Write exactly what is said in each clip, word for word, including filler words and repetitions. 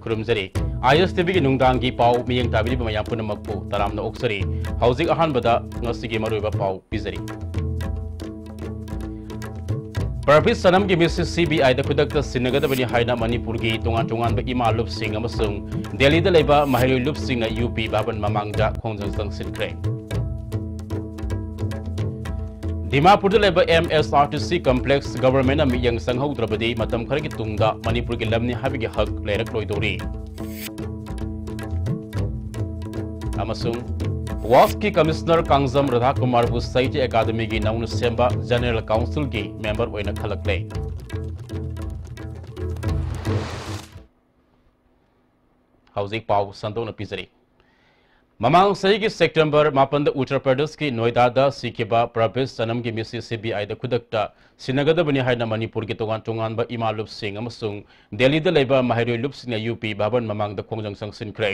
ꯈꯨꯔꯨꯝꯖꯔꯤ꯫ ꯑꯥꯏ ꯑꯦꯁ T ꯚꯤꯒꯤ ꯅꯨꯡꯗꯥꯡꯒꯤ ꯄꯥꯎ ꯃꯤꯠꯌꯦꯡ ꯇꯥꯕꯤꯔꯤꯕ ꯃꯌꯥꯝ ꯄꯨꯝꯅꯃꯛꯄꯨ ꯇꯔꯥꯝꯅ ꯑꯣꯛꯆꯔꯤ꯫ ꯍꯧꯖꯤꯛ ꯑꯍꯥꯟꯕꯗ ꯉꯁꯤꯒꯤ ꯃꯔꯨꯑꯣꯏꯕ ꯄꯥꯎ ꯄꯤꯖꯔꯤ꯫ ꯄ꯭ꯔꯕꯤꯁ ꯁꯅꯝꯒꯤ ꯃꯤꯁꯤ ꯁꯤ ꯕꯤ ꯑꯥꯏꯗ ꯈꯨꯗꯛꯇ ꯁꯤꯟꯅꯒꯗꯕꯅꯤ ꯍꯥꯏꯅ ꯃꯅꯤꯄꯨꯔꯒꯤ ꯇꯣꯉꯥꯟ ꯇꯣꯉꯥꯟꯕ ꯏꯃꯥ ꯂꯨꯞꯁꯤꯡ ꯑꯃꯁꯨꯡ ꯗꯦꯜꯂꯤꯗ ꯂꯩꯕ ꯃꯍꯩꯔꯣꯏ ꯂꯨꯞꯁꯤꯡꯅ ꯌꯨ ꯄꯤ ꯚꯕꯟ ꯃꯃꯥꯡꯗ ꯈꯣꯡꯖꯪ ꯆꯪꯁꯤꯟꯈ꯭ꯔꯦ꯫ ꯗꯤꯃꯥꯄꯨꯔꯗ ꯂꯩꯕ ꯑꯦꯝ ꯑꯦꯁ ꯑꯥꯔ ꯇꯤ ꯁꯤ ꯀꯝꯄ꯭ꯂꯦꯛꯁ ꯒꯚꯔꯟꯃꯦꯟꯠꯅ ꯃꯤꯠꯌꯦꯡ ꯆꯪꯍꯧꯗ꯭ꯔꯕꯗꯤ ꯃꯇꯝ ꯈꯔꯒꯤ ꯇꯨꯡꯗ ꯃꯅꯤꯄꯨꯔꯒꯤ ꯂꯝꯅꯤ ꯍꯥꯏꯕꯒꯤ ꯍꯛ ꯂꯩꯔꯛꯂꯣꯏꯗꯧꯔꯤ꯫ ꯑꯃꯁꯨꯡ ꯋꯥꯁꯀꯤ ꯀꯃꯤꯁꯅꯔ ꯀꯥꯡꯖꯝ ꯔꯥꯙꯥꯀꯨꯃꯥꯔꯕꯨ ꯁꯥꯍꯤꯇ꯭ꯌ ꯑꯦꯀꯥꯗꯃꯤꯒꯤ ꯅꯧꯅ ꯁꯦꯝꯕ ꯖꯦꯅꯔꯦꯜ ꯀꯥꯎꯟꯁꯤꯜꯒꯤ ꯃꯦꯝꯕꯔ ꯑꯣꯏꯅ ꯈꯜꯂꯛꯂꯦ꯫ ꯍꯧꯖꯤꯛ ꯄꯥꯎ ꯁꯟꯗꯣꯛꯅ ꯄꯤꯖꯔꯤ꯫ ꯃꯃꯥꯡ ꯆꯍꯤꯒꯤ ꯁꯦꯞꯇꯦꯝꯕꯔ ꯃꯥꯄꯟꯗ ꯎꯠꯇꯔ ꯄ꯭ꯔꯗꯦꯁꯀꯤ ꯅꯣꯏꯗꯥꯗ ꯁꯤꯈꯤꯕ ꯄ꯭ꯔꯕꯤꯁ ꯁꯅꯝꯒꯤ ꯃꯤꯁꯤ ꯁꯤ ꯕꯤ ꯑꯥꯏꯗ ꯈꯨꯗꯛꯇ ꯁꯤꯟꯅꯒꯗꯕꯅꯤ ꯍꯥꯏꯅ ꯃꯅꯤꯄꯨꯔꯒꯤ ꯇꯣꯉꯥꯟ ꯇꯣꯉꯥꯟꯕ ꯏꯃꯥ ꯂꯨꯞꯁꯤꯡ ꯑꯃꯁꯨꯡ ꯗꯦꯜꯂꯤꯗ ꯂꯩꯕ ꯃꯍꯩꯔꯣꯏ ꯂꯨꯞꯁꯤꯡꯅ ꯌꯨ ꯄꯤ ꯚꯕꯟ ꯃꯃꯥꯡꯗ ꯈꯣꯡꯖꯪ ꯆꯪꯁꯤꯟꯈ꯭ꯔꯦ꯫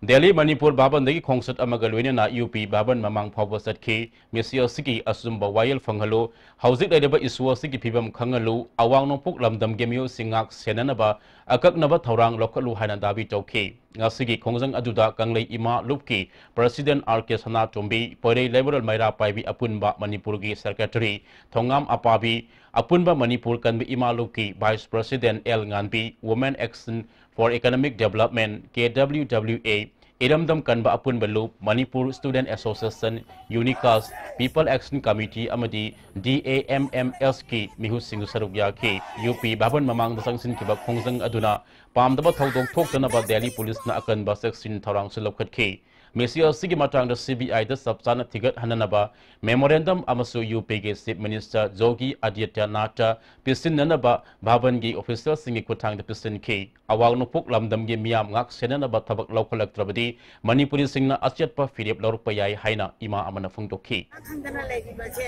ꯗꯦꯜꯂꯤ, ꯃꯅꯤꯄꯨꯔ ꯚꯕꯟꯗꯒꯤ ꯈꯣꯡꯆꯠ ꯑꯃꯒ ꯂꯣꯏꯅꯅ ꯌꯨ ꯄꯤ ꯚꯕꯟ ꯃꯃꯥꯡ ꯐꯥꯎꯕ ꯆꯠꯈꯤ꯫ ꯃꯤꯁꯤ ꯑꯁꯤꯒꯤ ꯑꯆꯨꯝꯕ ꯋꯥꯌꯦꯜ ꯐꯪꯍꯜꯂꯨ, ꯍꯧꯖꯤꯛ ꯂꯩꯔꯤꯕ ꯏꯁꯨ ꯑꯁꯤꯒꯤ ꯐꯤꯕꯝ ꯈꯪꯍꯜꯂꯨ, ꯑꯋꯥꯡ ꯅꯣꯡꯄꯣꯛ ꯂꯝꯗꯝꯒꯤ ꯃꯤꯑꯣꯏꯁꯤꯡ ꯉꯥꯛ ꯁꯦꯟꯅꯅꯕ ꯑꯀꯛꯅꯕ ꯊꯧꯔꯥꯡ ꯂꯧꯈꯠꯂꯨ ꯍꯥꯏꯅ ꯗꯥꯕꯤ ꯇꯧꯈꯤ꯫ ꯉꯁꯤꯒꯤ ꯈꯣꯡꯖꯪ ꯑꯗꯨꯗ ꯀꯪꯂꯩ ꯏꯃꯥ ꯂꯨꯞꯀꯤ president R K Sanatombi, Poirei Leimarel Meira Paibi Apunba ꯃꯅꯤꯄꯨꯔꯒꯤ ꯁꯦꯀ꯭ꯔꯦꯇꯔꯤ ꯊꯣꯉꯥꯝ ꯑꯄꯥꯕꯤ, ꯑꯄꯨꯟꯕ ꯃꯅꯤꯄꯨꯔ ꯀꯟꯕ ꯏꯃꯥ ꯂꯨꯞꯀꯤ vice president L Ngambi, Women Action for Economic Development, K W W A, ꯏꯔꯝꯗꯝ ꯀꯟꯕ ꯑꯄꯨꯟꯕ ꯂꯨꯞ, ꯃꯅꯤꯄꯨꯔ ꯁ꯭ꯇꯨꯗꯦꯟꯠ ꯑꯦꯁꯣꯁꯤꯌꯦꯁꯟ, ꯌꯨꯅꯤꯀꯥꯁ, ꯄꯤꯄꯜ ꯑꯦꯛꯁꯟ ꯀꯃꯤꯇꯤ ꯑꯃꯗꯤ ꯗꯤ ꯑꯦ ꯑꯦꯝ ꯑꯦꯝ ꯑꯦꯁꯀꯤ ꯃꯤꯍꯨꯠꯁꯤꯡꯁꯨ ꯁꯔꯨꯛ ꯌꯥꯈꯤ꯫ ꯌꯨ ꯄꯤ ꯚꯕꯟ ꯃꯃꯥꯡꯗ ꯆꯪꯁꯤꯟꯈꯤꯕ ꯈꯣꯡꯖꯪ ꯑꯗꯨꯅ ꯄꯥꯝꯗꯕ ꯊꯧꯗꯣꯛ ꯊꯣꯛꯇꯅꯕ ꯗꯦꯜꯂꯤ ꯄꯨꯂꯤꯁꯅ ꯑꯀꯟꯕ ꯆꯦꯛꯁꯤꯟ ꯊꯧꯔꯥꯡꯁꯨ ꯂꯧꯈꯠꯈꯤ꯫ ꯃꯤꯁꯤ ꯑꯁꯤꯒꯤ ꯃꯇꯥꯡꯗ ꯁꯤ ꯕꯤ ꯑꯥꯏꯗ ꯆꯞ ꯆꯥꯅ ꯊꯤꯒꯠꯍꯟꯅꯅꯕ ꯃꯦꯃꯣꯔꯦꯟꯗꯝ ꯑꯃꯁꯨ ꯌꯨ ꯄꯤꯒꯤ ꯆꯤꯐ ꯃꯤꯅꯤꯁꯇꯔ ꯖꯣꯒꯤ ꯑꯗꯤꯇ꯭ꯌꯅꯥꯊꯇ ꯄꯤꯁꯤꯟꯅꯅꯕ ꯚꯕꯟꯒꯤ ꯑꯣꯐꯤꯁꯤꯌꯦꯜꯁꯤꯡꯒꯤ ꯈꯨꯠꯊꯥꯡꯗ ꯄꯤꯁꯤꯟꯈꯤ꯫ ꯑꯋꯥꯡ ꯅꯣꯡꯄꯣꯛ ꯂꯝꯗꯝꯒꯤ ꯃꯤꯌꯥꯝ ꯉꯥꯛ ꯁꯦꯟꯅꯅꯕ ꯊꯕꯛ ꯂꯧꯈꯠꯂꯛꯇ꯭ꯔꯕꯗꯤ ꯃꯅꯤꯄꯨꯔꯤꯁꯤꯡꯅ ꯑꯆꯦꯠꯄ ꯐꯤꯔꯦꯞ ꯂꯧꯔꯛꯄ ꯌꯥꯏ ꯍꯥꯏꯅ ꯏꯃꯥ ꯑꯃꯅ ꯐꯣꯡꯗꯣꯛꯈꯤ꯫ ꯈꯪꯗꯅ ꯂꯩꯔꯤꯕꯁꯦ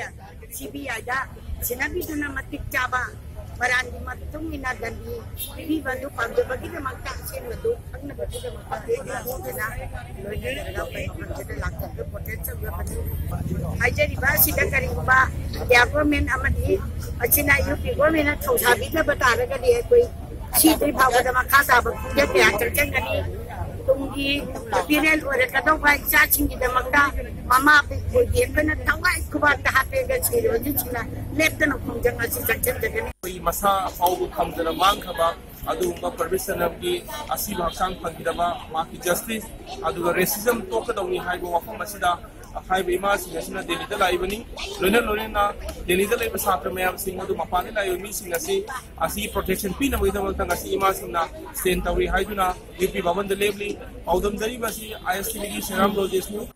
ꯁꯤ ꯕꯤ ꯑꯥꯏꯗ ꯁꯤꯟꯅꯕꯤꯗꯨꯅ ꯃꯇꯤꯛ ꯆꯥꯕ ꯃꯔꯥꯟꯒꯤ ꯃꯇꯨꯡ ꯏꯟꯅ ꯗꯟꯗꯤ ꯄꯤꯕꯤꯕ ꯑꯗꯨ ꯄꯥꯝꯖꯕꯒꯤꯗꯃꯛꯇ, ꯑꯁꯦꯡꯕꯗꯨ ꯈꯪꯅꯕꯒꯤꯗꯃꯛꯇ ꯑꯩꯈꯣꯏ ꯃꯌꯥꯝꯁꯤꯅ ꯂꯣꯏꯅꯖꯔꯒ ꯑꯩꯈꯣꯏ ꯃꯐꯝꯁꯤꯗ ꯂꯥꯛꯆꯔꯒ ꯄ꯭ꯔꯣꯇꯦꯁ ꯇꯧꯖꯕꯅꯤ꯫ ꯍꯥꯏꯖꯔꯤꯕ ꯑꯁꯤꯗ ꯀꯔꯤꯒꯨꯝꯕ ꯏꯟꯗꯤꯌꯥ ꯒꯣꯔꯃꯦꯟ ꯑꯃꯗꯤ ꯑꯁꯤꯅ ꯌꯨ ꯄꯤ ꯒꯣꯔꯃꯦꯟꯅ ꯊꯧꯁꯥꯕꯤꯗꯕ ꯇꯥꯔꯒꯗꯤ ꯑꯩꯈꯣꯏ ꯁꯤꯗ꯭ꯔꯤ ꯐꯥꯎꯕꯗ ꯃꯈꯥ ꯇꯥꯕ ꯈꯣꯡꯖꯪ ꯀꯌꯥ ꯆꯪꯁꯤꯟꯒꯅꯤ꯫ ꯇꯨꯡꯒꯤ ꯅꯨꯄꯤꯔꯦꯜ ꯑꯣꯏꯔꯛꯀꯗꯧꯕ ꯏꯆꯥꯁꯤꯡꯒꯤꯗꯃꯛꯇ ꯃꯃꯥ ꯑꯣꯏꯕꯤ ꯑꯩꯈꯣꯏꯅ ꯊꯋꯥꯏ ꯈꯨꯕꯥꯛꯇ ꯍꯥꯞꯄꯦꯒ ꯁꯤꯔꯣ ꯍꯧꯖꯤꯛꯁꯤꯅ ꯂꯦꯞꯇꯅ ꯈꯣꯡꯖꯪ ꯑꯁꯤ ꯆꯪꯁꯤꯟꯖꯒꯅꯤ꯫ ꯑꯩꯈꯣꯏ ꯃꯁꯥ ꯐꯥꯎꯕ ꯊꯝꯗꯅ ꯃꯥꯡꯈ꯭ꯔꯕ ꯑꯗꯨꯒꯨꯝꯕ ꯄ꯭ꯔꯕꯤꯁ ꯁꯅꯝꯒꯤ ꯑꯁꯤꯕ ꯍꯛꯆꯥꯡ ꯐꯪꯈꯤꯗꯕ, ꯃꯍꯥꯛꯀꯤ ꯖꯁꯇꯤꯁ, ꯑꯗꯨꯒ ꯔꯦꯁꯤꯖꯝ ꯇꯣꯛꯀꯗꯧꯅꯤ ꯍꯥꯏꯕ ꯋꯥꯐꯝ ꯑꯁꯤꯗ ꯍꯥꯏꯕ ꯏꯃꯥꯁꯤꯡ ꯑꯁꯤꯅ ꯗꯦꯜꯂꯤꯗ ꯂꯥꯛꯏꯕꯅꯤ꯫ ꯂꯣꯏꯅ ꯂꯣꯏꯅꯅ ꯗꯦꯜꯂꯤꯗ ꯂꯩꯕ ꯁꯥꯇ꯭ꯔ ꯃꯌꯥꯝꯁꯤꯡ ꯑꯗꯨ ꯃꯄꯥꯟꯗ ꯂꯥꯛꯏꯕ ꯃꯤꯁꯤꯡ ꯑꯁꯤ, ꯑꯁꯤ ꯄ꯭ꯔꯣꯇꯦꯛꯁꯟ ꯄꯤꯅꯕꯒꯤꯗꯃꯛꯇ ꯉꯁꯤ ꯏꯃꯥꯁꯤꯡꯅ ꯁ꯭ꯇꯦꯟ ꯇꯧꯔꯤ ꯍꯥꯏꯗꯨꯅ ꯌꯨ ꯄꯤ ꯚꯕꯟꯗ ꯂꯦꯞꯂꯤ꯫ ꯄꯥꯎꯗꯝꯖꯔꯤꯕ ꯑꯁꯤ ꯑꯥꯏ ꯑꯦꯁ ꯇꯤ ꯚꯤꯒꯤ ꯁꯦꯔꯥꯝ ꯔꯣꯖꯦꯁꯅꯤ꯫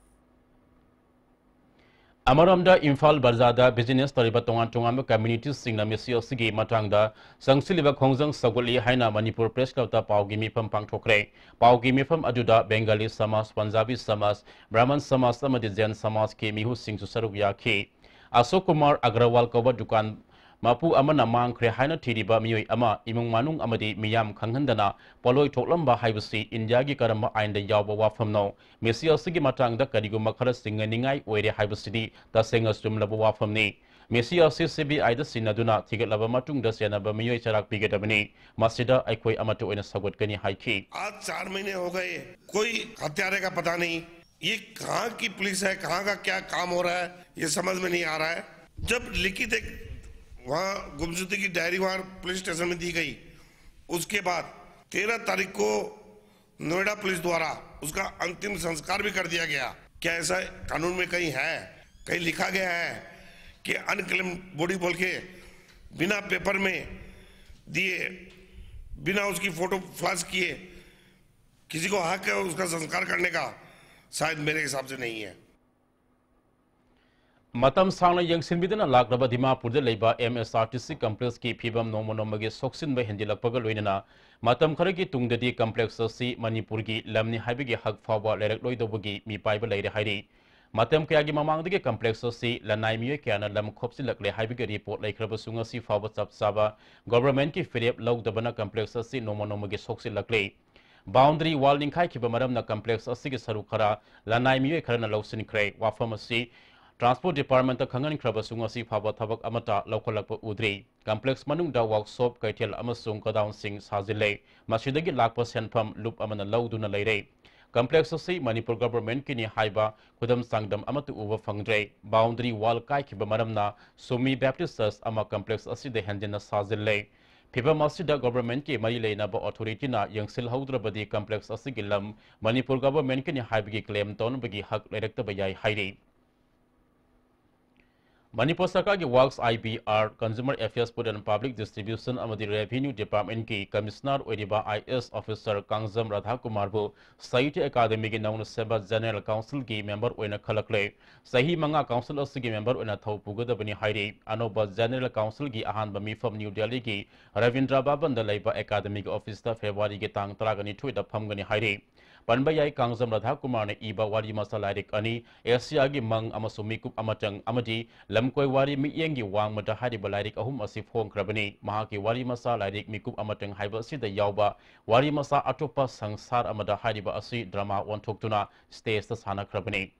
ꯑꯃꯔꯣꯝꯗ ꯏꯝꯐꯥꯜ ꯕꯖꯥꯔꯗ ꯕꯤꯖꯤꯅꯦꯁ ꯇꯧꯔꯤꯕ ꯇꯣꯉꯥꯟ ꯇꯣꯉꯥꯟꯕ ꯀꯝꯃ꯭ꯌꯨꯅꯤꯇꯤꯁꯤꯡꯅ ꯃꯤꯁꯤ ꯑꯁꯤꯒꯤ ꯃꯇꯥꯡꯗ ꯆꯪꯁꯤꯜꯂꯤꯕ ꯈꯣꯡꯖꯪ ꯁꯧꯒꯠꯂꯤ ꯍꯥꯏꯅ ꯃꯅꯤꯄꯨꯔ ꯄ꯭ꯔꯦꯁ ꯀ꯭ꯂꯕꯇ ꯄꯥꯎꯒꯤ ꯃꯤꯐꯝ ꯄꯥꯡꯊꯣꯛꯈ꯭ꯔꯦ꯫ ꯄꯥꯎꯒꯤ ꯃꯤꯐꯝ ꯑꯗꯨꯗ ꯕꯦꯡꯒꯥꯂꯤ ꯁꯃꯥꯖ, ꯄꯟꯖꯥꯕꯤ ꯁꯃꯥꯖ, ꯕ꯭ꯔꯥꯍꯃꯟ ꯁꯃꯥꯖ ꯑꯃꯗꯤ ꯖꯦꯟ ꯁꯃꯥꯖꯀꯤ ꯃꯤꯍꯨꯠꯁꯤꯡꯁꯨ ꯁꯔꯨꯛ ꯌꯥꯈꯤ꯫ ꯑꯁꯣꯛ ꯀꯨꯃꯥꯔ ꯑꯒ꯭ꯔꯋꯥꯜ ꯀꯧꯕ ꯗꯨꯀꯥꯟ ꯃꯄꯨ ꯑꯃꯅ ꯃꯥꯡꯈ꯭ꯔꯦ ꯍꯥꯏꯅ ꯊꯤꯔꯤꯕ ꯃꯤꯑꯣꯏ ꯑꯃ, ꯏꯃꯨꯡ ꯃꯅꯨꯡ ꯑꯃꯗꯤ ꯃꯤꯌꯥꯝ ꯈꯪꯍꯟꯗꯅ ꯄꯣꯠꯂꯣꯏ ꯊꯣꯛꯂꯝꯕ ꯍꯥꯏꯕꯁꯤ ꯏꯟꯗꯤꯌꯥꯒꯤ ꯀꯔꯝꯕ ꯑꯥꯏꯟꯗ ꯌꯥꯎꯕ ꯋꯥꯐꯝꯅꯣ? ꯃꯤꯁꯤ ꯑꯁꯤꯒꯤ ꯃꯇꯥꯡꯗ ꯀꯔꯤꯒꯨꯝꯕ ꯈꯔ ꯆꯤꯡꯅꯅꯤꯡꯉꯥꯏ ꯑꯣꯏꯔꯦ ꯍꯥꯏꯕꯁꯤꯗꯤ ꯇꯁꯦꯡꯅ ꯆꯨꯝꯂꯕ ꯋꯥꯐꯝꯅꯤ꯫ ꯃꯤꯁꯤ ꯑꯁꯤ ꯁꯤ ꯕꯤ ꯑꯥꯏꯗ ꯁꯤꯟꯅꯗꯨꯅ ꯊꯤꯒꯠꯂꯕ ꯃꯇꯨꯡꯗ ꯆꯦꯟꯅꯕ ꯃꯤꯑꯣꯏ ꯆꯔꯥꯛ ꯄꯤꯒꯗꯕꯅꯤ꯫ ꯃꯁꯤꯗ ꯑꯩꯈꯣꯏ ꯑꯃꯠꯇ ꯑꯣꯏꯅ ꯁꯧꯒꯠꯀꯅꯤ ꯍꯥꯏꯈꯤ꯫ आज चार महीने हो गए, कोई हत्यारे का पता नहीं। ये कहाँ की पुलिस है, कहाँ का क्या काम हो रहा है, ये समझ में नहीं आ रहा है। जब लिखित एक वहाँ गुमशुदगी की डायरी वहाँ पुलिस स्टेशन में दी गई, उसके बाद तेरह तारीख को नोएडा पुलिस द्वारा उसका अंतिम संस्कार भी कर दिया गया। क्या ऐसा कानून में कहीं है, कहीं लिखा गया है कि अनक्लेम्ड बॉडी बोल के बिना पेपर में दिए, बिना उसकी फोटो फ्लैश किए किसी को हक है उसका संस्कार करने का? शायद मेरे हिसाब से नहीं है। ꯃꯇꯝ ꯁꯥꯡꯅ ꯌꯦꯡꯁꯤꯟꯕꯤꯗꯨꯅ ꯂꯥꯛꯂꯕ ꯗꯤꯃꯥꯄꯨꯔꯗ ꯂꯩꯕ ꯑꯦꯝ ꯑꯦꯁ ꯑꯥꯔ ꯇꯤ ꯁꯤ ꯀꯝꯄ꯭ꯂꯦꯛꯁꯀꯤ ꯐꯤꯕꯝ ꯅꯣꯡꯃ ꯅꯣꯡꯃꯒꯤ ꯁꯣꯛꯆꯤꯟꯕ ꯍꯦꯟꯖꯤꯜꯂꯛꯄꯒ ꯂꯣꯏꯅꯅ ꯃꯇꯝ ꯈꯔꯒꯤ ꯇꯨꯡꯗꯗꯤ ꯀꯝꯄ꯭ꯂꯦꯛꯁ ꯑꯁꯤ ꯃꯅꯤꯄꯨꯔꯒꯤ ꯂꯝꯅꯤ ꯍꯥꯏꯕꯒꯤ ꯍꯛ ꯐꯥꯎꯕ ꯂꯩꯔꯛꯂꯣꯏꯗꯧꯕꯒꯤ ꯃꯤꯄꯥꯏꯕ ꯂꯩꯔꯦ ꯍꯥꯏꯔꯤ꯫ ꯃꯇꯝ ꯀꯌꯥꯒꯤ ꯃꯃꯥꯡꯗꯒꯤ ꯀꯝꯄ꯭ꯂꯦꯛꯁ ꯑꯁꯤ ꯂꯅꯥꯏ ꯃꯤꯑꯣꯏ ꯀꯌꯥꯅ ꯂꯝ ꯈꯣꯞꯆꯤꯜꯂꯛꯂꯦ ꯍꯥꯏꯕꯒꯤ ꯔꯤꯄꯣꯔꯠ ꯂꯩꯈ꯭ꯔꯕꯁꯨ ꯉꯁꯤ ꯐꯥꯎꯕ ꯆꯞ ꯆꯥꯕ ꯒꯣꯚꯔꯟꯃꯦꯟꯠꯀꯤ ꯐꯤꯔꯦꯞ ꯂꯧꯗꯕꯅ ꯀꯝꯄ꯭ꯂꯦꯛꯁ ꯑꯁꯤ ꯅꯣꯡꯃ ꯅꯣꯡꯃꯒꯤ ꯁꯣꯛꯆꯤꯜꯂꯛꯂꯦ꯫ ꯕꯥꯎꯟꯗꯔꯤ ꯋꯥꯜ ꯅꯤꯡꯈꯥꯏꯈꯤꯕ ꯃꯔꯝꯅ ꯀꯝꯄ꯭ꯂꯦꯛꯁ ꯑꯁꯤꯒꯤ ꯁꯔꯨꯛ ꯈꯔ ꯂꯅꯥꯏ ꯃꯤꯑꯣꯏ ꯈꯔꯅ ꯂꯧꯁꯤꯟꯈ꯭ꯔꯦ꯫ ꯋꯥꯐꯝ ꯑꯁꯤ Transport Department ꯈꯪꯍꯟꯈ꯭ꯔꯕꯁꯨ ꯉꯁꯤ ꯐꯥꯎꯕ ꯊꯕꯛ ꯑꯃꯠꯇ ꯂꯧꯈꯠꯂꯛꯄ ꯎꯗ꯭ꯔꯤ꯫ Complex ꯃꯅꯨꯡꯗ workshop, ꯀꯩꯊꯦꯜ ꯑꯃꯁꯨꯡ godown ꯁꯤꯡ ꯁꯥꯖꯤꯜꯂꯦ꯫ ꯃꯁꯤꯗꯒꯤ ꯂꯥꯛꯄ ꯁꯦꯟꯐꯝ ꯂꯨꯞ ꯑꯃꯅ ꯂꯧꯗꯨꯅ ꯂꯩꯔꯦ꯫ Complex ꯑꯁꯤ ꯃꯅꯤꯄꯨꯔ government ꯀꯤꯅꯤ ꯍꯥꯏꯕ ꯈꯨꯗꯝ ꯆꯥꯡꯗꯝ ꯑꯃꯠꯇ ꯎꯕ ꯐꯪꯗ꯭ꯔꯦ꯫ Boundary wall ꯀꯥꯏꯈꯤꯕ ꯃꯔꯝꯅ Sumi Baptist Church ꯑꯃ complex ꯑꯁꯤꯗ ꯍꯦꯟꯖꯤꯟꯅ ꯁꯥꯖꯤꯜꯂꯦ꯫ ꯐꯤꯚꯝ ꯑꯁꯤꯗ government ꯀꯤ ꯃꯔꯤ ꯂꯩꯅꯕ authority ꯅ ꯌꯦꯡꯁꯤꯜꯍꯧꯗ꯭ꯔꯕꯗꯤ complex ꯑꯁꯤꯒꯤ ꯂꯝ ꯃꯅꯤꯄꯨꯔ government ꯀꯤꯅꯤ ꯍꯥꯏꯕꯒꯤ claim ꯇꯧꯅꯕꯒꯤ ꯍꯛ ꯂꯩꯔꯛꯇꯕ ꯌꯥꯏ ꯍꯥꯏꯔꯤ꯫ ꯃꯅꯤꯄꯨꯔ ꯁꯔꯀꯥꯔꯒꯤ Works, I B R, Consumer Affairs, Food and Public Distribution ꯑꯃꯗꯤ Revenue Department ꯀꯤ Commissioner ꯑꯣꯏꯔꯤꯕ I A S officer Kangjam ꯔꯥꯙꯥꯀꯨꯃꯥꯔꯕꯨ ꯁꯥꯍꯤꯇ꯭ꯌ ꯑꯦꯀꯥꯗꯃꯤꯒꯤ ꯅꯧꯅ ꯁꯦꯝꯕ General Council ꯒꯤ member ꯑꯣꯏꯅ ꯈꯜꯂꯛꯂꯦ꯫ ꯆꯍꯤ ꯃꯉꯥ council ꯑꯁꯤꯒꯤ member ꯑꯣꯏꯅ ꯊꯧ ꯄꯨꯒꯗꯕꯅꯤ ꯍꯥꯏꯔꯤ꯫ ꯑꯅꯧꯕ General Council ꯒꯤ ꯑꯍꯥꯟꯕ ꯃꯤꯐꯝ ꯅ꯭ꯌꯨ ꯗꯦꯜꯂꯤꯒꯤ ꯔꯕꯤꯟꯗ꯭ꯔ ꯚꯕꯟꯗ ꯂꯩꯕ ꯑꯦꯀꯥꯗꯃꯤꯒꯤ office ꯇ February ꯒꯤ ꯇꯥꯡ ꯇꯔꯥꯅꯤꯊꯣꯏꯗ ꯐꯝꯒꯅꯤ ꯍꯥꯏꯔꯤ꯫ ꯄꯟꯕ ꯌꯥꯏ, ꯀꯥꯡꯖꯝ ꯔꯥꯙꯥꯀꯨꯃꯥꯔꯅ ꯏꯕ ꯋꯥꯔꯤ ꯃꯆꯥ ꯂꯥꯏꯔꯤꯛ ꯑꯅꯤ, ꯑꯦꯁꯤꯌꯥꯒꯤ ꯃꯪ ꯑꯃꯁꯨꯡ ꯃꯤꯀꯨꯞ ꯑꯃꯇꯪ ꯑꯃꯗꯤ ꯂꯝꯀꯣꯏ ꯋꯥꯔꯤ ꯃꯤꯠꯌꯦꯡꯒꯤ ꯋꯥꯡꯃꯗ ꯍꯥꯏꯔꯤꯕ ꯂꯥꯏꯔꯤꯛ ꯑꯍꯨꯝ ꯑꯁꯤ ꯐꯣꯡꯈ꯭ꯔꯕꯅꯤ꯫ ꯃꯍꯥꯛꯀꯤ ꯋꯥꯔꯤ ꯃꯆꯥ ꯂꯥꯏꯔꯤꯛ ꯃꯤꯀꯨꯞ ꯑꯃꯇꯪ ꯍꯥꯏꯕ ꯑꯁꯤꯗ ꯌꯥꯎꯕ ꯋꯥꯔꯤ ꯃꯆꯥ ꯑꯇꯣꯞꯄ ꯁꯪꯁꯥꯔ ꯑꯃꯗ ꯍꯥꯏꯔꯤꯕ ꯑꯁꯤ drama ꯑꯣꯟꯊꯣꯛꯇꯨꯅ stage ꯇ ꯁꯥꯟꯅꯈ꯭ꯔꯕꯅꯤ꯫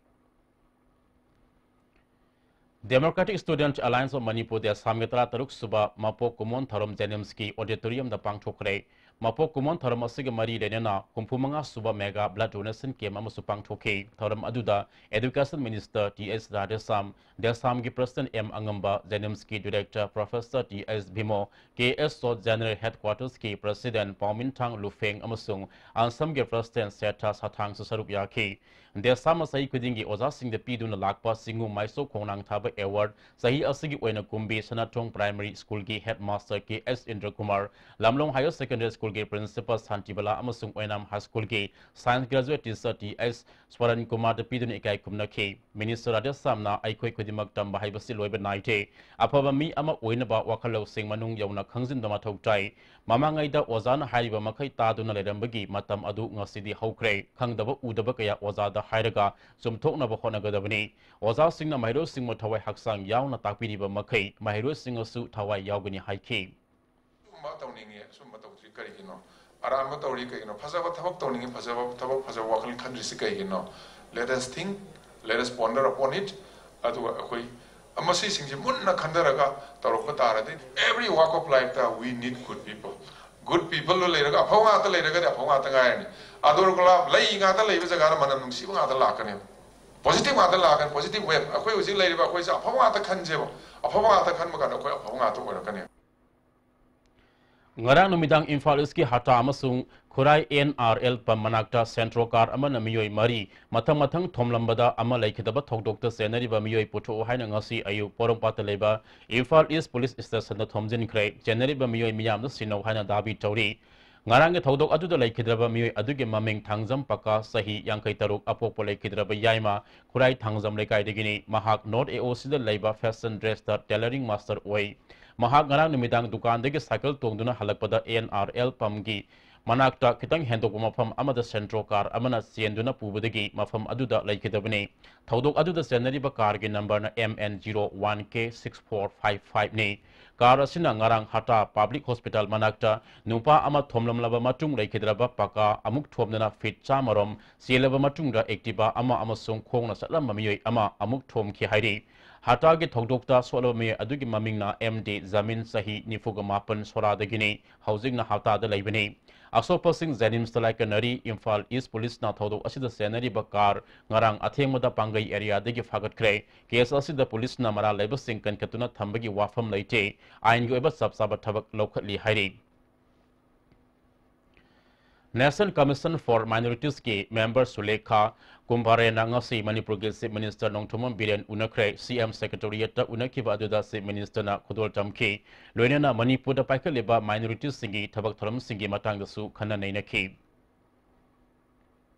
Democratic Student Alliance of Manipur, ꯗꯦꯁꯥꯝꯒꯤ ꯇꯔꯥꯇꯔꯨꯛ ꯁꯨꯕ ꯃꯄꯣꯛ ꯀꯨꯝꯑꯣꯟ ꯊꯧꯔꯝ JNIMS ꯀꯤ auditorium ꯗ ꯄꯥꯡꯊꯣꯛꯈ꯭ꯔꯦ꯫ ꯃꯄꯣꯛ ꯀꯨꯝꯑꯣꯟ ꯊꯧꯔꯝ ꯑꯁꯤꯒ ꯃꯔꯤ ꯂꯩꯅꯅ ꯍꯨꯝꯐꯨ ꯃꯉꯥ ꯁꯨꯕ mega blood donation camp ꯑꯃꯁꯨ ꯄꯥꯡꯊꯣꯛꯈꯤ꯫ ꯊꯧꯔꯝ ꯑꯗꯨꯗ Education Minister T S Radheshyam, ꯗꯦꯁꯥꯝꯒꯤ President ꯑꯦꯝ ꯑꯉꯝꯕ, JNIMS ꯀꯤ Director Professor T S Bhimo, K S O General Headquarters ꯀꯤ President ꯄꯥꯎꯃꯤꯟꯊꯥꯡ ꯂꯨꯐꯦꯡ ꯑꯃꯁꯨꯡ ꯑꯟꯁꯝꯒꯤ President ꯁꯦꯊꯥ ꯁꯥꯊꯥꯡꯁꯨ ꯁꯔꯨꯛ ꯌꯥꯈꯤ꯫ ꯗꯦꯁꯥꯝꯅ ꯆꯍꯤ ꯈꯨꯗꯤꯡꯒꯤ ꯑꯣꯖꯥꯁꯤꯡꯗ ꯄꯤꯗꯨꯅ ꯂꯥꯛꯄ ꯆꯤꯡꯉꯨ ꯃꯥꯏꯁꯣ ꯈꯣꯡꯅꯥꯡ ꯊꯥꯕ award ꯆꯍꯤ ꯑꯁꯤꯒꯤ ꯑꯣꯏꯅ ꯀꯨꯝꯕꯤ ꯁꯅꯥꯊꯣꯡ Primary School ꯒꯤ Headmaster ꯀꯦ ꯑꯦꯁ ꯏꯟꯗ꯭ꯔꯀꯨꯃꯥꯔ, ꯂꯝꯂꯣꯡ Higher Secondary School ꯒꯤ Principal ꯁꯥꯟꯇꯤꯕꯂꯥ ꯑꯃꯁꯨꯡ ꯑꯣꯏꯅꯥꯝ High School ꯒꯤ Science Graduate Teacher ꯇꯤ ꯑꯦꯁ ꯁ꯭ꯋꯔꯟ ꯀꯨꯃꯥꯔꯗ ꯄꯤꯗꯨꯅ ꯏꯀꯥꯏ ꯈꯨꯝꯅꯈꯤ꯫ Minister ꯔꯥꯙꯦꯁ꯭ꯌꯥꯝꯅ ꯑꯩꯈꯣꯏ ꯈꯨꯗꯤꯡꯃꯛ ꯇꯝꯕ ꯍꯥꯏꯕꯁꯤ ꯂꯣꯏꯕ ꯅꯥꯏꯗꯦ꯫ ꯑꯐꯕ ꯃꯤ ꯑꯃ ꯑꯣꯏꯅꯕ ꯋꯥꯈꯜ ꯂꯧꯁꯤꯡ ꯃꯅꯨꯡ ꯌꯧꯅ ꯈꯪꯖꯤꯟꯕ ꯃꯊꯧ ꯇꯥꯏ꯫ ꯃꯃꯥꯡꯉꯩꯗ ꯑꯣꯖꯥꯅ ꯍꯥꯏꯔꯤꯕ ꯃꯈꯩ ꯇꯥꯗꯨꯅ ꯂꯩꯔꯝꯕꯒꯤ ꯃꯇꯝ ꯑꯗꯨ ꯉꯁꯤꯗꯤ ꯍꯧꯈ꯭ꯔꯦ꯫ ꯈꯪꯗꯕ ꯎꯗꯕ ꯀꯌꯥ ꯑꯣꯖꯥꯗ ꯍꯥꯏꯔꯒ ꯆꯨꯝꯊꯣꯛꯅꯕ ꯍꯣꯠꯅꯒꯗꯕꯅꯤ꯫ ꯑꯣꯖꯥꯁꯤꯡꯅ ꯃꯍꯩꯔꯣꯏꯁꯤꯡꯕꯨ ꯊꯋꯥꯏ ꯍꯛꯆꯥꯡ ꯌꯥꯎꯅ ꯇꯥꯛꯄꯤꯔꯤꯕ ꯃꯈꯩ ꯃꯍꯩꯔꯣꯏꯁꯤꯡꯅꯁꯨ ꯊꯋꯥꯏ ꯌꯥꯎꯒꯅꯤ ꯍꯥꯏꯈꯤ꯫ ꯑꯆꯨꯝꯕ ꯇꯧꯅꯤꯡꯉꯤ, ꯑꯆꯨꯝꯕ ꯇꯧꯗ꯭ꯔꯤ ꯀꯔꯤꯒꯤꯅꯣ? ꯑꯔꯥꯟꯕ ꯇꯧꯔꯤ ꯀꯩꯒꯤꯅꯣ? ꯐꯖꯕ ꯊꯕꯛ ꯇꯧꯅꯤꯡꯉꯤ, ꯐꯖꯕ ꯊꯕꯛ, ꯐꯖꯕ ꯋꯥꯈꯜ ꯈꯟꯗ꯭ꯔꯤꯁꯤ ꯀꯩꯒꯤꯅꯣ? Let us think, let us ponder upon it. ꯑꯗꯨꯒ ꯑꯩꯈꯣꯏ ꯃꯁꯤꯁꯤꯡꯁꯦ ꯃꯨꯟꯅ ꯈꯟꯊꯔꯒ ꯇꯧꯔꯛꯄ ꯇꯥꯔꯗꯤ, every walk of lifeꯇ we need good people. Good peopleꯗꯣ ꯂꯩꯔꯒ, ꯑꯐꯕ ꯉꯥꯛꯇ ꯂꯩꯔꯒꯗꯤ ꯑꯐꯕ ꯉꯥꯛꯇ ꯉꯥꯏꯔꯅꯤ꯫ ꯑꯗꯨꯒ ꯂꯩ ꯉꯥꯛꯇ ꯂꯩꯕ ꯖꯒꯥꯗ ꯃꯅꯝ ꯅꯨꯡꯁꯤꯕ ꯉꯥꯛꯇ ꯂꯥꯛꯀꯅꯦꯕ꯫ Positive ꯉꯥꯛꯇ ꯂꯥꯛꯀꯅꯤ, positive wave꯫ ꯑꯩꯈꯣꯏ ꯍꯧꯖꯤꯛ ꯂꯩꯔꯤꯕ ꯑꯩꯈꯣꯏꯁꯦ ꯑꯐꯕ ꯉꯥꯛꯇ ꯈꯟꯁꯦꯕ꯫ ꯑꯐꯕ ꯉꯥꯛꯇ ꯈꯟꯕ ꯀꯥꯟꯗ ꯑꯩꯈꯣꯏ ꯑꯐꯕ ꯉꯥꯛꯇ ꯑꯣꯏꯔꯛꯀꯅꯦꯕ꯫ ꯉꯔꯥꯡ ꯅꯨꯃꯤꯗꯥꯡ ꯏꯝꯐꯥꯜ ꯏꯁꯀꯤ ꯍꯥꯇꯥ ꯑꯃꯁꯨꯡ ꯈꯨꯔꯥꯏ ꯑꯦꯟ ꯑꯥꯔ ꯑꯦꯜ ꯄꯝ ꯃꯅꯥꯛꯇ ꯁꯦꯟꯇ꯭ꯔꯣ ꯀꯥꯔ ꯑꯃꯅ ꯃꯤꯑꯣꯏ ꯃꯔꯤ ꯃꯊꯪ ꯃꯊꯪ ꯊꯣꯝꯂꯝꯕꯗ ꯑꯃ ꯂꯩꯈꯤꯗꯕ ꯊꯧꯗꯣꯛꯇ ꯆꯦꯟꯅꯔꯤꯕ ꯃꯤꯑꯣꯏ ꯄꯨꯊꯣꯛꯎ ꯍꯥꯏꯅ ꯉꯁꯤ ꯑꯌꯨꯛ ꯄꯣꯔꯣꯝꯄꯥꯠꯇ ꯂꯩꯕ ꯏꯝꯐꯥꯜ ꯏꯁ ꯄꯨꯂꯤꯁ ꯁ꯭ꯇꯦꯁꯟꯗ ꯊꯣꯝꯖꯤꯟꯈ꯭ꯔꯦ꯫ ꯆꯦꯟꯅꯔꯤꯕ ꯃꯤꯑꯣꯏ ꯃꯤꯌꯥꯝꯗ ꯁꯤꯟꯅꯧ ꯍꯥꯏꯅ ꯗꯥꯕꯤ ꯇꯧꯔꯤ꯫ ꯉꯔꯥꯡꯒꯤ ꯊꯧꯗꯣꯛ ꯑꯗꯨꯗ ꯂꯩꯈꯤꯗ꯭ꯔꯕ ꯃꯤꯑꯣꯏ ꯑꯗꯨꯒꯤ ꯃꯃꯤꯡ ꯊꯥꯡꯖꯝ ꯄꯀꯥ, ꯆꯍꯤ ꯌꯥꯡꯈꯩ ꯇꯔꯨꯛ, ꯑꯄꯣꯛꯄ ꯂꯩꯈꯤꯗ꯭ꯔꯕ ꯌꯥꯏꯃ, ꯈꯨꯔꯥꯏ ꯊꯥꯡꯖꯝ ꯂꯩꯀꯥꯏꯗꯒꯤꯅꯤ꯫ ꯃꯍꯥꯛ ꯅꯣꯔꯠ ꯑꯦ ꯑꯣ ꯁꯤꯗ ꯂꯩꯕ ꯐꯦꯁꯟ ꯗ꯭ꯔꯦꯁꯇ ꯇꯦꯂꯔꯤꯡ ꯃꯥꯁꯇꯔ ꯑꯣꯏ꯫ ꯃꯍꯥꯛ ꯉꯔꯥꯡ ꯅꯨꯃꯤꯗꯥꯡ ꯗꯨꯀꯥꯟꯗꯒꯤ ꯁꯥꯏꯀꯜ ꯇꯣꯡꯗꯨꯅ ꯍꯜꯂꯛꯄꯗ ꯑꯦꯟ ꯑꯥꯔ ꯑꯦꯜ ꯄꯝꯒꯤ ꯃꯅꯥꯛꯇ ꯈꯤꯇꯪ ꯍꯦꯟꯗꯣꯛꯄ ꯃꯐꯝ ꯑꯃꯗ ꯁꯦꯟꯇ꯭ꯔꯣ ꯀꯥꯔ ꯑꯃꯅ ꯆꯦꯟꯗꯨꯅ ꯄꯨꯕꯗꯒꯤ ꯃꯐꯝ ꯑꯗꯨꯗ ꯂꯩꯈꯤꯗꯕꯅꯤ꯫ ꯊꯧꯗꯣꯛ ꯑꯗꯨꯗ ꯆꯦꯟꯅꯔꯤꯕ ꯀꯥꯔꯒꯤ ꯅꯝꯕꯔꯅ M N zero one K six four five ꯐꯥꯏꯚꯅꯤ꯫ ꯀꯥꯔ ꯑꯁꯤꯅ ꯉꯔꯥꯡ ꯍꯇꯥ ꯄꯕ꯭ꯂꯤꯛ ꯍꯣꯁꯄꯤꯇꯥꯜ ꯃꯅꯥꯛꯇ ꯅꯨꯄꯥ ꯑꯃ ꯊꯣꯝꯂꯝꯂꯕ ꯃꯇꯨꯡ ꯂꯩꯈꯤꯗ꯭ꯔꯕ ꯄꯀꯥ ꯑꯃꯨꯛ ꯊꯣꯝꯗꯨꯅ ꯐꯤꯠ ꯆꯥꯝꯃꯔꯣꯝ ꯆꯦꯜꯂꯕ ꯃꯇꯨꯡꯗ ꯑꯦꯛꯇꯤꯚꯥ ꯑꯃ ꯑꯃꯁꯨꯡ ꯈꯣꯡꯅ ꯆꯠꯂꯝꯕ ꯃꯤꯑꯣꯏ ꯑꯃ ꯑꯃꯨꯛ ꯊꯣꯝꯈꯤ ꯍꯥꯏꯔꯤ꯫ ꯍꯇꯥꯒꯤ ꯊꯧꯗꯣꯛꯇ ꯁꯣꯛꯂꯕ ꯃꯤꯑꯣꯏ ꯑꯗꯨꯒꯤ ꯃꯃꯤꯡꯅ ꯑꯦꯝ ꯗꯤ ꯖꯃꯤꯟ, ꯆꯍꯤ ꯅꯤꯐꯨꯒ ꯃꯥꯄꯟ, ꯁꯣꯔꯥꯗꯒꯤꯅꯤ꯫ ꯍꯧꯖꯤꯛꯅ ꯍꯇꯥꯗ ꯂꯩꯕꯅꯤ꯫ ꯑꯁꯣꯛꯄꯁꯤꯡ ꯖꯦꯅꯤꯝꯁꯇ ꯂꯥꯏꯀꯠꯅꯔꯤ꯫ ꯏꯝꯐꯥꯜ ꯏꯁ ꯄꯨꯂꯤꯁꯅ ꯊꯧꯗꯣꯛ ꯑꯁꯤꯗ ꯆꯦꯟꯅꯔꯤꯕ ꯀꯥꯔ ꯉꯔꯥꯡ ꯑꯊꯦꯡꯕꯗ ꯄꯥꯡꯒꯩ ꯑꯦꯔꯤꯌꯥꯗꯒꯤ ꯐꯥꯒꯠꯈ꯭ꯔꯦ꯫ ꯀꯦꯁ ꯑꯁꯤꯗ ꯄꯨꯂꯤꯁꯅ ꯃꯔꯥꯜ ꯂꯩꯕꯁꯤꯡ ꯀꯟꯈꯠꯇꯨꯅ ꯊꯝꯕꯒꯤ ꯋꯥꯐꯝ ꯂꯩꯇꯦ꯫ ꯑꯥꯏꯟꯒꯤ ꯑꯣꯏꯕ ꯆꯞ ꯆꯥꯕ ꯊꯕꯛ ꯂꯧꯈꯠꯂꯤ ꯍꯥꯏꯔꯤ꯫ National Commission for Minoritiesꯀꯤ member ꯁꯨꯂꯦꯈꯥ ꯀꯨꯝꯚꯥꯔꯦꯟꯅ ꯉꯁꯤ ꯃꯅꯤꯄꯨꯔꯒꯤ Chief Minister ꯅꯣꯡꯊꯣꯝꯕꯝ ꯕꯤꯔꯦꯟ ꯎꯅꯈ꯭ꯔꯦ꯫ ꯁꯤ ꯑꯦꯝ Secretariatꯇ ꯎꯅꯈꯤꯕ ꯑꯗꯨꯗ Chief Ministerꯅ ꯈꯨꯗꯣꯜ ꯇꯝꯈꯤ꯫ ꯂꯣꯏꯅꯅ ꯃꯅꯤꯄꯨꯔꯗ ꯄꯥꯏꯈꯠꯂꯤꯕ minoritiesꯁꯤꯡꯒꯤ ꯊꯕꯛ ꯊꯧꯔꯝꯁꯤꯡꯒꯤ ꯃꯇꯥꯡꯗꯁꯨ ꯈꯟꯅ ꯅꯩꯅꯈꯤ꯫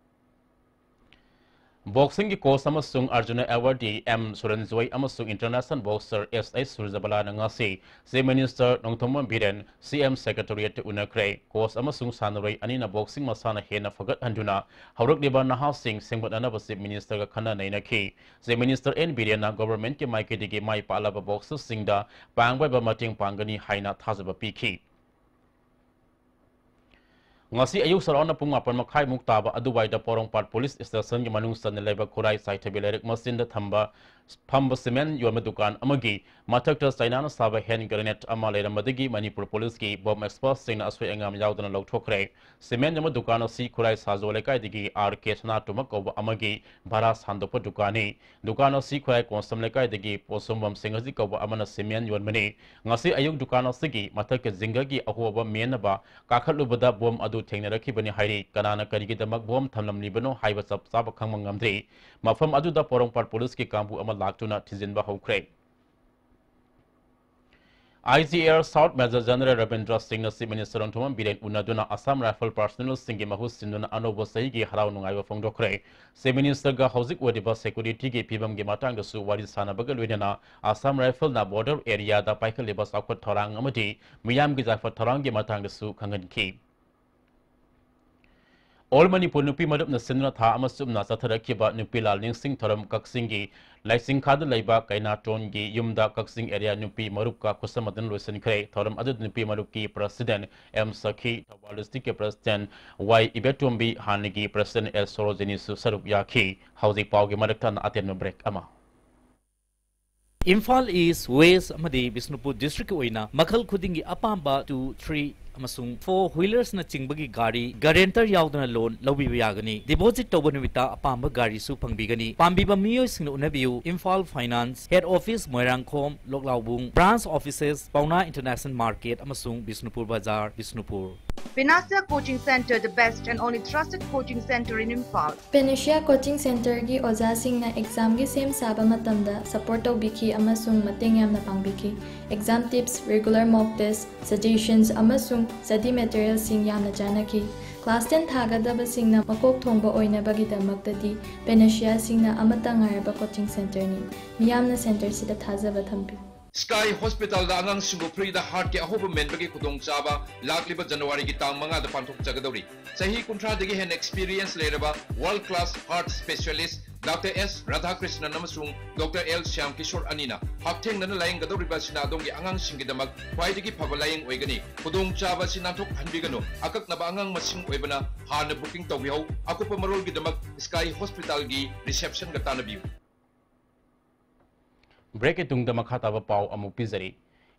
Boxingꯒꯤ coach ꯑꯃꯁꯨꯡ Arjuna Awardee ꯑꯦꯝ ꯁꯨꯔꯟꯖꯣꯏ ꯑꯃꯁꯨꯡ international boxer ꯑꯦꯁ ꯑꯩꯆ ꯁꯨꯔꯖꯕꯂꯥꯅ ꯉꯁꯤ Chief Minister ꯅꯣꯡꯊꯣꯝꯕꯝ ꯕꯤꯔꯦꯟ ꯁꯤ ꯑꯦꯝ Secretariatꯇ ꯎꯅꯈ꯭ꯔꯦ꯫ Coach ꯑꯃꯁꯨꯡ ꯁꯥꯟꯅꯔꯣꯏ ꯑꯅꯤꯅ boxing ꯃꯁꯥꯟꯅ ꯍꯦꯟꯅ ꯐꯒꯠꯍꯟꯗꯨꯅ ꯍꯧꯔꯛꯂꯤꯕ ꯅꯍꯥꯁꯤꯡ ꯁꯦꯝꯒꯠꯅꯅꯕ Chief Ministerꯒ ꯈꯟꯅ ꯅꯩꯅꯈꯤ꯫ Chief Minister ꯑꯦꯟ ꯕꯤꯔꯦꯟꯅ governmentꯀꯤ ꯃꯥꯏꯀꯩꯗꯒꯤ ꯃꯥꯏ ꯄꯥꯛꯂꯕ boxerꯁꯤꯡꯗ ꯄꯥꯡꯕ ꯑꯣꯏꯕ ꯃꯇꯦꯡ ꯄꯥꯡꯒꯅꯤ ꯍꯥꯏꯅ ꯊꯥꯖꯕ ꯄꯤꯈꯤ꯫ ꯉꯁꯤ ꯑꯌꯨꯛ ꯁꯔꯥꯎꯅ ꯄꯨꯡ ꯃꯥꯄꯟ ꯃꯈꯥꯏꯃꯨꯛ ꯇꯥꯕ ꯑꯗꯨꯋꯥꯏꯗ ꯄꯣꯔꯣꯝꯄꯥꯠ ꯄꯨꯂꯤꯁ ꯁ꯭ꯇꯦꯁꯟꯒꯤ ꯃꯅꯨꯡ ꯆꯟꯅ ꯂꯩꯕ ꯈꯨꯔꯥꯏ ꯆꯥꯏꯊꯕꯤ ꯂꯥꯏꯔꯤꯛ ꯃꯆꯤꯟꯗ ꯊꯝꯕ ꯐꯝꯕ ꯁꯤꯃꯦꯟ ꯌꯣꯟꯕ ꯗꯨꯀꯥꯟ ꯑꯃꯒꯤ ꯃꯊꯛꯇ ꯆꯥꯏꯅꯥꯅ ꯁꯥꯕ ꯍꯦꯟ ꯒ꯭ꯔꯦꯅꯦꯗ ꯑꯃ ꯂꯩꯔꯝꯕꯗꯒꯤ ꯃꯅꯤꯄꯨꯔ ꯄꯨꯂꯤꯁꯀꯤ ꯕꯣꯝ ꯑꯦꯛꯁꯄꯔꯠꯁꯤꯡꯅ ꯑꯁꯣꯏ ꯑꯉꯥꯝ ꯌꯥꯎꯗꯅ ꯂꯧꯊꯣꯛꯈ꯭ꯔꯦ꯫ ꯁꯤꯃꯦꯟ ꯌꯣꯟꯕ ꯗꯨꯀꯥꯟ ꯑꯁꯤ ꯈꯨꯔꯥꯏ ꯁꯥꯖꯣ ꯂꯩꯀꯥꯏꯗꯒꯤ ꯑꯥꯔ ꯀꯦ ꯁꯅꯥꯇꯣꯝꯕ ꯀꯧꯕ ꯑꯃꯒꯤ ꯚꯔꯥ ꯁꯥꯟꯗꯣꯛꯄ ꯗꯨꯀꯥꯟꯅꯤ꯫ ꯗꯨꯀꯥꯟ ꯑꯁꯤ ꯈꯨꯔꯥꯏ ꯀꯣꯟꯁꯝ ꯂꯩꯀꯥꯏꯗꯒꯤ ꯄꯣꯠꯁꯨꯝꯕꯝ ꯁꯤꯡꯍꯖꯤꯠ ꯀꯧꯕ ꯑꯃꯅ ꯁꯤꯃꯦꯟ ꯌꯣꯟꯕꯅꯤ꯫ ꯉꯁꯤ ꯑꯌꯨꯛ ꯗꯨꯀꯥꯟ ꯑꯁꯤꯒꯤ ꯃꯊꯛꯀꯤ ꯖꯤꯡꯒꯒꯤ ꯑꯍꯣꯕ ꯃꯦꯟꯅꯕ ꯀꯥꯈꯠꯂꯨꯕꯗ ꯕꯣꯝ ꯑꯗꯨ ꯊꯦꯡꯅꯔꯛꯈꯤꯕꯅꯤ ꯍꯥꯏꯔꯤ꯫ ꯀꯅꯥꯅ ꯀꯔꯤꯒꯤꯗꯃꯛ ꯕꯣꯝ ꯊꯝꯂꯝꯂꯤꯕꯅꯣ ꯍꯥꯏꯕ ꯆꯞ ꯆꯥꯕ ꯈꯪꯕ ꯉꯝꯗ꯭ꯔꯤ꯫ ꯃꯐꯝ ꯑꯗꯨꯗ ꯄꯣꯔꯣꯝꯄꯥꯠ ꯄꯨꯂꯤꯁꯀꯤ ꯀꯥꯡꯕꯨ ꯑꯃ ꯂꯥꯛꯇꯨꯅ ꯊꯤꯖꯤꯟꯕ ꯍꯧꯈ꯭ꯔꯦ꯫ I G AR south major general Ravindra ꯁꯤꯡꯅ ꯆꯤꯐ ꯃꯤꯅꯤꯁꯇꯔ ꯔꯣꯡꯊꯣꯡꯕꯝ ꯕꯤꯔꯦꯟ ꯎꯅꯗꯨꯅ ꯑꯁꯥꯝ ꯔꯥꯏꯐꯜ ꯄꯥꯔꯁꯅꯦꯜꯁꯤꯡꯒꯤ ꯃꯍꯨꯠ ꯁꯤꯟꯗꯨꯅ ꯑꯅꯧꯕ ꯆꯍꯤꯒꯤ ꯍꯔꯥꯎ ꯅꯨꯡꯉꯥꯏꯕ ꯐꯣꯡꯗꯣꯛꯈ꯭ꯔꯦ꯫ ꯆꯤꯐ ꯃꯤꯅꯤꯁꯇꯔꯒ ꯍꯧꯖꯤꯛ ꯑꯣꯏꯔꯤꯕ ꯁꯦꯀ꯭ꯌꯨꯔꯤꯇꯤꯒꯤ ꯐꯤꯕꯝꯒꯤ ꯃꯇꯥꯡꯗꯁꯨ ꯋꯥꯔꯤ ꯁꯥꯟꯅꯕꯒ ꯂꯣꯏꯅꯅ ꯑꯁꯥꯝ ꯔꯥꯏꯐꯜꯅ ꯕꯣꯔꯗꯔ ꯑꯦꯔꯤꯌꯥꯗ ꯄꯥꯏꯈꯠꯂꯤꯕ ꯆꯥꯎꯈꯠ ꯊꯧꯔꯥꯡ ꯑꯃꯗꯤ ꯃꯤꯌꯥꯝꯒꯤ ꯌꯥꯏꯐ ꯊꯧꯔꯥꯡꯒꯤ ꯃꯇꯥꯡꯗꯁꯨ ꯈꯪꯍꯟꯈꯤ꯫ ꯑꯣꯜ ꯃꯅꯤꯄꯨꯔ ꯅꯨꯄꯤ ꯃꯔꯨꯞꯅ ꯁꯤꯟꯗꯨꯅ ꯊꯥ ꯑꯃ ꯆꯨꯞꯅ ꯆꯠꯊꯔꯛꯈꯤꯕ ꯅꯨꯄꯤ ꯂꯥꯜ ꯅꯤꯡꯁꯤꯡ ꯊꯧꯔꯝ ꯀꯛꯆꯤꯡꯒꯤ ꯂꯥꯏꯁꯤꯡꯈꯥꯗ ꯂꯩꯕ ꯀꯩꯅꯥꯇꯣꯟꯒꯤ ꯌꯨꯝꯗ ꯀꯛꯆꯤꯡ ꯑꯦꯔꯤꯌꯥ ꯅꯨꯄꯤ ꯃꯔꯨꯞꯀ ꯈꯨꯠꯁꯝꯅꯗꯨꯅ ꯂꯣꯏꯁꯤꯟꯈ꯭ꯔꯦ꯫ ꯊꯧꯔꯝ ꯑꯗꯨꯗ ꯅꯨꯄꯤ ꯃꯔꯨꯞꯀꯤ ꯄ꯭ꯔꯁꯤꯗꯦꯟ ꯑꯦꯝ ꯁꯈꯤ, ꯊꯧꯕꯥꯜ ꯗꯤꯁꯇ꯭ꯔꯤꯛꯀꯤ ꯄ꯭ꯔꯁꯤꯗꯦꯟ ꯋꯥꯏ ꯏꯕꯦꯇꯣꯝꯕꯤ, ꯍꯥꯟꯅꯒꯤ ꯄ꯭ꯔꯁꯤꯗꯦꯟ ꯑꯦꯁ ꯁꯣꯔꯣꯖꯤꯅꯤꯁꯨ ꯁꯔꯨꯛ ꯌꯥꯈꯤ꯫ ꯍꯧꯖꯤꯛ ꯄꯥꯎꯒꯤ ꯃꯔꯛ ꯊꯠꯅ ꯑꯇꯦꯟꯕ ꯕ꯭ꯔꯦꯛ ꯑꯃ꯫ ꯏꯝꯐꯥꯜ ꯏꯁ, ꯋꯦꯁ ꯑꯃꯗꯤ ꯕꯤꯁꯅꯨꯄꯨꯔ ꯗꯤꯁꯇ꯭ꯔꯤꯛꯀꯤ ꯑꯣꯏꯅ ꯃꯈꯜ ꯈꯨꯗꯤꯡꯒꯤ ꯑꯄꯥꯝꯕ two, three ꯑꯃꯁꯨꯡ four wheelersꯅ ꯆꯤꯡꯕꯒꯤ ꯒꯥꯔꯤ ꯒꯥꯔꯦꯟꯇꯔ ꯌꯥꯎꯗꯅ ꯂꯣꯟ ꯂꯧꯕꯤꯕ ꯌꯥꯒꯅꯤ꯫ ꯗꯤꯄꯣꯖꯤꯠ ꯇꯧꯕ ꯅꯨꯃꯤꯠꯇ ꯑꯄꯥꯝꯕ ꯒꯥꯔꯤꯁꯨ ꯐꯪꯕꯤꯒꯅꯤ꯫ ꯄꯥꯝꯕꯤꯕ ꯃꯤꯑꯣꯏꯁꯤꯡꯅ ꯎꯅꯕꯤꯌꯨ, Imphal finance, head office Moirangkhom, ꯂꯣꯛꯂꯥꯎꯕꯨꯡ, ꯕ꯭ꯔꯥꯟꯁ ꯑꯣꯐꯤꯁꯦꯁ ꯄꯥꯎꯅꯥ ꯏꯟꯇꯔꯅꯦꯁꯅꯦꯜ ꯃꯥꯔꯀꯦꯠ ꯑꯃꯁꯨꯡ ꯕꯤꯁꯅꯨꯄꯨꯔ ꯕꯖꯥꯔ, Bishnupur. Panacea Coaching Center, the best and only trusted coaching center in Imphal. Panacea Coaching Centerꯒꯤ ꯑꯣꯖꯥꯁꯤꯡꯅ ꯑꯦꯛꯖꯥꯝꯒꯤ ꯁꯦꯝ ꯁꯥꯕ ꯃꯇꯝꯗ ꯁꯄꯣꯔꯠ ꯇꯧꯕꯤꯈꯤ ꯑꯃꯁꯨꯡ ꯃꯇꯦꯡ ꯌꯥꯝꯅ ꯄꯥꯡꯕꯤꯈꯤ꯫ ꯑꯦꯛꯖꯥꯝ ꯇꯤꯞꯁ, ꯔꯤꯒꯨꯂꯔ ꯃꯣꯛ ꯇꯦꯁ, ꯁꯖꯦꯁꯟꯁ ꯑꯃꯁꯨꯡ ꯁ꯭ꯇꯗꯤ ꯃꯦꯇꯔꯤꯌꯦꯜꯁꯤꯡ ꯌꯥꯝꯅ ꯆꯥꯟꯅꯈꯤ꯫ ꯀ꯭ꯂꯥꯁ ꯇꯦꯟ ꯊꯥꯒꯗꯕꯁꯤꯡꯅ ꯃꯀꯣꯛ ꯊꯣꯡꯕ ꯑꯣꯏꯅꯕꯒꯤꯗꯃꯛꯇꯗꯤ ꯄꯦꯅꯦꯁꯤꯌꯥꯁꯤꯡꯅ ꯑꯃꯠꯇ ꯉꯥꯏꯔꯕ ꯀꯣꯆꯤꯡ ꯁꯦꯟꯇꯔꯅꯤ꯫ ꯃꯤꯌꯥꯝꯅ ꯁꯦꯟꯇꯔꯁꯤꯗ ꯊꯥꯖꯕ ꯊꯝꯕꯤꯌꯨ꯫ Sky Hospitalꯗ ꯑꯉꯥꯡꯁꯤꯡꯕꯨ ꯐ꯭ꯔꯤꯗ ꯍꯥꯔꯠꯀꯤ ꯑꯍꯣꯕ ꯃꯦꯟꯕꯒꯤ ꯈꯨꯗꯣꯡꯆꯥꯕ ꯂꯥꯛꯂꯤꯕ ꯖꯅꯋꯥꯔꯤꯒꯤ ꯇꯥꯡ ꯃꯉꯥꯗ ꯄꯥꯡꯊꯣꯛꯆꯒꯗꯧꯔꯤ꯫ ꯆꯍꯤ ꯀꯨꯟꯊ꯭ꯔꯥꯗꯒꯤ ꯍꯦꯟꯅ ꯑꯦꯛꯁꯄꯤꯔꯤꯌꯦꯟꯁ ꯂꯩꯔꯕ world class heart specialist doctor ꯑꯦꯁ ꯔꯥꯙꯥꯀ꯭ꯔꯤꯁꯅꯟ ꯑꯃꯁꯨꯡ ꯗꯥꯛꯇꯔ ꯑꯦꯜ ꯁ꯭ꯌꯥꯝ ꯀꯤꯁꯣꯔ ꯑꯅꯤꯅ ꯍꯛꯊꯦꯡꯅꯅ ꯂꯥꯌꯦꯡꯒꯗꯧꯔꯤꯕ ꯑꯁꯤꯅ ꯑꯗꯣꯝꯒꯤ ꯑꯉꯥꯡꯁꯤꯡꯒꯤꯗꯃꯛ ꯈ꯭ꯋꯥꯏꯗꯒꯤ ꯐꯕ ꯂꯥꯌꯦꯡ ꯑꯣꯏꯒꯅꯤ꯫ ꯈꯨꯗꯣꯡꯆꯥꯕ ꯑꯁꯤ ꯅꯥꯟꯊꯣꯛꯍꯟꯕꯤꯒꯅꯨ꯫ ꯑꯀꯛꯅꯕ ꯑꯉꯥꯡ ꯃꯁꯤꯡ ꯑꯣꯏꯕꯅ ꯍꯥꯟꯅ ꯕꯨꯀꯤꯡ ꯇꯧꯕꯤꯍꯧ꯫ ꯑꯀꯨꯞꯄ ꯃꯔꯣꯜꯒꯤꯗꯃꯛ Sky Hospitalꯒꯤ ꯔꯤꯁꯦꯞꯁꯟꯒ ꯇꯥꯟꯅꯕꯤꯌꯨ꯫ Break ꯀꯤ ꯇꯨꯡꯗ ꯃꯈꯥ ꯇꯥꯕ ꯄꯥꯎ ꯑꯃꯨꯛ ꯄꯤꯖꯔꯤ꯫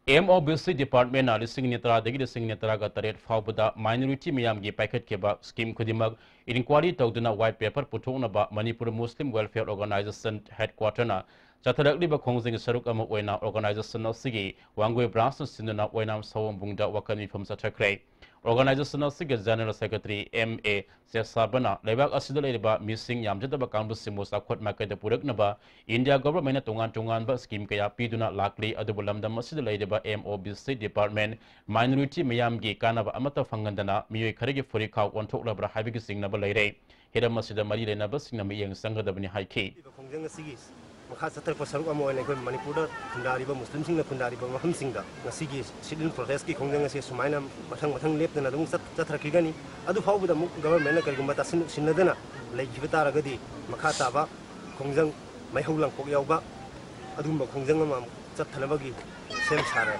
M O B C department ꯅ ꯂꯤꯁꯤꯡ ꯑꯅꯤ ꯇꯔꯥꯗꯒꯤ ꯂꯤꯁꯤꯡ ꯑꯅꯤ ꯇꯔꯥꯒ ꯇꯔꯦꯠ ꯐꯥꯎꯕꯗ minority ꯃꯤꯌꯥꯝꯒꯤ ꯄꯥꯏꯈꯠꯈꯤꯕ scheme ꯈꯨꯗꯤꯡꯃꯛ inquiry ꯇꯧꯗꯨꯅ white paper ꯄꯨꯊꯣꯛꯅꯕ Manipur Muslim Welfare Organisation headquarter ꯅ ꯆꯠꯊꯔꯛꯂꯤꯕ ꯈꯣꯡꯖꯪꯒꯤ ꯁꯔꯨꯛ ꯑꯃ ꯑꯣꯏꯅ organization ꯑꯁꯤꯒꯤ ꯋꯥꯡꯒꯣꯏ branch ꯅ ꯁꯤꯟꯗꯨꯅ ꯑꯣꯏꯅꯥꯝ ꯁꯑꯣꯝꯕꯨꯡꯗ ꯋꯥꯀꯠ ꯃꯤꯐꯝ ꯆꯠꯊꯈ꯭ꯔꯦ꯫ Organization ꯑꯁꯤꯒꯤ General Secretary M A ꯆꯦꯁꯥꯕꯅ ꯂꯩꯕꯥꯛ ꯑꯁꯤꯗ ꯂꯩꯔꯤꯕ ꯃꯤꯁꯤꯡ ꯌꯥꯝꯖꯗꯕ ꯀꯥꯡꯕꯨꯁꯤꯡꯕꯨ ꯆꯥꯎꯈꯠ ꯃꯥꯏꯀꯩꯗ ꯄꯨꯔꯛꯅꯕ India government ꯅ ꯇꯣꯉꯥꯟ ꯇꯣꯉꯥꯟꯕ scheme ꯀꯌꯥ ꯄꯤꯗꯨꯅ ꯂꯥꯛꯂꯤ, ꯑꯗꯨꯕꯨ ꯂꯝꯗꯝ ꯑꯁꯤꯗ ꯂꯩꯔꯤꯕ M O B C department minority ꯃꯤꯌꯥꯝꯒꯤ ꯀꯥꯟꯅꯕ ꯑꯃꯠꯇ ꯐꯪꯍꯟꯗꯅ ꯃꯤꯑꯣꯏ ꯈꯔꯒꯤ ꯐꯨꯔꯤꯠꯈꯥꯎ ꯑꯣꯟꯊꯣꯛꯂꯕ꯭ꯔꯥ ꯍꯥꯏꯕꯒꯤ ꯆꯤꯡꯅꯕ ꯂꯩꯔꯦ꯫ ꯍꯤꯔꯝ ꯑꯁꯤꯗ ꯃꯔꯤ ꯂꯩꯅꯕꯁꯤꯡꯅ ꯃꯤꯠꯌꯦꯡ ꯆꯪꯒꯗꯕꯅꯤ ꯍꯥꯏꯈꯤ꯫ ꯈꯣꯡꯖꯪ ꯑꯁꯤꯒꯤ ꯃꯈꯥ ꯆꯠꯊꯔꯛꯄ ꯁꯔꯨꯛ ꯑꯃ ꯑꯣꯏꯅ ꯑꯩꯈꯣꯏ ꯃꯅꯤꯄꯨꯔꯗ ꯈꯨꯟꯗꯥꯔꯤꯕ ꯃꯨꯁꯂꯤꯝꯁꯤꯡꯅ ꯈꯨꯟꯗꯥꯔꯤꯕ ꯃꯐꯝꯁꯤꯡꯗ ꯉꯁꯤꯒꯤ sit-in protest ꯀꯤ ꯈꯣꯡꯖꯪ ꯑꯁꯤ ꯁꯨꯃꯥꯏꯅ ꯃꯊꯪ ꯃꯊꯪ ꯂꯦꯞꯇꯅ ꯑꯗꯨꯝ ꯆꯠ-, ꯆꯠꯊꯔꯛꯈꯤꯒꯅꯤ꯫ ꯑꯗꯨ ꯐꯥꯎꯕꯗ ꯑꯃꯨꯛ government ꯅ ꯀꯔꯤꯒꯨꯝꯕ ꯇꯥꯁꯤꯟ ꯎꯁꯤꯟꯅꯗꯅ ꯂꯩꯈꯤꯕ ꯇꯥꯔꯒꯗꯤ ꯃꯈꯥ ꯇꯥꯕ ꯈꯣꯡꯖꯪ ꯃꯩꯍꯧ ꯂꯥꯡꯄꯣꯛ ꯌꯥꯎꯕ ꯑꯗꯨꯒꯨꯝꯕ ꯈꯣꯡꯖꯪ ꯑꯃ ꯑꯃꯨꯛ ꯆꯠꯊꯅꯕꯒꯤ ꯁꯦꯝ ꯁꯥꯔꯦ꯫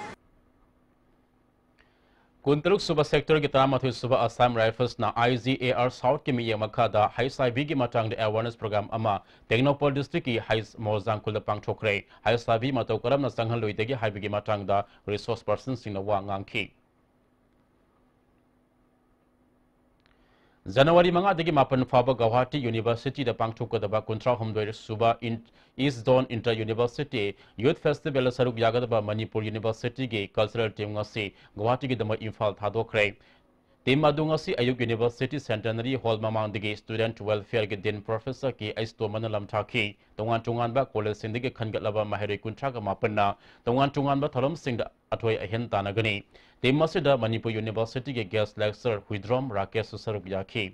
ꯀꯨꯟꯇꯔꯨꯛ ꯁꯨꯕ sector ꯒꯤ ꯇꯔꯥꯃꯥꯊꯣꯏ ꯁꯨꯕ Assam Rifles ꯅ I G A R South ꯀꯤ ꯃꯤꯠꯌꯦꯡ ꯃꯈꯥꯗ H I V ꯒꯤ ꯃꯇꯥꯡꯗ awareness program ꯑꯃ ꯇꯦꯡꯅꯧꯄꯜ district ꯀꯤ ꯍꯩꯁ ꯃꯣꯖꯥꯡ ꯈꯨꯜꯗ ꯄꯥꯡꯊꯣꯛꯈ꯭ꯔꯦ꯫ H I V ꯃꯇꯧ ꯀꯔꯝꯅ ꯆꯪꯍꯜꯂꯣꯏꯗꯒꯦ ꯍꯥꯏꯕꯒꯤ ꯃꯇꯥꯡꯗ resource person ꯁꯤꯡꯅ ꯋꯥ ꯉꯥꯡꯈꯤ꯫ ꯖꯅꯋꯥꯔꯤ ꯃꯉꯥꯗꯒꯤ ꯃꯥꯄꯟ ꯐꯥꯎꯕ ꯒꯧꯍꯥꯇꯤ University ꯗ ꯄꯥꯡꯊꯣꯛꯀꯗꯕ ꯀꯨꯟꯊ꯭ꯔꯥ ꯍꯨꯝꯗꯣꯏ ꯁꯨꯕ ꯏꯟ-, East Zone Inter University Youth Festival ꯗ ꯁꯔꯨꯛ ꯌꯥꯒꯗꯕ ꯃꯅꯤꯄꯨꯔ University ꯒꯤ cultural team ꯉꯁꯤ ꯒꯧꯍꯥꯇꯤꯒꯤꯗꯃꯛ ꯏꯝꯐꯥꯜ ꯊꯥꯗꯣꯛꯈ꯭ꯔꯦ꯫ Team ꯑꯗꯨ ꯉꯁꯤ ꯑꯌꯨꯛ University Centenary Hall ꯃꯃꯥꯡꯗꯒꯤ Student Welfare ꯒꯤ Dean Professor K H ꯇꯣꯝꯕꯅ ꯂꯝꯊꯥꯈꯤ꯫ ꯇꯣꯉꯥꯟ ꯇꯣꯉꯥꯟꯕ college ꯁꯤꯡꯗꯒꯤ ꯈꯟꯒꯠꯂꯕ ꯃꯍꯩꯔꯣꯏ ꯀꯨꯟꯊ꯭ꯔꯥꯒ ꯃꯥꯄꯟꯅ ꯇꯣꯉꯥꯟ ꯇꯣꯉꯥꯟꯕ ꯊꯧꯔꯝꯁꯤꯡꯗ ꯑꯊꯣꯏ ꯑꯍꯦꯟ ꯇꯥꯟꯅꯒꯅꯤ꯫ Team ꯑꯁꯤꯗ ꯃꯅꯤꯄꯨꯔ University ꯒꯤ guest lecturer ꯍꯨꯏꯗ꯭ꯔꯣꯝ ꯔꯥꯀꯦꯁꯁꯨ ꯁꯔꯨꯛ ꯌꯥꯈꯤ꯫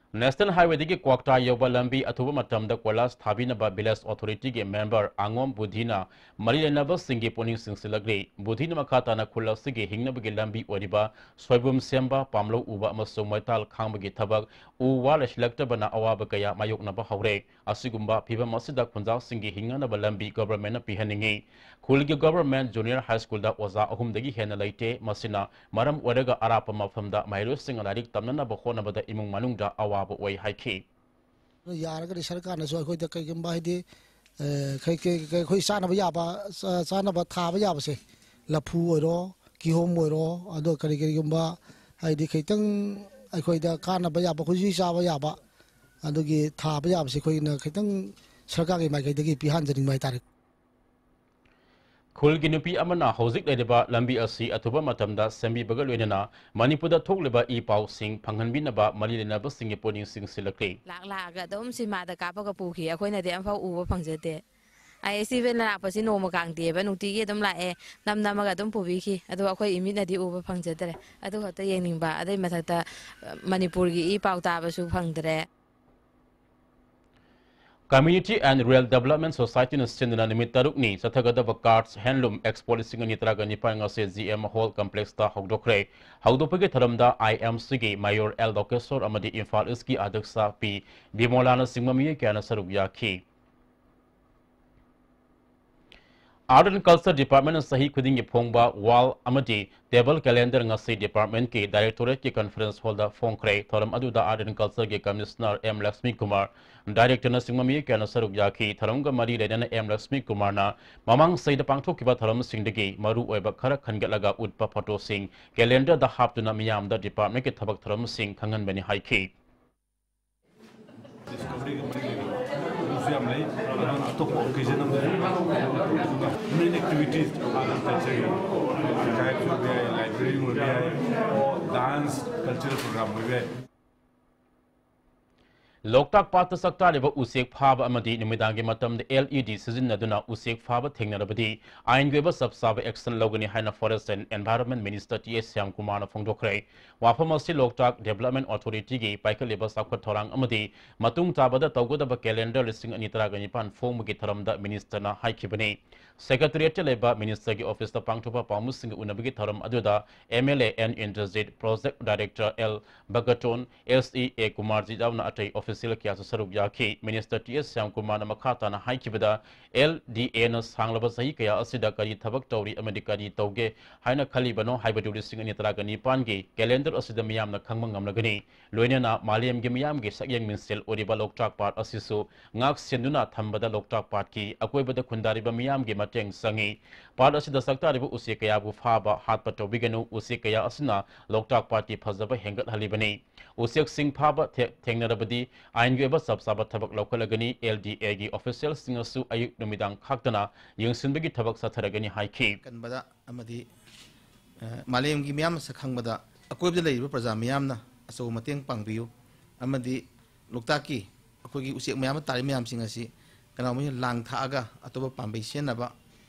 National Highway ꯗꯒꯤ ꯀ꯭ꯋꯥꯛꯇꯥ ꯌꯧꯕ ꯂꯝꯕꯤ ꯑꯊꯨꯕ ꯃꯇꯝꯗ ꯀꯣꯏꯂꯥꯁ ꯊꯥꯕꯤꯅꯕ Village Authority ꯒꯤ member ꯑꯉꯣꯝ ꯕꯨꯙꯤꯅ ꯃꯔꯤ ꯂꯩꯅꯕꯁꯤꯡꯒꯤ ꯄꯨꯛꯅꯤꯡ ꯆꯤꯡꯁꯤꯜꯂꯛꯂꯤ꯫ ꯕꯨꯙꯤꯅ ꯃꯈꯥ ꯇꯥꯅ ꯈꯨꯜ ꯑꯁꯤꯒꯤ ꯍꯤꯡꯅꯕꯒꯤ ꯂꯝꯕꯤ ꯑꯣꯏꯔꯤꯕ ꯁꯣꯏꯕꯨꯝ ꯁꯦꯝꯕ, ꯄꯥꯝꯂꯧ ꯎꯕ ꯑꯃꯁꯨꯡ ꯃꯩꯇꯥꯜ ꯈꯥꯡꯕꯒꯤ ꯊꯕꯛ ꯎ ꯋꯥ ꯂꯩꯁꯤꯜꯂꯛꯇꯕꯅ ꯑꯋꯥꯕ ꯀꯌꯥ ꯃꯥꯌꯣꯛꯅꯕ ꯍꯧꯔꯦ꯫ ꯑꯁꯤꯒꯨꯝꯕ ꯐꯤꯚꯝ ꯑꯁꯤꯗ ꯈꯨꯟꯖꯥꯁꯤꯡꯒꯤ ꯍꯤꯡꯅꯅꯕ ꯂꯝꯕꯤ government ꯅ ꯄꯤꯍꯟꯅꯤꯡꯏ꯫ ꯈꯨꯜꯒꯤ Government Junior High School ꯗ ꯑꯣꯖꯥ ꯑꯍꯨꯝꯗꯒꯤ ꯍꯦꯟꯅ ꯂꯩꯇꯦ꯫ ꯃꯁꯤꯅ ꯃꯔꯝ ꯑꯣꯏꯔꯒ ꯑꯔꯥꯞꯄ ꯃꯐꯝꯗ ꯃꯍꯩꯔꯣꯏꯁꯤꯡꯅ ꯂꯥꯏꯔꯤꯛ ꯇꯝꯅꯅꯕ ꯍꯣꯠꯅꯕꯗ ꯏꯃꯨꯡ ꯃꯅꯨꯡꯗ ꯑꯋꯥꯕ ꯑꯣꯏ ꯍꯥꯏꯈꯤ꯫ ꯌꯥꯔꯒꯗꯤ ꯁꯔꯀꯥꯔꯅꯁꯨ ꯑꯩꯈꯣꯏꯗ ꯀꯩꯒꯨꯝꯕ ꯍꯥꯏꯗꯤ, ꯑ, ꯀꯩ-, ꯀꯩ-, ꯀꯩ-, ꯑꯩꯈꯣꯏ ꯆꯥꯅꯕ ꯌꯥꯕ, ꯆꯥ-, ꯆꯥꯅꯕ ꯊꯥꯕ ꯌꯥꯕꯁꯦ, ꯂꯐꯨ ꯑꯣꯏꯔꯣ, ꯀꯤꯍꯣꯝ ꯑꯣꯏꯔꯣ, ꯑꯗꯣ ꯀꯔꯤ ꯀꯔꯤꯒꯨꯝꯕ ꯍꯥꯏꯗꯤ ꯈꯤꯇꯪ ꯑꯩꯈꯣꯏꯗ ꯀꯥꯟꯅꯕ ꯌꯥꯕ, ꯑꯩꯈꯣꯏ ꯍꯧꯖꯤꯛ ꯆꯥꯕ ꯌꯥꯕ, ꯑꯗꯨꯒꯤ ꯊꯥꯕ ꯌꯥꯕꯁꯦ ꯑꯩꯈꯣꯏꯅ ꯈꯤꯇꯪ ꯁꯔꯀꯥꯔꯒꯤ ꯃꯥꯏꯀꯩꯗꯒꯤ ꯄꯤꯍꯟꯖꯅꯤꯡꯕ ꯍꯥꯏꯇꯥꯔꯦ꯫ ꯈꯨꯜꯒꯤ ꯅꯨꯄꯤ ꯑꯃꯅ ꯍꯧꯖꯤꯛ ꯂꯩꯔꯤꯕ ꯂꯝꯕꯤ ꯑꯁꯤ ꯑꯊꯨꯕ ꯃꯇꯝꯗ ꯁꯦꯝꯕꯤꯕꯒ ꯂꯣꯏꯅꯅ ꯃꯅꯤꯄꯨꯔꯗ ꯊꯣꯛꯂꯤꯕ ꯏ ꯄꯥꯎꯁꯤꯡ ꯐꯪꯍꯟꯕꯤꯅꯕ ꯃꯔꯤ ꯂꯩꯅꯕꯁꯤꯡꯒꯤ ꯄꯨꯛꯅꯤꯡ ꯆꯤꯡꯁꯤꯜꯂꯛꯂꯤ꯫ ꯂꯥꯛ ꯂꯥꯛꯑꯒ ꯑꯗꯨꯝ ꯁꯤꯃꯥꯗ ꯀꯥꯞꯄꯒ ꯄꯨꯈꯤ, ꯑꯩꯈꯣꯏꯅꯗꯤ ꯑꯝꯐꯥꯎ ꯎꯕ ꯐꯪꯖꯗꯦ꯫ ꯑꯥꯏ ꯑꯦꯁ ꯇꯤ ꯚꯤꯅ ꯂꯥꯛꯄꯁꯤ ꯅꯣꯡꯃ ꯀꯥꯡꯗꯦꯕ, ꯅꯨꯡꯇꯤꯒꯤ ꯑꯗꯨꯝ ꯂꯥꯛꯑꯦ, ꯅꯝ ꯅꯝꯃꯒ ꯑꯗꯨꯝ ꯄꯨꯕꯤꯈꯤ, ꯑꯗꯨ ꯑꯩꯈꯣꯏ ꯏꯃꯤꯠꯅꯗꯤ ꯎꯕ ꯐꯪꯖꯗ꯭ꯔꯦ꯫ ꯑꯗꯨ ꯈꯛꯇ ꯌꯦꯡꯅꯤꯡꯕ, ꯑꯗꯩ ꯃꯊꯛꯇ, ꯑ, ꯃꯅꯤꯄꯨꯔꯒꯤ ꯏ ꯄꯥꯎ ꯇꯥꯕꯁꯨ ꯐꯪꯗ꯭ꯔꯦ꯫ Community and Rural Development Societyꯅ ꯁꯤꯟꯗꯨꯅ ꯅꯨꯃꯤꯠ ꯇꯔꯨꯛꯅꯤ ꯆꯠꯊꯒꯗꯕ ꯀꯥꯔꯠꯁ ꯍꯦꯟꯂꯨꯝ ꯑꯦꯛꯁꯄꯣ ꯂꯤꯁꯤꯡ ꯑꯅꯤ ꯇꯔꯥꯒ ꯅꯤꯄꯥꯟ ꯉꯁꯤ ꯖꯤ ꯑꯦꯝ ꯍꯣꯜ ꯀꯝꯄ꯭ꯂꯦꯛꯁꯇ ꯍꯧꯗꯣꯛꯈ꯭ꯔꯦ꯫ ꯍꯧꯗꯣꯛꯄꯒꯤ ꯊꯧꯔꯝꯗ ꯑꯥꯏ ꯑꯦꯝ ꯁꯤꯒꯤ ꯃꯦꯌꯣꯔ ꯑꯦꯜ ꯂꯣꯀꯦꯁꯣꯔ ꯑꯃꯗꯤ ꯏꯝꯐꯥꯜ ꯏꯁꯀꯤ ꯑꯗ꯭ꯌꯛꯁ ꯄꯤ ꯕꯤꯃꯣꯂꯥꯅꯆꯤꯡꯕ ꯃꯤꯑꯣꯏ ꯀꯌꯥꯅ ꯁꯔꯨꯛ ꯌꯥꯈꯤ꯫ Art and Culture Departmentꯅ ꯆꯍꯤ ꯈꯨꯗꯤꯡꯒꯤ ꯐꯣꯡꯕ wall ꯑꯃꯗꯤ table calendar ꯉꯁꯤ departmentꯀꯤ directorateꯀꯤ conference hallꯗ ꯐꯣꯡꯈ꯭ꯔꯦ꯫ ꯊꯧꯔꯝ ꯑꯗꯨꯗ Art and Cultureꯒꯤ Commissioner ꯑꯦꯝ ꯂꯛꯁꯃꯤ ꯀꯨꯃꯥꯔ, directorꯅꯆꯤꯡꯕ ꯃꯤꯑꯣꯏ ꯀꯌꯥꯅ ꯁꯔꯨꯛ ꯌꯥꯈꯤ꯫ ꯊꯧꯔꯝꯒ ꯃꯔꯤ ꯂꯩꯅꯅ ꯑꯦꯝ ꯂꯛꯁꯃꯤ ꯀꯨꯃꯥꯔꯅ ꯃꯃꯥꯡ ꯆꯍꯤꯗ ꯄꯥꯡꯊꯣꯛꯈꯤꯕ ꯊꯧꯔꯝꯁꯤꯡꯗꯒꯤ ꯃꯔꯨ ꯑꯣꯏꯕ ꯈꯔ ꯈꯟꯒꯠꯂꯒ ꯎꯠꯄ photoꯁꯤꯡ calendarꯗ ꯍꯥꯞꯇꯨꯅ ꯃꯤꯌꯥꯝꯗ departmentꯀꯤ ꯊꯕꯛ ꯊꯧꯔꯝꯁꯤꯡ ꯈꯪꯍꯟꯕꯅꯤ ꯍꯥꯏꯈꯤ꯫ Discoveryꯒ ꯃꯔꯤ ꯂꯩꯅꯕ ꯊꯧꯔꯝꯁꯨ ꯌꯥꯝ ꯂꯩ꯫ ꯑꯗꯨꯅ ꯑꯇꯣꯞꯄ occasion ꯑꯃꯗꯁꯨ ꯑꯗꯨꯒ main activities, art and cultureꯒꯤ archiveꯁꯨ ꯑꯣꯏꯕ ꯌꯥꯏ, libraryꯒꯨꯝꯕ ꯑꯣꯏꯕ ꯌꯥꯏ, dance, cultural program ꯑꯣꯏꯕ ꯌꯥꯏ꯫ ꯂꯣꯛꯇꯥꯛ ꯄꯥꯠꯇ ꯆꯥꯛꯇꯥꯔꯤꯕ ꯎꯆꯦꯛ ꯐꯥꯕ ꯑꯃꯗꯤ ꯅꯨꯃꯤꯗꯥꯡꯒꯤ ꯃꯇꯝꯗ L E D ꯁꯤꯖꯤꯟꯅꯗꯨꯅ ꯎꯆꯦꯛ ꯐꯥꯕ ꯊꯦꯡꯅꯔꯕꯗꯤ ꯑꯥꯏꯟꯒꯤ ꯑꯣꯏꯕ ꯆꯞ ꯆꯥꯕ action ꯂꯧꯒꯅꯤ ꯍꯥꯏꯅ Forest and Environment Minister T S ꯁ꯭ꯌꯥꯝꯀꯨꯃꯥꯔꯅ ꯐꯣꯡꯗꯣꯛꯈ꯭ꯔꯦ꯫ ꯋꯥꯐꯝ ꯑꯁꯤ ꯂꯣꯛꯇꯥꯛ Development Authorityꯒꯤ ꯄꯥꯏꯈꯠꯂꯤꯕ ꯆꯥꯎꯈꯠ ꯊꯧꯔꯥꯡ ꯑꯃꯗꯤ ꯃꯇꯨꯡ ꯇꯥꯕꯗ ꯇꯧꯒꯗꯕ calendar ꯂꯤꯁꯤꯡ ꯑꯅꯤ ꯇꯔꯥꯒ ꯅꯤꯄꯥꯟ ꯐꯣꯡꯕꯒꯤ ꯊꯧꯔꯝꯗ ministerꯅ ꯍꯥꯏꯈꯤꯕꯅꯤ꯫ Secretariatꯇ ꯂꯩꯕ ministerꯒꯤ officeꯇ ꯄꯥꯡꯊꯣꯛꯄ ꯄꯥꯎꯃꯤꯁꯤꯡꯒ ꯎꯅꯕꯒꯤ ꯊꯧꯔꯝ ꯑꯗꯨꯗ M L A N Indrajit, Project Director L ꯕꯒꯇꯣꯟ, S E A Kumarjit ꯌꯥꯎꯅ ꯑꯇꯩ officer ꯁꯤꯜ ꯀꯌꯥꯁꯨ ꯁꯔꯨꯛ ꯌꯥꯈꯤ꯫ ꯃꯤꯅꯤꯁꯇꯔ ꯇꯤ ꯑꯦꯁ ꯁ꯭ꯌꯥꯝꯀꯨꯃꯥꯔꯅ ꯃꯈꯥ ꯇꯥꯅ ꯍꯥꯏꯈꯤꯕꯗ, ꯑꯦꯜ ꯗꯤ ꯑꯦꯅ ꯁꯥꯡꯂꯕ ꯆꯍꯤ ꯀꯌꯥ ꯑꯁꯤꯗ ꯀꯔꯤ ꯊꯕꯛ ꯇꯧꯔꯤ ꯑꯃꯗꯤ ꯀꯔꯤ ꯇꯧꯒꯦ ꯍꯥꯏꯅ ꯈꯜꯂꯤꯕꯅꯣ ꯍꯥꯏꯕꯗꯨ ꯂꯤꯁꯤꯡ ꯑꯅꯤ ꯇꯔꯥꯒ ꯅꯤꯄꯥꯟꯒꯤ ꯀꯦꯂꯦꯟꯗꯔ ꯑꯁꯤꯗ ꯃꯤꯌꯥꯝꯅ ꯈꯪꯕ ꯉꯝꯂꯒꯅꯤ꯫ ꯂꯣꯏꯅꯅ ꯃꯥꯂꯦꯝꯒꯤ ꯃꯤꯌꯥꯝꯒꯤ ꯁꯛꯌꯦꯡ ꯃꯤꯡꯁꯦꯜ ꯑꯣꯏꯔꯤꯕ ꯂꯣꯛꯇꯥꯛ ꯄꯥꯠ ꯑꯁꯤꯁꯨ ꯉꯥꯛ ꯁꯦꯟꯗꯨꯅ ꯊꯝꯕꯗ ꯂꯣꯛꯇꯥꯛ ꯄꯥꯠꯀꯤ ꯑꯀꯣꯏꯕꯗ ꯈꯨꯟꯗꯥꯔꯤꯕ ꯃꯤꯌꯥꯝꯒꯤ ꯃꯇꯦꯡ ꯆꯪꯏ꯫ ꯄꯥꯠ ꯑꯁꯤꯗ ꯁꯛꯇꯥꯔꯤꯕ ꯎꯆꯦꯛ ꯀꯌꯥꯕꯨ ꯐꯥꯕ, ꯍꯥꯠꯄ ꯇꯧꯕꯤꯒꯅꯨ꯫ ꯎꯆꯦꯛ ꯀꯌꯥ ꯑꯁꯤꯅ ꯂꯣꯛꯇꯥꯛ ꯄꯥꯠꯀꯤ ꯐꯖꯕ ꯍꯦꯟꯒꯠꯍꯜꯂꯤꯕꯅꯤ꯫ ꯎꯆꯦꯛꯁꯤꯡ ꯐꯥꯕ ꯊꯦ-, ꯊꯦꯡꯅꯔꯕꯗꯤ ꯑꯥꯏꯟꯒꯤ ꯑꯣꯏꯕ ꯆꯞ ꯆꯥꯕ ꯊꯕꯛ ꯂꯧꯈꯠꯂꯒꯅꯤ꯫ ꯑꯦꯜ ꯗꯤ ꯑꯦꯒꯤ ꯑꯣꯐꯤꯁꯤꯌꯦꯜꯁꯤꯡꯅꯁꯨ ꯑꯌꯨꯛ ꯅꯨꯃꯤꯗꯥꯡ ꯈꯥꯛꯇꯅ ꯌꯦꯡꯁꯤꯟꯕꯒꯤ ꯊꯕꯛ ꯆꯠꯊꯔꯒꯅꯤ ꯍꯥꯏꯈꯤ꯫ ꯀꯟꯕꯗ ꯑꯃꯗꯤ, ꯑ, ꯃꯥꯂꯦꯝꯒꯤ ꯃꯤꯌꯥꯝꯅ ꯁꯛ ꯈꯪꯕꯗ ꯑꯀꯣꯏꯕꯗ ꯂꯩꯔꯤꯕ ꯄ꯭ꯔꯖꯥ ꯃꯤꯌꯥꯝꯅ ꯑꯆꯧꯕ ꯃꯇꯦꯡ ꯄꯥꯡꯕꯤꯌꯨ ꯑꯃꯗꯤ ꯂꯣꯛꯇꯥꯛꯀꯤ ꯑꯩꯈꯣꯏꯒꯤ ꯎꯆꯦꯛ ꯃꯌꯥꯝ ꯑꯃ ꯇꯥꯔꯤ ꯃꯌꯥꯝꯁꯤꯡ ꯑꯁꯤ ꯀꯅꯥꯒꯨꯝꯕ ꯂꯥꯡ ꯊꯥꯛꯑꯒ ꯑꯇꯣꯞꯄ ꯄꯥꯝꯕꯩ ꯁꯤꯖꯤꯟꯅꯕ,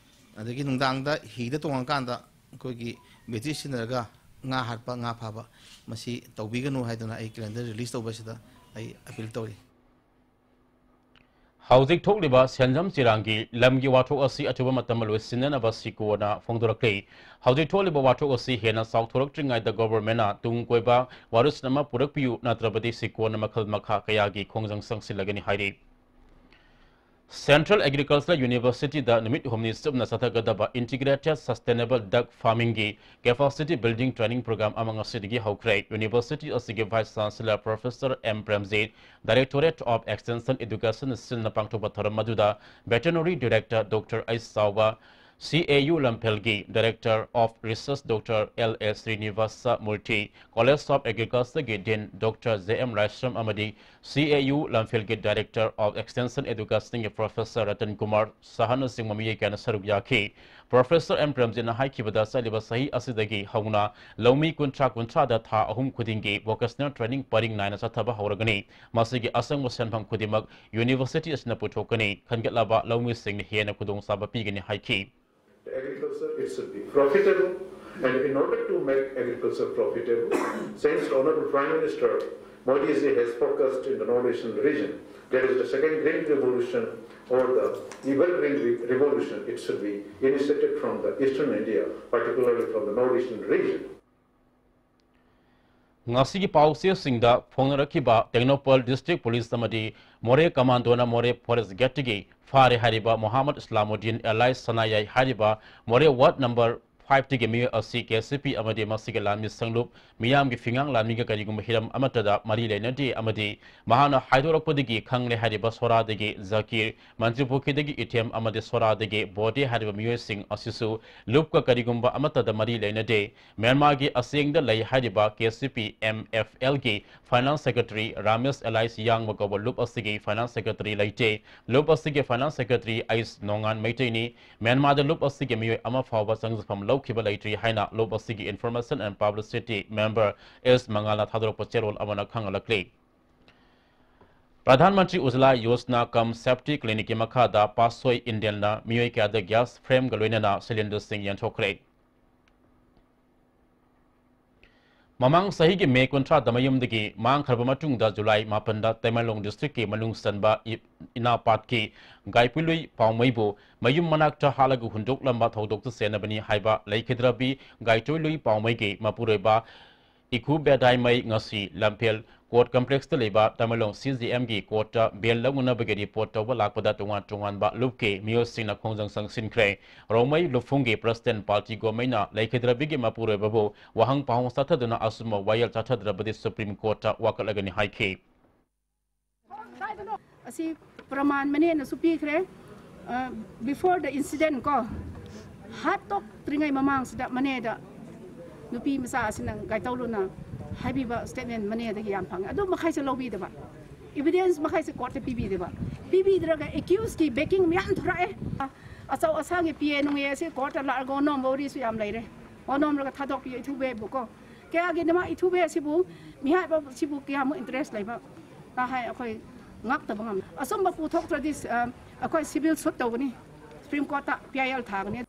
ꯑꯗꯒꯤ ꯅꯨꯡꯗꯥꯡꯗ ꯍꯤꯗ ꯇꯣꯡꯉꯀꯥꯟꯗ ꯑꯩꯈꯣꯏꯒꯤ ꯕꯦꯇ꯭ꯔꯤ ꯁꯤꯖꯤꯟꯅꯔꯒ ꯉꯥ ꯍꯥꯠꯄ, ꯉꯥ ꯐꯥꯕ, ꯃꯁꯤ ꯇꯧꯕꯤꯒꯅꯨ ꯍꯥꯏꯗꯨꯅ ꯑꯩ ꯀꯦꯂꯦꯟꯗꯔ ꯔꯤꯂꯤꯁ ꯇꯧꯕꯁꯤꯗ ꯑꯩ ꯑꯄꯤꯜ ꯇꯧꯔꯤ꯫ ꯍꯧꯖꯤꯛ ꯊꯣꯛꯂꯤꯕ ꯁꯦꯟꯖꯝ ꯆꯤꯔꯥꯡꯒꯤ ꯂꯝꯒꯤ ꯋꯥꯊꯣꯛ ꯑꯁꯤ ꯑꯊꯨꯕ ꯃꯇꯝꯗ ꯂꯣꯏꯁꯤꯟꯅꯅꯕ ꯁꯤꯀꯣꯅ ꯐꯣꯡꯗꯣꯔꯛꯂꯤ꯫ ꯍꯧꯖꯤꯛ ꯊꯣꯛꯂꯤꯕ ꯋꯥꯊꯣꯛ ꯑꯁꯤ ꯍꯦꯟꯅ ꯆꯥꯎꯊꯣꯔꯛꯇ꯭ꯔꯤꯉꯩꯗ ꯒꯣꯚꯔꯟꯃꯦꯟꯠꯅ ꯇꯨꯡ ꯀꯣꯏꯕ ꯋꯥꯔꯣꯏꯁꯤꯟ ꯑꯃ ꯄꯨꯔꯛꯄꯤꯌꯨ, ꯅꯠꯇ꯭ꯔꯕꯗꯤ ꯁꯤꯀꯣꯅ ꯃꯈꯜ ꯃꯈꯥ ꯀꯌꯥꯒꯤ ꯈꯣꯡꯖꯪ ꯆꯪꯁꯤꯜꯂꯒꯅꯤ ꯍꯥꯏꯔꯤ꯫ Central Agricultural Universityꯗ ꯅꯨꯃꯤꯠ ꯍꯨꯝꯅꯤ ꯆꯨꯞꯅ ꯆꯠꯊꯒꯗꯕ Integrated Sustainable Duck Farmingꯒꯤ Capacity Building Training Program ꯑꯃ ꯉꯁꯤꯗꯒꯤ ꯍꯧꯈ꯭ꯔꯦ꯫ University ꯑꯁꯤꯒꯤ Vice Chancellor Professor M Premjit, Directorate of Extension Education ꯑꯁꯤꯅ ꯄꯥꯡꯊꯣꯛꯄ ꯊꯧꯔꯝ ꯑꯗꯨꯗ Veterinary Director doctor H Chaoba, C A U ꯂꯝꯐꯦꯜꯒꯤ Director of Research doctor L A Srinivas Murthy, College of Agricultureꯒꯤ Dean doctor J M Laishram ꯑꯃꯗꯤ ꯁꯤ ꯑꯦ ꯌꯨ ꯂꯝꯐꯦꯜꯒꯤ Director of Extension Educationꯒꯤ Professor Ratan Kumar ꯁꯍꯥꯅꯆꯤꯡꯕ ꯃꯤꯑꯣꯏ ꯀꯌꯥꯅ ꯁꯔꯨꯛ ꯌꯥꯈꯤ꯫ ꯄ꯭ꯔꯣꯐꯦꯁꯔ ꯑꯦꯝ ꯄ꯭ꯔꯦꯝꯖꯤꯠꯅ ꯍꯥꯏꯈꯤꯕꯗ, ꯆꯠꯂꯤꯕ ꯆꯍꯤ ꯑꯁꯤꯗꯒꯤ ꯍꯧꯅ ꯂꯧꯃꯤ ꯀꯨꯟꯊ꯭ꯔꯥ ꯀꯨꯟꯊ꯭ꯔꯥꯗ ꯊꯥ ꯑꯍꯨꯝ ꯈꯨꯗꯤꯡꯒꯤ vocational training ꯄꯔꯤꯡ ꯅꯥꯏꯅ ꯆꯠꯊꯕ ꯍꯧꯔꯒꯅꯤ꯫ ꯃꯁꯤꯒꯤ ꯑꯆꯪꯕ ꯁꯦꯟꯐꯝ ꯈꯨꯗꯤꯡꯃꯛ university ꯑꯁꯤꯅ ꯄꯨꯊꯣꯛꯀꯅꯤ꯫ ꯈꯟꯒꯠꯂꯕ ꯂꯧꯃꯤꯁꯤꯡꯅ ꯍꯦꯟꯅ ꯈꯨꯗꯣꯡꯆꯥꯕ ꯄꯤꯒꯅꯤ ꯍꯥꯏꯈꯤ꯫ Agriculture, it should be profitable, and in order to make agriculture profitable, since Honorable Prime Minister Modi ji has focused in the North Eastern region, that is the second green revolution or the urban green re- revolution, it should be initiated from the eastern India, particularly from the North Eastern region. ꯉꯁꯤꯒꯤ ꯄꯥꯎꯆꯦꯁꯤꯡꯗ ꯐꯣꯡꯅꯔꯛꯈꯤꯕ Tengnoupal district police ꯑꯃꯗꯤ ꯃꯣꯔꯦ ꯀꯃꯥꯟꯗꯣꯅ ꯃꯣꯔꯦ forest ꯒꯦꯠꯇꯒꯤ ꯐꯥꯔꯦ ꯍꯥꯏꯔꯤꯕ ꯃꯣꯍꯥꯃꯗ ꯏꯁꯂꯥꯃꯨꯗꯤꯟ alias ꯁꯅꯥꯌꯥꯏ ꯍꯥꯏꯔꯤꯕ ꯃꯣꯔꯦ ward number ꯐꯥꯏꯚꯇꯒꯤ ꯃꯤꯑꯣꯏ ꯑꯁꯤ ꯀꯦ ꯁꯤ ꯄꯤ ꯑꯃꯗꯤ ꯃꯁꯤꯒꯤ ꯂꯥꯟꯃꯤ ꯁꯪꯂꯨꯞ ꯃꯤꯌꯥꯝꯒꯤ ꯐꯤꯉꯥꯡ ꯂꯥꯟꯃꯤꯒ ꯀꯔꯤꯒꯨꯝꯕ ꯍꯤꯔꯝ ꯑꯃꯠꯇꯗ ꯃꯔꯤ ꯂꯩꯅꯗꯦ ꯑꯃꯗꯤ ꯃꯍꯥꯛꯅ ꯍꯥꯏꯗꯣꯔꯛꯄꯗꯒꯤ ꯈꯪꯂꯦ ꯍꯥꯏꯔꯤꯕ ꯁꯣꯔꯥꯗꯒꯤ ꯖꯀꯤꯔ, ꯃꯟꯇ꯭ꯔꯤꯄꯨꯈ꯭ꯔꯤꯗꯒꯤ ꯏꯊꯦꯝ ꯑꯃꯗꯤ ꯁꯣꯔꯥꯗꯒꯤ ꯕꯣꯗꯦ ꯍꯥꯏꯔꯤꯕ ꯃꯤꯑꯣꯏꯁꯤꯡ ꯑꯁꯤꯁꯨ ꯂꯨꯞꯀ ꯀꯔꯤꯒꯨꯝꯕ ꯑꯃꯠꯇꯗ ꯃꯔꯤ ꯂꯩꯅꯗꯦ꯫ ꯃ꯭ꯌꯥꯟꯃꯥꯔꯒꯤ ꯑꯁꯦꯡꯗ ꯂꯩ ꯍꯥꯏꯔꯤꯕ K C P M F ꯑꯦꯜꯒꯤ ꯐꯥꯏꯅꯥꯟꯁ ꯁꯦꯀ꯭ꯔꯦꯇꯔꯤ ꯔꯥꯃꯦꯁ ꯑꯦꯂꯥꯏꯁ ꯌꯥꯡꯕ ꯀꯧꯕ ꯂꯨꯞ ꯑꯁꯤꯒꯤ ꯐꯥꯏꯅꯥꯟꯁ ꯁꯦꯀ꯭ꯔꯦꯇꯔꯤ ꯂꯩꯇꯦ꯫ ꯂꯨꯞ ꯑꯁꯤꯒꯤ ꯐꯥꯏꯅꯥꯟꯁ ꯁꯦꯀ꯭ꯔꯦꯇꯔꯤ ꯑꯩꯁ ꯅꯣꯡꯉꯥꯟ ꯃꯩꯇꯩꯅꯤ꯫ ꯃ꯭ꯌꯥꯟꯃꯥꯔꯗ ꯂꯨꯞ ꯑꯁꯤꯒꯤ ꯃꯤꯑꯣꯏ ꯑꯃ ꯐꯥꯎꯕ ꯆꯪꯖꯐꯝ ꯂꯧꯈꯤꯕ ꯂꯩꯇ꯭ꯔꯤ ꯍꯥꯏꯅ ꯂꯨꯞ ꯑꯁꯤꯒꯤ ꯏꯟꯐꯣꯔꯃꯦꯁꯟ ꯑꯦꯟ ꯄꯕ꯭ꯂꯤꯁꯤꯇꯤ ꯃꯦꯝꯕꯔ ꯑꯦꯁ ꯃꯉꯥꯜꯅ ꯊꯥꯗꯣꯔꯛꯄ ꯆꯦꯔꯣꯜ ꯑꯃꯅ ꯈꯪꯍꯜꯂꯛꯂꯤ꯫ ꯄ꯭ꯔꯙꯥꯟ ꯃꯟꯇ꯭ꯔꯤ ꯎꯖꯂꯥ ꯌꯣꯖꯅꯥ ꯀꯝ ꯁꯦꯐꯇꯤ ꯀ꯭ꯂꯤꯅꯤꯛꯀꯤ ꯃꯈꯥꯗ ꯄꯥꯁꯣꯏ ꯏꯟꯗꯤꯌꯟꯅ ꯃꯤꯑꯣꯏ ꯀꯌꯥꯗ ꯒ꯭ꯌꯥꯁ ꯐ꯭ꯔꯦꯝꯒ ꯂꯣꯏꯅꯅ ꯁꯤꯂꯤꯟꯗꯔꯁꯤꯡ ꯌꯦꯟꯊꯣꯛꯈ꯭ꯔꯦ꯫ ꯃꯃꯥꯡ ꯆꯍꯤꯒꯤ ꯃꯦ ꯀꯨꯟꯊ꯭ꯔꯥꯗ ꯃꯌꯨꯝꯗꯒꯤ ꯃꯥꯡꯈ꯭ꯔꯕ ꯃꯇꯨꯡꯗ ꯖꯨꯂꯥꯏ ꯃꯥꯄꯟꯗ ꯇꯃꯦꯡꯂꯣꯡ ꯗꯤꯁꯇ꯭ꯔꯤꯛꯀꯤ ꯃꯅꯨꯡ ꯆꯟꯕ ꯏ-, ꯏꯅꯥꯄꯥꯠꯀꯤ ꯒꯥꯏꯄꯨꯂꯨꯏ ꯄꯥꯎꯃꯩꯕꯨ ꯃꯌꯨꯝ ꯃꯅꯥꯛꯇ ꯍꯥꯠꯂꯒ ꯍꯨꯟꯗꯣꯛꯂꯝꯕ ꯊꯧꯗꯣꯛꯇ ꯆꯦꯟꯅꯕꯅꯤ ꯍꯥꯏꯕ ꯂꯩꯈꯤꯗ꯭ꯔꯕꯤ ꯒꯥꯏꯇꯣꯏꯂꯨꯏ ꯄꯥꯎꯃꯩꯒꯤ ꯃꯄꯨꯔꯣꯏꯕ ꯏꯈꯨ ꯕꯦꯗꯥꯏꯃꯩ ꯉꯁꯤ ꯂꯝꯐꯦꯜ ꯀꯣꯔꯠ ꯀꯝꯄ꯭ꯂꯦꯛꯁꯇ ꯂꯩꯕ ꯇꯃꯦꯡꯂꯣꯡ ꯁꯤ ꯖꯤ ꯑꯦꯝꯒꯤ ꯀꯣꯔꯠꯇ ꯕꯦꯜ ꯂꯧꯅꯅꯕꯒꯤ ꯔꯤꯄꯣꯔꯠ ꯇꯧꯕ ꯂꯥꯛꯄꯗ ꯇꯣꯉꯥꯟ ꯇꯣꯉꯥꯟꯕ ꯂꯨꯞꯀꯤ ꯃꯤꯑꯣꯏꯁꯤꯡꯅ ꯈꯣꯡꯖꯪ ꯆꯪꯁꯤꯟꯈ꯭ꯔꯦ꯫ ꯔꯣꯡꯃꯩ ꯂꯨꯞꯐꯨꯡꯒꯤ ꯄ꯭ꯔꯁꯤꯗꯦꯟ ꯄꯥꯜꯇꯤ ꯒꯣꯃꯩꯅ ꯂꯩꯈꯤꯗ꯭ꯔꯕꯤꯒꯤ ꯃꯄꯨꯔꯣꯏꯕꯕꯨ ꯋꯥꯍꯪ ꯄꯥꯎꯍꯪ ꯆꯠꯊꯗꯨꯅ ꯑꯆꯨꯝꯕ ꯋꯥꯌꯦꯜ ꯆꯠꯊꯗ꯭ꯔꯕꯗꯤ ꯁꯨꯄ꯭ꯔꯤꯝ ꯀꯣꯔꯠꯇ ꯋꯥꯀꯠꯂꯒꯅꯤ ꯍꯥꯏꯈꯤ꯫ ꯑꯁꯤ ꯄ꯭ꯔꯃꯥꯟ ꯃꯅꯦꯅꯁꯨ ꯄꯤꯈ꯭ꯔꯦ꯫ ꯑ, before the incident ꯀꯣ, ꯍꯥꯠꯇꯣꯛꯇ꯭ꯔꯤꯉꯩ ꯃꯃꯥꯡꯁꯤꯗ ꯃꯅꯦꯗ ꯅꯨꯄꯤ ꯃꯆꯥ ꯑꯁꯤꯅ ꯒꯥꯏꯇꯧꯂꯨꯅ ꯍꯥꯏꯕꯤꯕ statement ꯃꯅꯦꯗꯒꯤ ꯌꯥꯝ ꯐꯪꯉꯦ꯫ ꯑꯗꯨ ꯃꯈꯩꯁꯦ ꯂꯧꯕꯤꯗꯕ, evidence ꯃꯈꯩꯁꯦ ꯀꯣꯔꯠꯇ ꯄꯤꯕꯤꯗꯕ, ꯄꯤꯕꯤꯗ꯭ꯔꯒ accuseꯀꯤ backing ꯃꯌꯥꯝ ꯊꯣꯔꯛꯑꯦ꯫ ꯑꯆꯧ ꯑꯁꯥꯡꯒꯤ ꯄꯤ ꯑꯦ ꯅꯨꯡ ꯑꯦ ꯑꯁꯤ ꯀꯣꯔꯠꯇ ꯂꯥꯛꯑꯒ ꯑꯣꯅꯣꯝꯕ ꯋꯥꯔꯤꯁꯨ ꯌꯥꯝ ꯂꯩꯔꯦ꯫ ꯑꯣꯅꯣꯝꯂꯒ ꯊꯥꯗꯣꯛꯄꯤꯌꯨ ꯏꯊꯨꯕꯦꯕꯨ ꯀꯣ꯫ ꯀꯌꯥꯒꯤꯗꯃꯛ ꯏꯊꯨꯕꯦ ꯑꯁꯤꯕꯨ, ꯃꯤꯍꯥꯠꯄ ꯑꯁꯤꯕꯨ ꯀꯌꯥꯃꯨꯛ interest ꯂꯩꯕ ꯀꯥ ꯍꯥꯏ ꯑꯩꯈꯣꯏ ꯉꯥꯛꯇꯕ ꯉꯝꯃꯤ꯫ ꯑꯆꯨꯝꯕ ꯄꯨꯊꯣꯛꯇ꯭ꯔꯗꯤ, ꯑ, ꯑꯩꯈꯣꯏ civil suit ꯇꯧꯒꯅꯤ, ꯁꯨꯄ꯭ꯔꯤꯝ ꯀꯣꯔꯠꯇ ꯄꯤ ꯑꯥꯏ ꯑꯦꯜ ꯊꯥꯒꯅꯤ꯫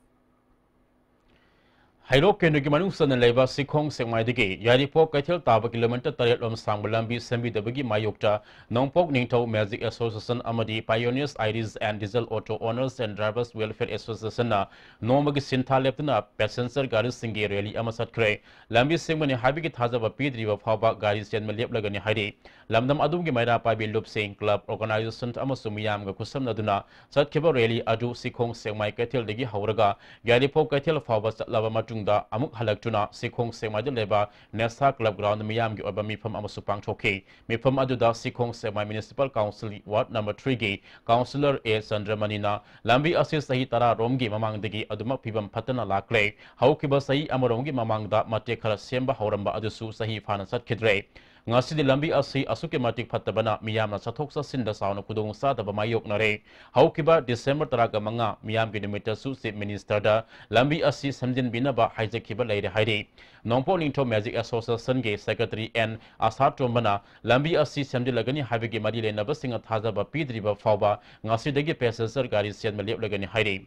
ꯍꯩꯔꯣꯛ ꯀꯦꯟꯗ꯭ꯔꯒꯤ ꯃꯅꯨꯡ ꯆꯟꯅ ꯂꯩꯕ ꯁꯤꯈꯣꯡ ꯁꯦꯛꯃꯥꯏꯗꯒꯤ ꯌꯥꯏꯔꯤꯄꯣꯛ ꯀꯩꯊꯦꯜ ꯇꯥꯕ ꯀꯤꯂꯣꯃꯤꯇꯔ ꯇꯔꯦꯠ ꯂꯣꯝ ꯁꯥꯡꯕ ꯂꯝꯕꯤ ꯁꯦꯝꯕꯤꯗꯕꯒꯤ ꯃꯥꯌꯣꯛꯇ ꯅꯣꯡꯄꯣꯛ ꯅꯤꯡꯊꯧ ꯃꯦꯖꯤꯛ ꯑꯦꯁꯣꯁꯤꯌꯦꯁꯟ ꯑꯃꯗꯤ Pioneers Ideas and Diesel Auto Owners and Drivers Welfare Associationꯅ ꯅꯣꯡꯃꯒꯤ ꯁꯤꯟꯊꯥ ꯂꯦꯞꯇꯅ ꯄꯦꯁꯦꯟꯖꯔ ꯒꯥꯔꯤꯁꯤꯡꯒꯤ ꯔꯦꯂꯤ ꯑꯃ ꯆꯠꯈ꯭ꯔꯦ꯫ ꯂꯝꯕꯤ ꯁꯦꯝꯒꯅꯤ ꯍꯥꯏꯕꯒꯤ ꯊꯥꯖꯕ ꯄꯤꯗ꯭ꯔꯤꯕ ꯐꯥꯎꯕ ꯒꯥꯔꯤ ꯆꯦꯟꯕ ꯂꯦꯞꯂꯒꯅꯤ ꯍꯥꯏꯔꯤ꯫ ꯂꯝꯗꯝ ꯑꯗꯨꯒꯤ ꯃꯩꯔꯥ ꯄꯥꯏꯕꯤ ꯂꯨꯞꯁꯤꯡ, ꯀ꯭ꯂꯕ, ꯑꯣꯔꯒꯅꯥꯏꯖꯦꯁꯟ ꯑꯃꯁꯨꯡ ꯃꯤꯌꯥꯝꯒ ꯈꯨꯠꯁꯝꯅꯗꯨꯅ ꯆꯠꯈꯤꯕ ꯔꯦꯂꯤ ꯑꯗꯨ ꯁꯤꯈꯣꯡ ꯁꯦꯛꯃꯥꯏ ꯀꯩꯊꯦꯜꯗꯒꯤ ꯍꯧꯔꯒ ꯌꯥꯏꯔꯤꯄꯣꯛ ꯀꯩꯊꯦꯜ ꯐꯥꯎꯕ ꯆꯠꯂꯕ ꯃꯇꯨꯡꯗ ꯑꯃꯨꯛ ꯍꯜꯂꯛꯇꯨꯅ ꯁꯤꯈꯣꯡ ꯁꯦꯛꯃꯥꯏꯗ ꯂꯩꯕ ꯅꯦꯁꯥ ꯀ꯭ꯂꯕ ꯒ꯭ꯔꯥꯎꯟꯗ ꯃꯤꯌꯥꯝꯒꯤ ꯑꯣꯏꯕ ꯃꯤꯐꯝ ꯑꯃꯁꯨ ꯄꯥꯡꯊꯣꯛꯈꯤ꯫ ꯃꯤꯐꯝ ꯑꯗꯨꯗ ꯁꯤꯈꯣꯡ ꯁꯦꯛꯃꯥꯏ ꯃ꯭ꯌꯨꯅꯤꯁꯤꯄꯥꯜ ꯀꯥꯎꯟꯁꯤꯜ ꯋꯥꯔꯗ ꯅꯝꯕꯔ ꯊ꯭ꯔꯤꯒꯤ ꯀꯥꯎꯟꯁꯤꯂꯔ ꯑꯦ ꯆꯟꯗ꯭ꯔꯃꯅꯤꯅ ꯂꯝꯕꯤ ꯑꯁꯤ ꯆꯍꯤ ꯇꯔꯥ ꯔꯣꯝꯒꯤ ꯃꯃꯥꯡꯗꯒꯤ ꯑꯗꯨꯃꯛ ꯐꯤꯕꯝ ꯐꯠꯇꯅ ꯂꯥꯛꯂꯦ꯫ ꯍꯧꯈꯤꯕ ꯆꯍꯤ ꯑꯃꯔꯣꯝꯒꯤ ꯃꯃꯥꯡꯗ ꯃꯇꯦꯛ ꯈꯔ ꯁꯦꯝꯕ ꯍꯧꯔꯝꯕ ꯑꯗꯨꯁꯨ ꯆꯍꯤ ꯐꯥꯅ ꯆꯠꯈꯤꯗ꯭ꯔꯦ꯫ ꯉꯁꯤꯗꯤ ꯂꯝꯕꯤ ꯑꯁꯤ ꯑꯁꯨꯛꯀꯤ ꯃꯇꯤꯛ ꯐꯠꯇꯕꯅ ꯃꯤꯌꯥꯝꯅ ꯆꯠꯊꯣꯛ ꯆꯠꯁꯤꯟꯗ ꯆꯥꯎꯅ ꯈꯨꯗꯣꯡꯆꯥꯗꯕ ꯃꯥꯌꯣꯛꯅꯔꯦ꯫ ꯍꯧꯈꯤꯕ ꯗꯤꯁꯦꯝꯕꯔ ꯇꯔꯥꯒ ꯃꯉꯥ ꯃꯤꯌꯥꯝꯒꯤ ꯅꯨꯃꯤꯠꯇꯁꯨ ꯆꯤꯐ ꯃꯤꯅꯤꯁꯇꯔꯗ ꯂꯝꯕꯤ ꯑꯁꯤ ꯁꯦꯝꯖꯤꯟꯕꯤꯅꯕ ꯍꯥꯏꯖꯈꯤꯕ ꯂꯩꯔꯦ ꯍꯥꯏꯔꯤ꯫ ꯅꯣꯡꯄꯣꯛ ꯅꯤꯡꯊꯧ ꯃꯦꯖꯤꯛ ꯑꯦꯁꯣꯁꯤꯌꯦꯁꯟꯒꯤ ꯁꯦꯀ꯭ꯔꯦꯇꯔꯤ ꯑꯦꯟ ꯑꯁꯥꯇꯣꯝꯕꯅ ꯂꯝꯕꯤ ꯑꯁꯤ ꯁꯦꯝꯖꯤꯜꯂꯒꯅꯤ ꯍꯥꯏꯕꯒꯤ ꯃꯔꯤ ꯂꯩꯅꯕꯁꯤꯡꯅ ꯊꯥꯖꯕ ꯄꯤꯗ꯭ꯔꯤꯕ ꯐꯥꯎꯕ ꯉꯁꯤꯗꯒꯤ ꯄꯦꯁꯦꯟꯖꯔ ꯒꯥꯔꯤ ꯆꯦꯟꯕ ꯂꯦꯞꯂꯒꯅꯤ ꯍꯥꯏꯔꯤ꯫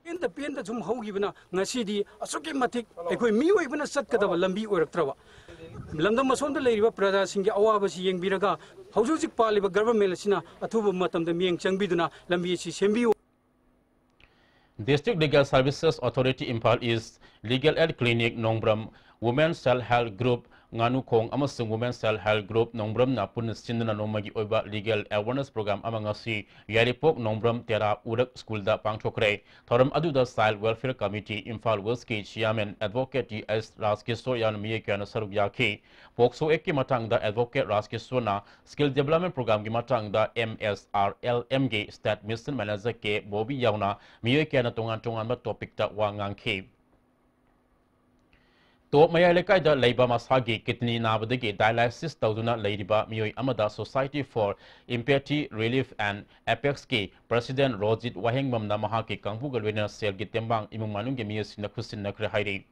ꯄꯦꯟꯗ ꯄꯦꯟꯗ ꯁꯨꯝ ꯍꯧꯈꯤꯕꯅ ꯉꯁꯤꯗꯤ ꯑꯁꯨꯛꯀꯤ ꯃꯇꯤꯛ ꯑꯩꯈꯣꯏ ꯃꯤꯑꯣꯏꯕꯅ ꯆꯠꯀꯗꯕ ꯂꯝꯕꯤ ꯑꯣꯏꯔꯛꯇ꯭ꯔꯕ꯫ ꯂꯝꯗꯝ ꯑꯁꯣꯝꯗ ꯂꯩꯔꯤꯕ ꯄ꯭ꯔꯖꯥꯁꯤꯡꯒꯤ ꯑꯋꯥꯕꯁꯤ ꯌꯦꯡꯕꯤꯔꯒ ꯍꯧꯖꯤꯛ ꯍꯧꯖꯤꯛ ꯄꯥꯜꯂꯤꯕ ꯒꯚꯔꯟꯃꯦꯟ ꯑꯁꯤꯅ ꯑꯊꯨꯕ ꯃꯇꯝꯗ ꯃꯤꯠꯌꯦꯡ ꯆꯪꯕꯤꯗꯨꯅ ꯂꯝꯕꯤ ꯑꯁꯤ ꯁꯦꯝꯕꯤꯌꯨ꯫ District Legal Services Authority Imphal East Legal Aid Clinic ꯅꯣꯡꯕ꯭ꯔꯝ, Women Self Help Group ꯉꯥꯅꯨꯈꯣꯡ ꯑꯃꯁꯨꯡ Women Self Help Group ꯅꯣꯡꯕ꯭ꯔꯝꯅ ꯄꯨꯟꯅ ꯁꯤꯟꯗꯨꯅ ꯅꯣꯡꯃꯒꯤ ꯑꯣꯏꯕ ꯂꯤꯒꯦꯜ ꯑꯦꯋꯥꯔꯅꯦꯁ ꯄ꯭ꯔꯣꯒ꯭ꯔꯥꯝ ꯑꯃ ꯉꯁꯤ ꯌꯥꯏꯔꯤꯄꯣꯛ ꯅꯣꯡꯕ꯭ꯔꯝ ꯇꯦꯔꯥ ꯎꯔꯛ ꯁ꯭ꯀꯨꯜꯗ ꯄꯥꯡꯊꯣꯛꯈ꯭ꯔꯦ꯫ ꯊꯧꯔꯝ ꯑꯗꯨꯗ ꯆꯥꯏꯜ ꯋꯦꯜꯐꯤꯌꯔ ꯀꯃꯤꯇꯤ ꯏꯝꯐꯥꯜ ꯋꯦꯁꯀꯤ ꯆꯤꯌꯥꯔꯃꯦꯟ ꯑꯦꯗꯚꯣꯀꯦꯠ ꯇꯤ ꯑꯦꯁ ꯔꯥꯖꯀꯤꯁꯣꯔ ꯌꯥꯎꯅ ꯃꯤꯑꯣꯏ ꯀꯌꯥꯅ ꯁꯔꯨꯛ ꯌꯥꯈꯤ꯫ ꯄꯣꯛꯁꯣ ꯑꯦꯛꯀꯤ ꯃꯇꯥꯡꯗ ꯑꯦꯗꯚꯣꯀꯦꯠ ꯔꯥꯖꯀꯤꯁꯣꯔꯅ ꯁ꯭ꯀꯤꯜ ꯗꯤꯕꯦꯂꯞꯃꯦꯟ ꯄ꯭ꯔꯣꯒ꯭ꯔꯥꯝꯒꯤ ꯃꯇꯥꯡꯗ ꯑꯦꯝ ꯑꯦꯁ ꯑꯥꯔ ꯑꯦꯜ ꯑꯦꯝꯒꯤ ꯁ꯭ꯇꯦꯠ ꯃꯤꯁꯟ ꯃꯦꯅꯦꯖꯔ ꯀꯦ ꯕꯣꯕꯤ ꯌꯥꯎꯅ ꯃꯤꯑꯣꯏ ꯀꯌꯥꯅ ꯇꯣꯉꯥꯟ ꯇꯣꯉꯥꯟꯕ ꯇꯣꯄꯤꯛꯇ ꯋꯥ ꯉꯥꯡꯈꯤ꯫ ꯇꯣꯞ ꯃꯌꯥꯏ ꯂꯩꯀꯥꯏꯗ ꯂꯩꯕ ꯃꯁꯥꯒꯤ ꯀꯤꯗꯅꯤ ꯅꯥꯕꯗꯒꯤ ꯗꯥꯏꯂꯥꯏꯁꯤꯁ ꯇꯧꯗꯨꯅ ꯂꯩꯔꯤꯕ ꯃꯤꯑꯣꯏ ꯑꯃꯗ Society for Empathy Relief and Apexꯀꯤ ꯄ꯭ꯔꯁꯤꯗꯦꯟ ꯔꯣꯖꯤꯠ ꯋꯥꯍꯦꯡꯕꯝꯅ ꯃꯍꯥꯛꯀꯤ ꯀꯥꯡꯕꯨꯒ ꯂꯣꯏꯅꯅ ꯁꯦꯜꯒꯤ ꯇꯦꯡꯕꯥꯡ ꯏꯃꯨꯡ ꯃꯅꯨꯡꯒꯤ ꯃꯤꯑꯣꯏꯁꯤꯡꯅ ꯈꯨꯠꯁꯤꯟꯅꯈ꯭ꯔꯦ ꯍꯥꯏꯔꯤ꯫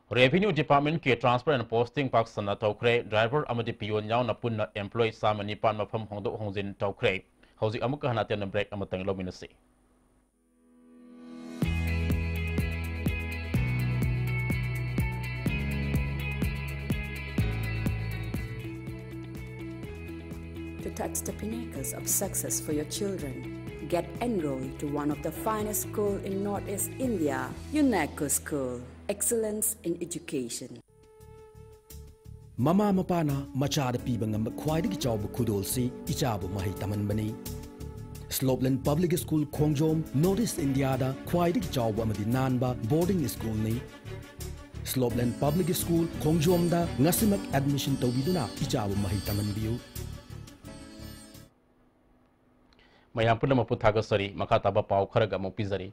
Revenue Departmentꯀꯤ Transfer and Posting ꯄꯥꯛ ꯁꯟꯅ ꯇꯧꯈ꯭ꯔꯦ꯫ ꯗ꯭ꯔꯥꯏꯚꯔ ꯑꯃꯗꯤ ꯄꯤꯌꯣꯟ ꯌꯥꯎꯅ ꯄꯨꯟꯅ employee ꯆꯥꯝꯃ ꯅꯤꯄꯥꯟ ꯃꯐꯝ ꯍꯣꯡꯗꯣꯛ ꯍꯣꯡꯖꯤꯟ ꯇꯧꯈ꯭ꯔꯦ꯫ ꯍꯧꯖꯤꯛ ꯑꯃꯨꯛꯀ ꯍꯟꯅ ꯑꯇꯦꯟꯕ break ꯑꯃꯇꯪ ꯂꯧꯃꯤꯟꯅꯁꯤ꯫ Touch the pinnacles of success for your children. Get enrolled to one of the finest school in Northeast India, UNESCO School. Excellence in education. ꯃꯃꯥ ꯃꯄꯥꯅ ꯃꯆꯥꯗ ꯄꯤꯕ ꯉꯝꯕ ꯈ꯭ꯋꯥꯏꯗꯒꯤ ꯆꯥꯎꯕ ꯈꯨꯗꯣꯜꯁꯤ ꯏꯆꯥꯕꯨ ꯃꯍꯩ ꯇꯝꯍꯟꯕꯅꯤ꯫ ꯁ꯭ꯂꯣꯞꯂꯦꯟ ꯄꯕ꯭ꯂꯤꯛ ꯁ꯭ꯀꯨꯜ ꯈꯣꯡꯖꯣꯝ, ꯅꯣꯔꯠ ꯏꯁ ꯏꯟꯗꯤꯌꯥꯗ ꯈ꯭ꯋꯥꯏꯗꯒꯤ ꯆꯥꯎꯕ ꯑꯃꯗꯤ ꯅꯥꯟꯕ ꯕꯣꯔꯗꯤꯡ ꯁ꯭ꯀꯨꯜꯅꯤ꯫ ꯁ꯭ꯂꯣꯞꯂꯦꯟ ꯄꯕ꯭ꯂꯤꯛ ꯁ꯭ꯀꯨꯜ ꯈꯣꯡꯖꯣꯝꯗ ꯉꯁꯤꯃꯛ ꯑꯦꯗꯃꯤꯁꯟ ꯇꯧꯕꯤꯗꯨꯅ ꯏꯆꯥꯕꯨ ꯃꯍꯩ ꯇꯝꯍꯟꯕꯤꯌꯨ꯫ ꯃꯌꯥꯝ ꯄꯨꯝꯅꯃꯛꯄꯨ ꯊꯥꯒꯠꯆꯔꯤ꯫ ꯃꯈꯥ ꯇꯥꯕ ꯄꯥꯎ ꯈꯔꯒ ꯑꯃꯨꯛ ꯄꯤꯖꯔꯤ꯫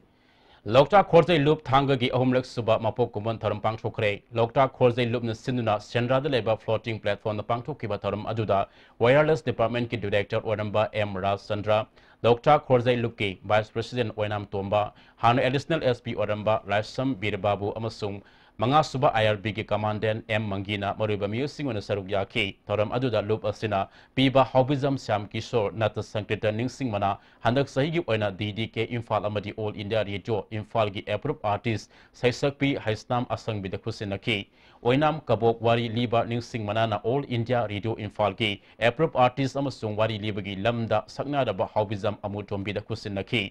ꯂꯣꯛꯇꯥꯛ ꯈꯣꯔꯖꯩ ꯂꯨꯞ ꯊꯥꯡꯒꯒꯤ ꯑꯍꯨꯝꯂꯛ ꯁꯨꯕ ꯃꯄꯣꯛ ꯀꯨꯝꯑꯣꯟ ꯊꯧꯔꯝ ꯄꯥꯡꯊꯣꯛꯈ꯭ꯔꯦ꯫ ꯂꯣꯛꯇꯥꯛ ꯈꯣꯔꯖꯩ ꯂꯨꯞꯅ ꯁꯤꯟꯗꯨꯅ ꯁꯦꯟꯗ꯭ꯔꯥꯗ ꯂꯩꯕ floating platformꯗ ꯄꯥꯡꯊꯣꯛꯈꯤꯕ ꯊꯧꯔꯝ ꯑꯗꯨꯗ wireless departmentꯀꯤ director ꯑꯣꯏꯔꯝꯕ ꯑꯦꯝ ꯔꯥꯖꯆꯟꯗ꯭ꯔ, ꯂꯣꯛꯇꯥꯛ ꯈꯣꯔꯖꯩ ꯂꯨꯞꯀꯤ vice president ꯑꯣꯏꯅꯥꯝ ꯇꯣꯝꯕ, ꯍꯥꯟꯅ additional S P ꯑꯣꯏꯔꯝꯕ ꯂꯥꯏꯁ꯭ꯔꯝ ꯕꯤꯔꯕꯥꯕꯨ ꯑꯃꯁꯨꯡ ꯃꯉꯥꯁꯨꯕ I R Bꯒꯤ commandant ꯑꯦꯝ ꯃꯪꯒꯤꯅ ꯃꯔꯨꯑꯣꯏꯕ ꯃꯤꯑꯣꯏꯁꯤꯡ ꯑꯣꯏꯅ ꯁꯔꯨꯛ ꯌꯥꯈꯤ꯫ ꯊꯧꯔꯝ ꯑꯗꯨꯗ ꯂꯨꯞ ꯑꯁꯤꯅ ꯄꯤꯕ ꯍꯥꯎꯕꯤꯖꯝ ꯁ꯭ꯌꯥꯝ ꯀꯤꯁꯣꯔ ꯅꯥꯇ꯭ꯌ ꯁꯪꯀꯤꯔꯇꯟ ꯅꯤꯡꯁꯤꯡ ꯃꯅꯥ ꯍꯟꯗꯛ ꯆꯍꯤꯒꯤ ꯑꯣꯏꯅ D D K ꯏꯝꯐꯥꯜ ꯑꯃꯗꯤ All India Radio ꯏꯝꯐꯥꯜꯒꯤ approved artist ꯁꯩꯁꯛꯄꯤ ꯍꯩꯁꯅꯥꯝ ꯑꯁꯪꯕꯤꯗ ꯈꯨꯠꯁꯤꯟꯅꯈꯤ꯫ ꯑꯣꯏꯅꯥꯝ ꯀꯕꯣꯛ ꯋꯥꯔꯤ ꯂꯤꯕ ꯅꯤꯡꯁꯤꯡ ꯃꯅꯥꯅ All India Radio ꯏꯝꯐꯥꯜꯒꯤ approved artist ꯑꯃꯁꯨꯡ ꯋꯥꯔꯤ ꯂꯤꯕꯒꯤ ꯂꯝꯗ ꯁꯛꯅꯔꯕ ꯍꯥꯎꯕꯤꯖꯝ ꯑꯃꯨꯇꯣꯝꯕꯤꯗ ꯈꯨꯠꯁꯤꯟꯅꯈꯤ꯫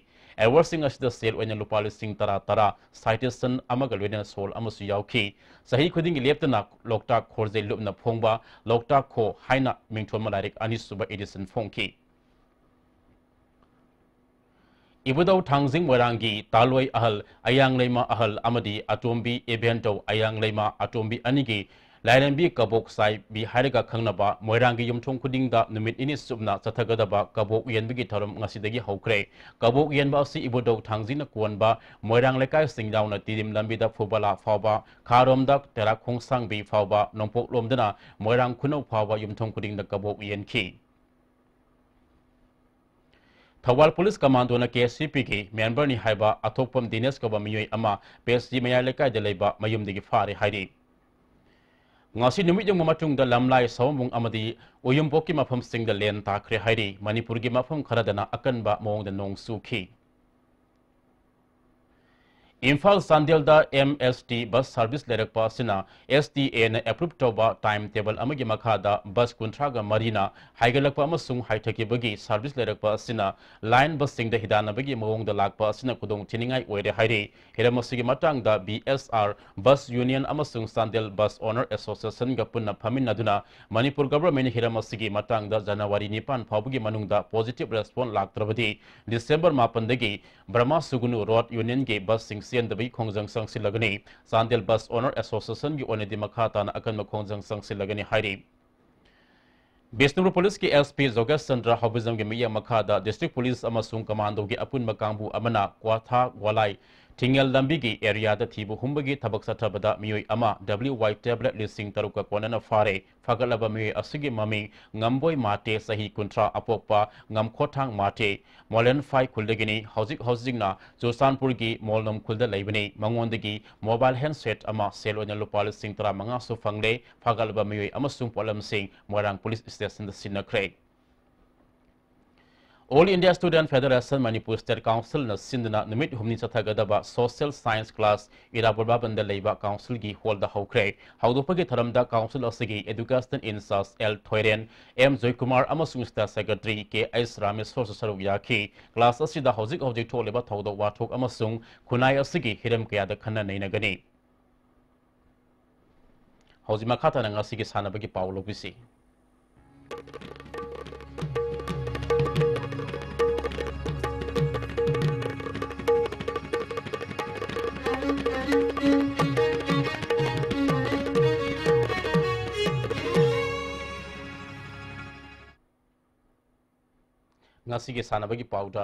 Awardꯁꯤꯡ ꯑꯁꯤꯗ ꯁꯦꯜ ꯑꯣꯏꯅ ꯂꯨꯄꯥ ꯂꯤꯁꯤꯡ ꯇꯔꯥ ꯇꯔꯥ, citation ꯑꯃꯒ ꯂꯣꯏꯅꯅ ꯁꯣꯜ ꯑꯃꯁꯨ ꯌꯥꯎꯈꯤ꯫ ꯆꯍꯤ ꯈꯨꯗꯤꯡꯒꯤ ꯂꯦꯞꯇꯅ ꯂꯣꯛꯇꯥꯛ ꯈꯣꯔꯖꯩ ꯂꯨꯞꯅ ꯐꯣꯡꯕ ꯂꯣꯛꯇꯥꯛ ꯈꯣ ꯍꯥꯏꯅ ꯃꯤꯡꯊꯣꯟꯕ ꯂꯥꯏꯔꯤꯛ ꯑꯅꯤꯁꯨꯕ edition ꯐꯣꯡꯈꯤ꯫ ꯏꯕꯨꯙꯧ ꯊꯥꯡꯖꯤꯡ ꯃꯣꯏꯔꯥꯡꯒꯤ ꯇꯥꯂꯣꯏ ꯑꯍꯜ ꯑꯌꯥꯡꯂꯩꯃ ꯑꯍꯜ ꯑꯃꯗꯤ ꯑꯇꯣꯝꯕꯤ ꯏꯕꯦꯟꯇꯧ ꯑꯌꯥꯡꯂꯩꯃ ꯑꯇꯣꯝꯕꯤ ꯑꯅꯤꯒꯤ ꯂꯥꯏꯔꯦꯝꯕꯤ ꯀꯕꯣꯛ ꯆꯥꯏꯕꯤ ꯍꯥꯏꯔꯒ ꯈꯪꯅꯕ ꯃꯣꯏꯔꯥꯡꯒꯤ ꯌꯨꯝꯊꯣꯡ ꯈꯨꯗꯤꯡꯗ ꯅꯨꯃꯤꯠ ꯅꯤꯅꯤ ꯆꯨꯞꯅ ꯆꯠꯊꯒꯗꯕ ꯀꯕꯣꯛ ꯌꯦꯟꯕꯒꯤ ꯊꯧꯔꯝ ꯉꯁꯤꯗꯒꯤ ꯍꯧꯈ꯭ꯔꯦ꯫ ꯀꯕꯣꯛ ꯌꯦꯟꯕ ꯑꯁꯤ ꯏꯕꯨꯙꯧ ꯊꯥꯡꯖꯤꯡꯅ ꯀꯣꯟꯕ ꯃꯣꯏꯔꯥꯡ ꯂꯩꯀꯥꯏꯁꯤꯡ ꯌꯥꯎꯅ ꯇꯤꯗꯤꯝ ꯂꯝꯕꯤꯗ ꯐꯨꯕꯂꯥ ꯐꯥꯎꯕ, ꯈꯥꯔꯣꯝꯗ ꯇꯦꯔꯥ ꯈꯣꯡꯁꯥꯡꯕꯤ ꯐꯥꯎꯕ, ꯅꯣꯡꯄꯣꯛꯂꯣꯝꯗꯅ ꯃꯣꯏꯔꯥꯡ ꯈꯨꯅꯧ ꯐꯥꯎꯕ ꯌꯨꯝꯊꯣꯡ ꯈꯨꯗꯤꯡꯗ ꯀꯕꯣꯛ ꯌꯦꯟꯈꯤ꯫ ꯊꯧꯕꯥꯜ ꯄꯨꯂꯤꯁ ꯀꯃꯥꯟꯗꯣꯅ K C Pꯒꯤ memberꯅꯤ ꯍꯥꯏꯕ ꯑꯊꯣꯛꯄꯝ ꯗꯤꯅꯦꯁ ꯀꯧꯕ ꯃꯤꯑꯣꯏ ꯑꯃ ꯄꯦꯁꯇꯤ ꯃꯌꯥꯏ ꯂꯩꯀꯥꯏꯗ ꯂꯩꯕ ꯃꯌꯨꯝꯗꯒꯤ ꯐꯥꯔꯦ ꯍꯥꯏꯔꯤ꯫ ꯉꯁꯤ ꯅꯨꯃꯤꯠ ꯌꯨꯡꯕ ꯃꯇꯨꯡꯗ ꯂꯝꯂꯥꯏ, ꯁꯑꯣꯝꯕꯨꯡ ꯑꯃꯗꯤ ꯎꯌꯨꯝꯄꯣꯛꯀꯤ ꯃꯐꯝꯁꯤꯡꯗ ꯂꯦꯟ ꯇꯥꯈ꯭ꯔꯦ ꯍꯥꯏꯔꯤ꯫ ꯃꯅꯤꯄꯨꯔꯒꯤ ꯃꯐꯝ ꯈꯔꯗꯅ ꯑꯀꯟꯕ ꯃꯑꯣꯡꯗ ꯅꯣꯡ ꯆꯨꯈꯤ꯫ ꯏꯝꯐꯥꯜ ꯆꯥꯟꯗꯦꯜꯗ ꯑꯦꯝ ꯑꯦꯁ ꯇꯤ ꯕꯁ ꯁꯥꯔꯚꯤꯁ ꯂꯩꯔꯛꯄ ꯑꯁꯤꯅ ꯑꯦꯁ ꯇꯤ ꯑꯦꯅ ꯑꯦꯄ꯭ꯔꯨꯚ ꯇꯧꯕ ꯇꯥꯏꯝ ꯇꯦꯕꯜ ꯑꯃꯒꯤ ꯃꯈꯥꯗ ꯕꯁ ꯀꯨꯟꯊ꯭ꯔꯥꯒ ꯃꯔꯤꯅ ꯍꯥꯏꯒꯠꯂꯛꯄ ꯑꯃꯁꯨꯡ ꯍꯥꯏꯊꯈꯤꯕꯒꯤ ꯁꯥꯔꯚꯤꯁ ꯂꯩꯔꯛꯄ ꯑꯁꯤꯅ ꯂꯥꯏꯟ ꯕꯁꯁꯤꯡꯗ ꯍꯤꯗꯥꯟꯅꯕꯒꯤ ꯃꯑꯣꯡꯗ ꯂꯥꯛꯄ ꯑꯁꯤꯅ ꯈꯨꯗꯣꯡ ꯊꯤꯅꯤꯡꯉꯥꯏ ꯑꯣꯏꯔꯦ ꯍꯥꯏꯔꯤ꯫ ꯍꯤꯔꯝ ꯑꯁꯤꯒꯤ ꯃꯇꯥꯡꯗ ꯕꯤ ꯑꯦꯁ ꯑꯥꯔ ꯕꯁ ꯌꯨꯅꯤꯌꯟ ꯑꯃꯁꯨꯡ ꯆꯥꯟꯗꯦꯜ ꯕꯁ ꯑꯣꯅꯔ ꯑꯦꯁꯣꯁꯤꯌꯦꯁꯟꯒ ꯄꯨꯟꯅ ꯐꯝꯃꯤꯟꯅꯗꯨꯅ ꯃꯅꯤꯄꯨꯔ ꯒꯚꯔꯟꯃꯦꯟꯠꯅ ꯍꯤꯔꯝ ꯑꯁꯤꯒꯤ ꯃꯇꯥꯡꯗ ꯖꯅꯋꯥꯔꯤ ꯅꯤꯄꯥꯟ ꯐꯥꯎꯕꯒꯤ ꯃꯅꯨꯡꯗ ꯄꯣꯖꯤꯇꯤꯚ ꯔꯦꯁꯄꯣꯟꯁ ꯂꯥꯛꯇ꯭ꯔꯕꯗꯤ ꯗꯤꯁꯦꯝꯕꯔ ꯃꯥꯄꯟꯗꯒꯤ ꯕ꯭ꯔꯍꯃ ꯁꯨꯒꯨꯅꯨ ꯔꯣꯗ ꯌꯨꯅꯤꯌꯟꯒꯤ ꯕꯁꯁꯤꯡ ꯆꯦꯟꯗꯕꯒꯤ ꯈꯣꯡꯖꯪ ꯆꯪꯁꯤꯜꯂꯒꯅꯤ꯫ ꯆꯥꯟꯗꯦꯜ ꯕꯁ ꯑꯣꯅꯔ ꯑꯦꯁꯣꯁꯤꯌꯦꯁꯟꯒꯤ ꯑꯣꯏꯅꯗꯤ ꯃꯈꯥ ꯇꯥꯅ ꯑꯀꯟꯕ ꯈꯣꯡꯖꯪ ꯆꯪꯁꯤꯜꯂꯒꯅꯤ ꯍꯥꯏꯔꯤ꯫ ꯕꯤꯁꯅꯨꯄꯨꯔ ꯄꯨꯂꯤꯁꯀꯤ ꯑꯦꯁ ꯄꯤ ꯖꯣꯒꯦꯁ ꯆꯟꯗ꯭ꯔ ꯍꯥꯎꯕꯤꯖꯝꯒꯤ ꯃꯤꯠꯌꯦꯡ ꯃꯈꯥꯗ ꯗꯤꯁꯇ꯭ꯔꯤꯛ ꯄꯨꯂꯤꯁ ꯑꯃꯁꯨꯡ ꯀꯃꯥꯟꯗꯣꯒꯤ ꯑꯄꯨꯟꯕ ꯀꯥꯡꯕꯨ ꯑꯃꯅ ꯀ꯭ꯋꯥꯊꯥ ꯒ꯭ꯋꯥꯂꯥꯏ ꯊꯤꯡꯉꯦꯜ ꯂꯝꯕꯤꯒꯤ ꯑꯦꯔꯤꯌꯥꯗ ꯊꯤꯕ ꯍꯨꯝꯕꯒꯤ ꯊꯕꯛ ꯆꯠꯊꯕꯗ ꯃꯤꯑꯣꯏ ꯑꯃ ꯗꯕ꯭ꯂꯤꯎ ꯋꯥꯏ ꯇꯦꯕ꯭ꯂꯦꯠ ꯂꯤꯁꯤꯡ ꯇꯔꯨꯛꯀ ꯀꯣꯟꯅꯅ ꯐꯥꯔꯦ꯫ ꯐꯥꯒꯠꯂꯕ ꯃꯤꯑꯣꯏ ꯑꯁꯤꯒꯤ ꯃꯃꯤꯡ ꯉꯝꯕꯣꯏ ꯃꯥꯇꯦ, ꯆꯍꯤ ꯀꯨꯟꯊ꯭ꯔꯥ, ꯑꯄꯣꯛꯄ ꯉꯝꯈꯣꯊꯥꯡ ꯃꯥꯇꯦ, ꯃꯣꯂꯦꯟꯐꯥꯏ ꯈꯨꯜꯗꯒꯤꯅꯤ꯫ ꯍꯧꯖꯤꯛ ꯍꯧꯖꯤꯛꯅ ꯆꯨꯔꯆꯥꯟꯄꯨꯔꯒꯤ ꯃꯣꯜꯅꯣꯝ ꯈꯨꯜꯗ ꯂꯩꯕꯅꯤ꯫ ꯃꯉꯣꯟꯗꯒꯤ ꯃꯣꯕꯥꯏꯜ ꯍꯦꯟꯁꯦꯠ ꯑꯃ, ꯁꯦꯜ ꯑꯣꯏꯅ ꯂꯨꯄꯥ ꯂꯤꯁꯤꯡ ꯇꯔꯥꯃꯉꯥꯁꯨ ꯐꯪꯂꯦ꯫ ꯐꯥꯒꯠꯂꯕ ꯃꯤꯑꯣꯏ ꯑꯃꯁꯨꯡ ꯄꯣꯠꯂꯝꯁꯤꯡ ꯃꯣꯏꯔꯥꯡ ꯄꯨꯂꯤꯁ ꯁ꯭ꯇꯦꯁꯟꯗ ꯁꯤꯟꯅꯈ꯭ꯔꯦ꯫ All India student federation Manipur state ꯀꯥꯎꯟꯁꯤꯜꯅ ꯁꯤꯟꯗꯨꯅ ꯅꯨꯃꯤꯠ ꯍꯨꯝꯅꯤ ꯆꯠꯊꯒꯗꯕ ꯁꯣꯁꯤꯌꯦꯜ ꯁꯥꯏꯟꯁ ꯀ꯭ꯂꯥꯁ ꯏꯔꯥꯕꯣꯠ ꯚꯕꯟꯗ ꯂꯩꯕ ꯀꯥꯎꯟꯁꯤꯜꯒꯤ ꯍꯣꯜꯗ ꯍꯧꯈ꯭ꯔꯦ꯫ ꯍꯧꯗꯣꯛꯄꯒꯤ ꯊꯧꯔꯝꯗ ꯀꯥꯎꯟꯁꯤꯜ ꯑꯁꯤꯒꯤ education incharge L Thoiren, M Joykumar ꯑꯃꯁꯨꯡ ꯁ꯭ꯇꯦꯠ ꯁꯦꯀ꯭ꯔꯦꯇꯔꯤ ꯀꯦ ꯑꯩꯆ ꯔꯥꯃꯦꯁꯣꯔꯁꯨ ꯁꯔꯨꯛ ꯌꯥꯈꯤ꯫ ꯀ꯭ꯂꯥꯁ ꯑꯁꯤꯗ ꯍꯧꯖꯤꯛ ꯍꯧꯖꯤꯛ ꯊꯣꯛꯂꯤꯕ ꯊꯧꯗꯣꯛ ꯋꯥꯊꯣꯛ ꯑꯃꯁꯨꯡ ꯈꯨꯟꯅꯥꯏ ꯑꯁꯤꯒꯤ ꯍꯤꯔꯝ ꯀꯌꯥꯗ ꯈꯟꯅ ꯅꯩꯅꯒꯅꯤ꯫ ꯍꯧꯖꯤꯛ ꯃꯈꯥ ꯇꯥꯅ ꯉꯁꯤꯒꯤ ꯁꯥꯟꯅꯕꯒꯤ ꯄꯥꯎ ꯂꯧꯕꯤꯁꯤ꯫ ꯉꯁꯤꯒꯤ ꯁꯥꯟꯅꯕꯒꯤ ꯄꯥꯎꯗ,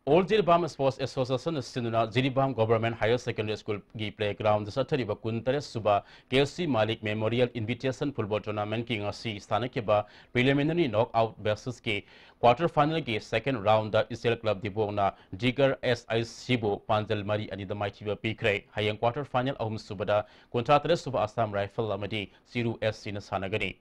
ꯑꯣꯜ ꯖꯤꯔꯤꯕꯥꯝ ꯁ꯭ꯄꯣꯔꯠꯁ ꯑꯦꯁꯣꯁꯤꯌꯦꯁꯟꯅ ꯁꯤꯟꯗꯨꯅ ꯖꯤꯔꯤꯕꯥꯝ ꯒꯣꯚꯔꯟꯃꯦꯟꯠ ꯍꯥꯌꯔ ꯁꯦꯀꯦꯟꯗꯔꯤ ꯁ꯭ꯀꯨꯜꯒꯤ ꯄ꯭ꯂꯦꯒ꯭ꯔꯥꯎꯟꯗ ꯆꯠꯊꯔꯤꯕ ꯀꯨꯟꯇꯔꯦꯠ ꯁꯨꯕ ꯀꯦ ꯁꯤ ꯃꯥꯂꯤꯛ ꯃꯦꯃꯣꯔꯤꯌꯦꯜ ꯏꯟꯚꯤꯇꯦꯁꯟ ꯐꯨꯠꯕꯣꯜ ꯇꯣꯔꯅꯥꯃꯦꯟꯠꯀꯤ ꯉꯁꯤ ꯁꯥꯟꯅꯈꯤꯕ ꯄ꯭ꯔꯤꯂꯤꯃꯤꯅꯔꯤ ꯅꯣꯛ ꯑꯥꯎꯠ ꯕꯦꯁꯤꯁꯀꯤ ꯀ꯭ꯋꯥꯇꯔ ꯐꯥꯏꯅꯦꯜꯒꯤ ꯁꯦꯀꯦꯟ ꯔꯥꯎꯟꯗ ꯏꯆꯦꯜ ꯀ꯭ꯂꯕ ꯗꯤꯕꯣꯡꯅ ꯗꯤꯒꯔ ꯑꯦꯁ ꯑꯥꯏ ꯁꯤꯕꯨ ꯄꯥꯟꯖꯜ ꯃꯔꯤ ꯑꯅꯤꯗ ꯃꯥꯏꯊꯤꯕ ꯄꯤꯈ꯭ꯔꯦ꯫ ꯍꯌꯦꯡ ꯀ꯭ꯋꯥꯇꯔ ꯐꯥꯏꯅꯦꯜ ꯑꯍꯨꯝ ꯁꯨꯕꯗ ꯀꯨꯟꯊ꯭ꯔꯥ ꯇꯔꯦꯠ ꯁꯨꯕ ꯑꯁꯥꯝ ꯔꯥꯏꯐꯜ ꯑꯃꯗꯤ ꯆꯤꯔꯨ ꯑꯦꯁ ꯁꯤꯅ ꯁꯥꯟꯅꯒꯅꯤ꯫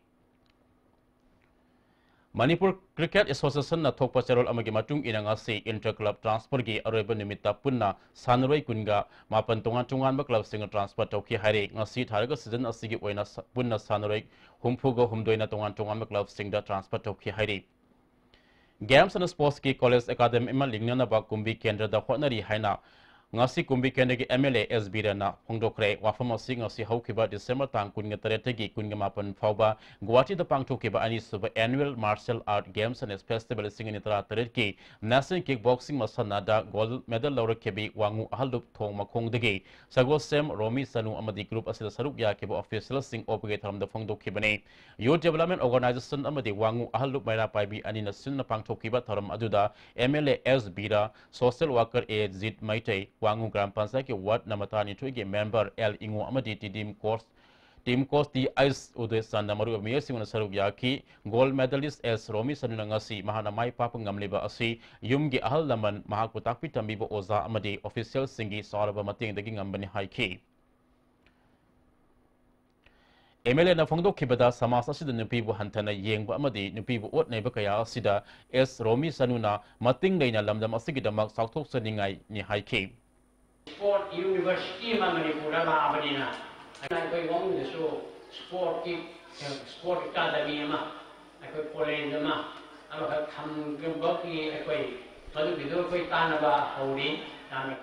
ꯃꯅꯤꯄꯨꯔ ꯀ꯭ꯔꯤꯀꯦꯠ ꯑꯦꯁꯣꯁꯤꯌꯦꯁꯟꯅ ꯊꯣꯛꯄ ꯆꯦꯔꯣꯜ ꯑꯃꯒꯤ ꯃꯇꯨꯡ ꯏꯟꯅ, ꯉꯁꯤ ꯏꯟꯇꯔ ꯀ꯭ꯂꯕ ꯇ꯭ꯔꯥꯟꯁꯐꯔꯒꯤ ꯑꯔꯣꯏꯕ ꯅꯨꯃꯤꯠꯇ ꯄꯨꯟꯅ ꯁꯥꯟꯅꯔꯣꯏ ꯀꯨꯟꯒ ꯃꯥꯄꯟ ꯇꯣꯉꯥꯟ ꯇꯣꯉꯥꯟꯕ ꯀ꯭ꯂꯕꯁꯤꯡꯅ ꯇ꯭ꯔꯥꯟꯁꯐꯔ ꯇꯧꯈꯤ ꯍꯥꯏꯔꯤ꯫ ꯉꯁꯤ ꯊꯥꯔꯒ ꯁꯤꯖꯟ ꯑꯁꯤꯒꯤ ꯑꯣꯏꯅ ꯁ-, ꯄꯨꯟꯅ ꯁꯥꯟꯅꯔꯣꯏ ꯍꯨꯝꯐꯨꯒ ꯍꯨꯝꯗꯣꯏꯅ ꯇꯣꯉꯥꯟ ꯇꯣꯉꯥꯟꯕ ꯀ꯭ꯂꯕꯁꯤꯡꯗ ꯇ꯭ꯔꯥꯟꯁꯐꯔ ꯇꯧꯈꯤ ꯍꯥꯏꯔꯤ꯫ ꯒꯦꯝꯁ ꯑꯦꯟ ꯁ꯭ꯄꯣꯔꯠꯁꯀꯤ ꯀꯣꯂꯦꯖ ꯑꯦꯀꯥꯗꯃꯤ ꯑꯃ ꯂꯤꯡꯅꯅꯕ ꯀꯨꯝꯕꯤ ꯀꯦꯟꯗ꯭ꯔꯗ ꯍꯣꯠꯅꯔꯤ ꯍꯥꯏꯅ ꯉꯁꯤ ꯀꯨꯝꯕꯤ ꯀꯦꯟꯗ꯭ꯔꯒꯤ ꯑꯦꯝ ꯑꯦꯜ ꯑꯦ ꯑꯦꯁ ꯕꯤꯔꯦꯟꯅ ꯐꯣꯡꯗꯣꯛꯈ꯭ꯔꯦ꯫ ꯋꯥꯐꯝ ꯑꯁꯤ ꯉꯁꯤ ꯍꯧꯈꯤꯕ ꯗꯤꯁꯦꯝꯕꯔ ꯇꯥꯡ ꯀꯨꯟꯒ ꯇꯔꯦꯠꯇꯒꯤ ꯀꯨꯟꯒ ꯃꯥꯄꯟ ꯐꯥꯎꯕ ꯒꯨꯋꯥꯍꯥꯇꯤꯗ ꯄꯥꯡꯊꯣꯛꯈꯤꯕ ꯑꯅꯤꯁꯨꯕ annual martial art games and festival ꯂꯤꯁꯤꯡ ꯑꯅꯤ ꯇꯔꯥ ꯇꯔꯦꯠꯀꯤ ꯅꯦꯁꯅꯦꯜ ꯀꯤꯛ ꯕꯣꯛꯁꯤꯡ ꯃꯁꯥꯟꯅꯗ ꯒꯣꯜꯗ ꯃꯦꯗꯜ ꯂꯧꯔꯛꯈꯤꯕꯤ ꯋꯥꯉꯨ ꯑꯍꯜꯂꯨꯞ ꯊꯣꯡ ꯃꯈꯣꯡꯗꯒꯤ ꯁꯒꯣꯜꯁꯦꯝ ꯔꯣꯃꯤ ꯁꯅꯨ ꯑꯃꯗꯤ ꯒ꯭ꯔꯨꯞ ꯑꯁꯤꯗ ꯁꯔꯨꯛ ꯌꯥꯈꯤꯕ ꯑꯣꯐꯤꯁꯤꯌꯦꯜꯁꯤꯡ ꯑꯣꯛꯄꯒꯤ ꯊꯧꯔꯝꯗ ꯐꯣꯡꯗꯣꯛꯈꯤꯕꯅꯤ꯫ ꯌꯨꯊ ꯗꯦꯚꯂꯞꯃꯦꯟ ꯑꯣꯔꯒꯅꯥꯏꯖꯦꯁꯟ ꯑꯃꯗꯤ ꯋꯥꯉꯨ ꯑꯍꯜꯂꯨꯞ ꯃꯩꯔꯥ ꯄꯥꯏꯕꯤ ꯑꯅꯤꯅ ꯁꯤꯟꯅ ꯄꯥꯡꯊꯣꯛꯈꯤꯕ ꯊꯧꯔꯝ ꯑꯗꯨꯗ M L A S Bira, social worker A Jeet Meitei, Wangoo gram ꯄꯟꯆꯥꯌꯠꯀꯤ ꯋꯥꯔꯗ ꯅꯝꯕꯔ ꯇꯔꯥꯅꯤꯊꯣꯏꯒꯤ ꯃꯦꯝꯕꯔ ꯑꯦꯜ ꯏꯉꯣ ꯑꯃꯗꯤ T D M course, team coach T ꯑꯩꯁ ꯎꯗꯦꯁꯟꯅ ꯃꯔꯨꯑꯣꯏꯕ ꯃꯤꯑꯣꯏꯁꯤꯡꯅ ꯁꯔꯨꯛ ꯌꯥꯈꯤ꯫ ꯒꯣꯜꯗ ꯃꯦꯗꯥꯂꯤꯁ ꯑꯦꯁ ꯔꯣꯃꯤ ꯁꯅꯨꯅ ꯉꯁꯤ ꯃꯍꯥꯛꯅ ꯃꯥꯏ ꯄꯥꯛꯄ ꯉꯝꯂꯤꯕ ꯑꯁꯤ ꯌꯨꯝꯒꯤ ꯑꯍꯜ ꯂꯃꯟ, ꯃꯍꯥꯛꯄꯨ ꯇꯥꯛꯄꯤ ꯇꯝꯕꯤꯕ ꯑꯣꯖꯥ ꯑꯃꯗꯤ ꯑꯣꯐꯤꯁꯤꯌꯦꯜꯁꯤꯡꯒꯤ ꯆꯥꯎꯔꯕ ꯃꯇꯦꯡꯗꯒꯤ ꯉꯝꯕꯅꯤ ꯍꯥꯏꯈꯤ꯫ ꯑꯦꯝ ꯑꯦꯜ ꯑꯦꯅ ꯐꯣꯡꯗꯣꯛꯈꯤꯕꯗ, ꯁꯃꯥꯖ ꯑꯁꯤꯗ ꯅꯨꯄꯤꯕꯨ ꯍꯟꯊꯅ ꯌꯦꯡꯕ ꯑꯃꯗꯤ ꯅꯨꯄꯤꯕꯨ ꯑꯣꯠ ꯅꯩꯕ ꯀꯌꯥ ꯑꯁꯤꯗ ꯑꯦꯁ ꯔꯣꯃꯤ ꯁꯅꯨꯅ ꯃꯇꯤꯡ ꯂꯩꯅ ꯂꯝꯗꯝ ꯑꯁꯤꯒꯤꯗꯃꯛ ꯆꯥꯎꯊꯣꯛꯆꯅꯤꯡꯉꯥꯏꯅꯤ ꯍꯥꯏꯈꯤ꯫ ꯁ꯭ꯄꯣꯔꯠ ꯌꯨꯅꯤꯚꯔꯁꯤꯇꯤ ꯑꯃ ꯃꯅꯤꯄꯨꯔꯗ ꯂꯥꯛꯑꯕꯅꯤꯅ, ꯑꯩꯈꯣꯏ ꯋꯥꯉꯨꯗꯁꯨ ꯁ꯭ꯄꯣꯔꯠꯀꯤ, ꯁ꯭ꯄꯣꯔꯠ ꯑꯦꯀꯥꯗꯃꯤ ꯑꯃ, ꯑꯩꯈꯣꯏ ꯀꯣꯂꯦꯖ ꯑꯃ ꯑꯃꯈꯛ ꯊꯝꯕꯒꯤ ꯑꯩꯈꯣꯏ ꯃꯗꯨꯒꯤꯗꯨ ꯑꯩꯈꯣꯏ ꯇꯥꯟꯅꯕ ꯍꯧꯔꯤ꯫ ꯌꯥꯝꯅ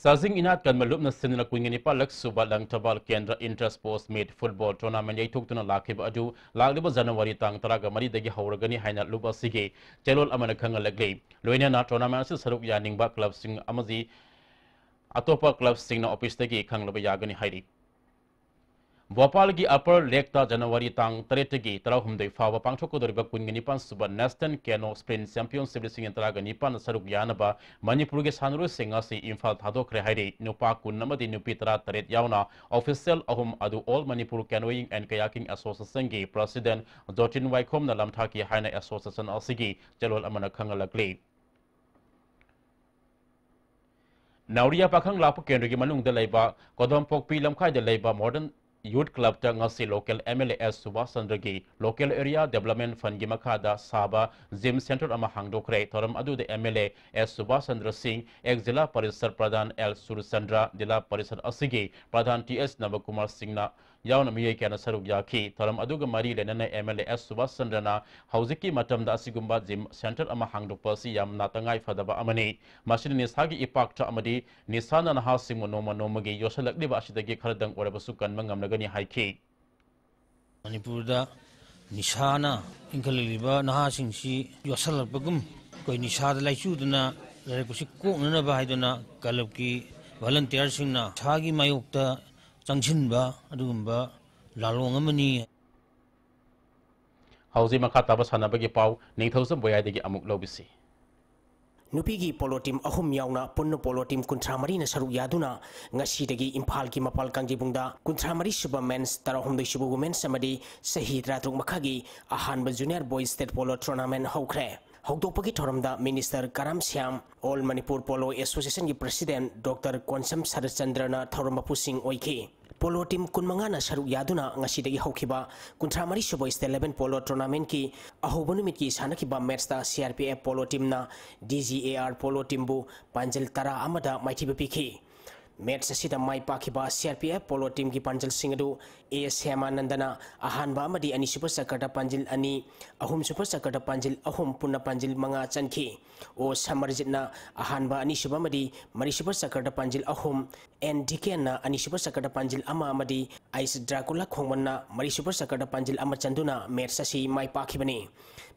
ꯆꯥꯖꯤꯡ ꯏꯅꯥꯠ ꯀꯟꯕ ꯂꯨꯞꯅ ꯁꯤꯟꯗꯨꯅ ꯀꯨꯟꯒ ꯅꯤꯄꯥꯜꯂꯛ ꯁꯨꯕ ꯂꯪꯊꯕꯥꯜ ꯀꯦꯟꯗ꯭ꯔ enter sports meet football tournament ꯌꯩꯊꯣꯛꯇꯨꯅ ꯂꯥꯛꯈꯤꯕ ꯑꯗꯨ ꯂꯥꯛꯂꯤꯕ ꯖꯅꯋꯥꯔꯤ ꯇꯥꯡ ꯇꯔꯥꯒ ꯃꯔꯤꯗꯒꯤ ꯍꯧꯔꯒꯅꯤ ꯍꯥꯏꯅ ꯂꯨꯞ ꯑꯁꯤꯒꯤ ꯆꯦꯔꯣꯜ ꯑꯃꯅ ꯈꯪꯍꯜꯂꯛꯂꯤ꯫ ꯂꯣꯏꯅꯅ ꯇꯣꯔꯅꯥꯃꯦꯟ ꯑꯁꯤꯗ ꯁꯔꯨꯛ ꯌꯥꯅꯤꯡꯕ ꯀ꯭ꯂꯕꯁꯤꯡ ꯑꯃꯗꯤ ꯑꯇꯣꯞꯄ ꯀ꯭ꯂꯕꯁꯤꯡꯅ ꯑꯣꯐꯤꯁꯇꯒꯤ ꯈꯪꯂꯕ ꯌꯥꯒꯅꯤ ꯍꯥꯏꯔꯤ꯫ ꯚꯣꯄꯥꯜꯒꯤ ꯑꯄꯔ ꯂꯦꯛꯇ ꯖꯅꯋꯥꯔꯤ ꯇꯥꯡ ꯇꯔꯦꯠꯇꯒꯤ ꯇꯔꯥꯍꯨꯝꯗꯣꯏ ꯐꯥꯎꯕ ꯄꯥꯡꯊꯣꯛꯀꯗꯧꯔꯤꯕ ꯀꯨꯟꯒ ꯅꯤꯄꯥꯟ ꯁꯨꯕ ꯅꯦꯁꯅꯦꯜ ꯀꯦꯅꯣ ꯁ꯭ꯄ꯭ꯔꯤꯟ ꯆꯦꯝꯄꯤꯌꯟꯁꯤꯞ ꯂꯤꯁꯤꯡ ꯑꯅꯤ ꯇꯔꯥꯒ ꯅꯤꯄꯥꯟꯗ ꯁꯔꯨꯛ ꯌꯥꯅꯕ ꯃꯅꯤꯄꯨꯔꯒꯤ ꯁꯥꯟꯅꯔꯣꯏꯁꯤꯡ ꯑꯁꯤ ꯏꯝꯐꯥꯜ ꯊꯥꯗꯣꯛꯈ꯭ꯔꯦ ꯍꯥꯏꯔꯤ꯫ ꯅꯨꯄꯥ ꯀꯨꯟ ꯑꯃꯗꯤ ꯅꯨꯄꯤ ꯇꯔꯥꯇꯔꯦꯠ ꯌꯥꯎꯅ ꯑꯣꯐꯤꯁꯤꯌꯦꯜ ꯑꯍꯨꯝ ꯑꯗꯨ All Manipur Canoeing and Kayaking Associationꯒꯤ ꯄ꯭ꯔꯁꯤꯗꯦꯟꯠ ꯖꯣꯇꯤꯟ ꯋꯥꯏꯈꯣꯝꯅ ꯂꯝꯊꯥꯈꯤ ꯍꯥꯏꯅ ꯑꯦꯁꯣꯁꯤꯌꯦꯁꯟ ꯑꯁꯤꯒꯤ ꯆꯦꯔꯣꯜ ꯑꯃꯅ ꯈꯪꯍꯜꯂꯛꯂꯤ꯫ ꯅꯥꯎꯔꯤꯌꯥ ꯄꯥꯈꯪ ꯂꯥꯛꯄ ꯀꯦꯟꯗ꯭ꯔꯒꯤ ꯃꯅꯨꯡꯗ ꯂꯩꯕ ꯀꯣꯗꯣꯝꯄꯣꯛꯄꯤ ꯂꯝꯈꯥꯏꯗ ꯂꯩꯕ ꯃꯣꯗꯔꯟ Youth Clubꯇ ꯉꯁꯤ local M L A S Subhas ꯆꯟꯗ꯭ꯔꯒꯤ local area development fundꯒꯤ ꯃꯈꯥꯗ ꯁꯥꯕ gym center ꯑꯃ ꯍꯥꯡꯗꯣꯛꯈ꯭ꯔꯦ꯫ ꯊꯧꯔꯝ ꯑꯗꯨꯗ M L A S Subhas Chandra ꯁꯤꯡ, ex ꯖꯤꯂꯥ ꯄꯔꯤꯁꯗ ꯄ꯭ꯔꯙꯥꯟ L ꯁꯨꯔꯆꯟꯗ꯭ꯔ, ꯖꯤꯂꯥ ꯄꯔꯤꯁꯗ ꯑꯁꯤꯒꯤ ꯄ꯭ꯔꯙꯥꯟ T S ꯅꯕꯀꯨꯃꯥꯔ ꯁꯤꯡꯅ ꯌꯥꯎꯅ ꯃꯤꯑꯣꯏ ꯀꯌꯥꯅ ꯁꯔꯨꯛ ꯌꯥꯈꯤ꯫ ꯊꯧꯔꯝ ꯑꯗꯨꯒ ꯃꯔꯤ ꯂꯩꯅꯅ M L A S Subhas ꯆꯟꯗ꯭ꯔꯅ ꯍꯧꯖꯤꯛꯀꯤ ꯃꯇꯝꯗ ꯑꯁꯤꯒꯨꯝꯕ gym center ꯑꯃ ꯍꯥꯡꯗꯣꯛꯄ ꯑꯁꯤ ꯌꯥꯝꯅ ꯇꯉꯥꯏ ꯐꯗꯕ ꯑꯃꯅꯤ꯫ ꯃꯁꯤꯅ ꯅꯤꯁꯥꯒꯤ ꯏꯄꯥꯛꯇ ꯑꯃꯗꯤ ꯅꯤꯁꯥꯅ ꯅꯍꯥꯁꯤꯡꯕꯨ ꯅꯣꯡꯃ ꯅꯣꯡꯃꯒꯤ ꯌꯣꯛꯁꯜꯂꯛꯂꯤꯕ ꯑꯁꯤꯗꯒꯤ ꯈꯔꯗꯪ ꯑꯣꯏꯔꯕꯁꯨ ꯀꯟꯕ ꯉꯝꯂꯒꯅꯤ ꯍꯥꯏꯈꯤ꯫ ꯃꯅꯤꯄꯨꯔꯗ ꯅꯤꯁꯥꯅ ꯏꯟꯈꯠꯂꯛꯂꯤꯕ ꯅꯍꯥꯁꯤꯡꯁꯤ ꯌꯣꯠꯁꯜꯂꯛꯄꯒꯨꯝ, ꯑꯩꯈꯣꯏ ꯅꯤꯁꯥꯗ ꯂꯥꯏꯆꯨꯗꯅ ꯂꯥꯏꯔꯤꯛ ꯑꯁꯤ ꯀꯣꯛꯅꯅꯕ ꯍꯥꯏꯗꯨꯅ clubꯀꯤ volunteerꯁꯤꯡꯅ ꯅꯤꯁꯥꯒꯤ ꯃꯥꯌꯣꯛꯇ ꯆꯪꯁꯤꯟꯕ ꯑꯗꯨꯒꯨꯝꯕ ꯂꯥꯂꯣꯡ ꯑꯃꯅꯤ꯫ ꯍꯧꯖꯤꯛ ꯃꯈꯥ ꯇꯥꯕ ꯁꯥꯟꯅꯕꯒꯤ ꯄꯥꯎ ꯅꯤꯡꯊꯧꯖꯝ ꯕꯣꯌꯥꯏꯗꯒꯤ ꯑꯃꯨꯛ ꯂꯧꯕꯤꯁꯤ꯫ ꯅꯨꯄꯤꯒꯤ polo team ꯑꯍꯨꯝ ꯌꯥꯎꯅ ꯄꯨꯟꯅ polo team ꯀꯨꯟꯊ꯭ꯔꯥ ꯃꯔꯤꯅ ꯁꯔꯨꯛ ꯌꯥꯗꯨꯅ ꯉꯁꯤꯗꯒꯤ ꯏꯝꯐꯥꯜꯒꯤ ꯃꯄꯥꯜ ꯀꯥꯡꯖꯩꯕꯨꯡꯗ ꯀꯨꯟꯊ꯭ꯔꯥ ꯃꯔꯤ ꯁꯨꯕ men's, ꯇꯔꯥꯍꯨꯝꯗꯣꯏ ꯁꯨꯕ women's ꯑꯃꯗꯤ ꯆꯍꯤ ꯇꯔꯥꯇꯔꯨꯛ ꯃꯈꯥꯒꯤ ꯑꯍꯥꯟꯕ junior boys state polo tournament ꯍꯧꯈ꯭ꯔꯦ꯫ ꯍꯧꯗꯣꯛꯄꯒꯤ ꯊꯧꯔꯝꯗ Minister ꯀꯔꯥꯝ Shyam, All Manipur Polo Associationꯒꯤ President Doctor Konsam ꯁꯔꯠꯆꯟꯗ꯭ꯔꯅ ꯊꯧꯔꯝ ꯃꯄꯨꯁꯤꯡ ꯑꯣꯏꯈꯤ꯫ Polo team ꯀꯨꯟꯃꯉꯥꯅ ꯁꯔꯨꯛ ꯌꯥꯗꯨꯅ ꯉꯁꯤꯗꯒꯤ ꯍꯧꯈꯤꯕ ꯀꯨꯟꯊ꯭ꯔꯥ ꯃꯔꯤ ꯁꯨꯕ State Level Polo Tournamentꯀꯤ ꯑꯍꯧꯕ ꯅꯨꯃꯤꯠꯀꯤ ꯁꯥꯟꯅꯈꯤꯕ matchꯇ C R P F Polo teamꯅ D G A R Polo teamꯕꯨ ꯄꯥꯟꯖꯜ ꯇꯔꯥ ꯑꯃꯗ ꯃꯥꯏꯊꯤꯕ ꯄꯤꯈꯤ꯫ Match ꯑꯁꯤꯗ ꯃꯥꯏ ꯄꯥꯛꯈꯤꯕ C R P F Polo teamꯒꯤ ꯄꯥꯟꯖꯜꯁꯤꯡ ꯑꯗꯨ A ꯁ꯭ꯌꯥꯃꯥꯅꯟꯗꯅ ꯑꯍꯥꯟꯕ ꯑꯃꯗꯤ ꯑꯅꯤꯁꯨꯕ ꯆꯀꯔꯗ ꯄꯥꯟꯖꯤꯜ ꯑꯅꯤ, ꯑꯍꯨꯝꯁꯨꯕ ꯆꯀꯔꯗ ꯄꯥꯟꯖꯤꯜ ꯑꯍꯨꯝ, ꯄꯨꯟꯅ ꯄꯥꯟꯖꯤꯜ ꯃꯉꯥ ꯆꯟꯈꯤ꯫ O ꯁꯃꯔꯖꯤꯠꯅ ꯑꯍꯥꯟꯕ, ꯑꯅꯤꯁꯨꯕ ꯑꯃꯗꯤ ꯃꯔꯤꯁꯨꯕ ꯆꯀꯔꯗ ꯄꯥꯟꯖꯤꯜ ꯑꯍꯨꯝ, N ꯗꯤꯀꯦꯟꯅ ꯑꯅꯤꯁꯨꯕ ꯆꯀꯔꯗ ꯄꯥꯟꯖꯤꯜ ꯑꯃ ꯑꯃꯗꯤ ꯑꯩꯁ ꯗ꯭ꯔꯥꯀꯨꯂꯥ ꯈꯣꯡꯃꯟꯅ ꯃꯔꯤꯁꯨꯕ ꯆꯀꯔꯗ ꯄꯥꯟꯖꯤꯜ ꯑꯃ ꯆꯟꯗꯨꯅ match ꯑꯁꯤ ꯃꯥꯏ ꯄꯥꯛꯈꯤꯕꯅꯤ꯫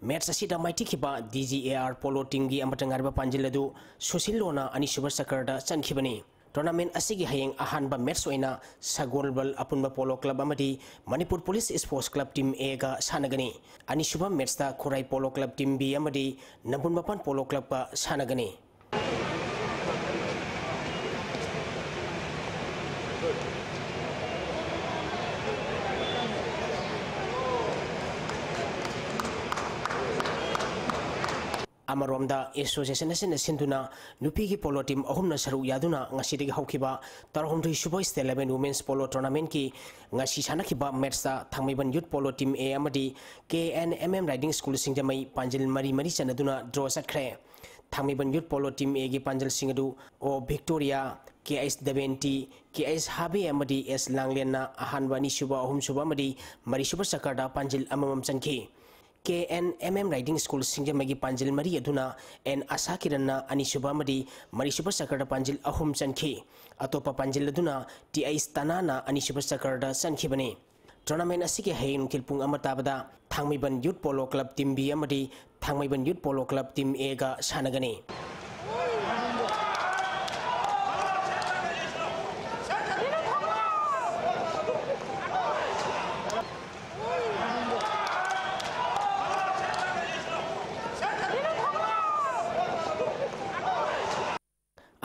Match ꯑꯁꯤꯗ ꯃꯥꯏꯊꯤꯈꯤꯕ D G A R Polo teamꯒꯤ ꯑꯃꯠꯇ ꯉꯥꯏꯔꯕ ꯄꯥꯟꯖꯤꯜ ꯑꯗꯨ ꯁꯨꯁꯤꯜꯂꯣꯅ ꯑꯅꯤꯁꯨꯕ ꯆꯀꯔꯗ ꯆꯟꯈꯤꯕꯅꯤ꯫ Tournament ꯑꯁꯤꯒꯤ ꯍꯌꯦꯡ ꯑꯍꯥꯟꯕ match ꯑꯣꯏꯅ ꯁꯒꯣꯜꯕꯜ ꯑꯄꯨꯟꯕ Polo Club ꯑꯃꯗꯤ Manipur Police Sports Club Team Aꯒ ꯁꯥꯟꯅꯒꯅꯤ꯫ ꯑꯅꯤꯁꯨꯕ matchꯇ ꯈꯨꯔꯥꯏ Polo Club Team B ꯑꯃꯗꯤ ꯅꯝꯕꯨꯜ ꯃꯄꯥꯟ Polo Clubꯀ ꯁꯥꯟꯅꯒꯅꯤ꯫ ꯑꯃꯔꯣꯝꯗ, association ꯑꯁꯤꯅ ꯁꯤꯟꯗꯨꯅ ꯅꯨꯄꯤꯒꯤ polo team ꯑꯍꯨꯝꯅ ꯁꯔꯨꯛ ꯌꯥꯗꯨꯅ ꯉꯁꯤꯗꯒꯤ ꯍꯧꯈꯤꯕ ꯇꯔꯥꯍꯨꯝꯗꯣꯏ ꯁꯨꯕ State Level Women's Polo Tournamentꯀꯤ ꯉꯁꯤ ꯁꯥꯟꯅꯈꯤꯕ matchꯇ ꯊꯥꯡꯃꯩꯕꯟ Youth Polo Team A ꯑꯃꯗꯤ K N M M Riding School ꯁꯤꯡꯖꯃꯩ ꯄꯥꯟꯖꯤꯜ ꯃꯔꯤ ꯃꯔꯤ ꯆꯟꯅꯗꯨꯅ draw ꯆꯠꯈ꯭ꯔꯦ꯫ ꯊꯥꯡꯃꯩꯕꯟ Youth Polo Team Aꯒꯤ ꯄꯥꯟꯖꯜꯁꯤꯡ ꯑꯗꯨ O Victoria, K S Daventi, K S Habe ꯑꯃꯗꯤ S ꯂꯥꯡꯂꯦꯟꯅ ꯑꯍꯥꯟꯕ, ꯑꯅꯤꯁꯨꯕ, ꯑꯍꯨꯝꯁꯨꯕ ꯑꯃꯗꯤ ꯃꯔꯤꯁꯨꯕ ꯆꯀꯔꯗ ꯄꯥꯟꯖꯤꯜ ꯑꯃꯃꯝ ꯆꯟꯈꯤ꯫ K N M M Riding School ꯁꯤꯡꯖꯃꯩꯒꯤ ꯄꯥꯟꯖꯤꯜ ꯃꯔꯤ ꯑꯗꯨꯅ N ꯑꯁꯥ ꯀꯤꯔꯟꯅ ꯑꯅꯤꯁꯨꯕ ꯑꯃꯗꯤ ꯃꯔꯤꯁꯨꯕ ꯆꯀꯔꯗ ꯄꯥꯟꯖꯤꯜ ꯑꯍꯨꯝ ꯆꯟꯈꯤ꯫ ꯑꯇꯣꯞꯄ ꯄꯥꯟꯖꯤꯜ ꯑꯗꯨꯅ T I ꯁ꯭ꯇꯥꯅꯥꯅ ꯑꯅꯤꯁꯨꯕ ꯆꯀꯔꯗ ꯆꯟꯈꯤꯕꯅꯤ꯫ Tournament ꯑꯁꯤꯒꯤ ꯍꯌꯦꯡ ꯅꯨꯡꯊꯤꯜ ꯄꯨꯡ ꯑꯃ ꯇꯥꯕꯗ ꯊꯥꯡꯃꯩꯕꯟ Youth Polo Club Team B ꯑꯃꯗꯤ ꯊꯥꯡꯃꯩꯕꯟ Youth Polo Club Team Aꯒ ꯁꯥꯟꯅꯒꯅꯤ꯫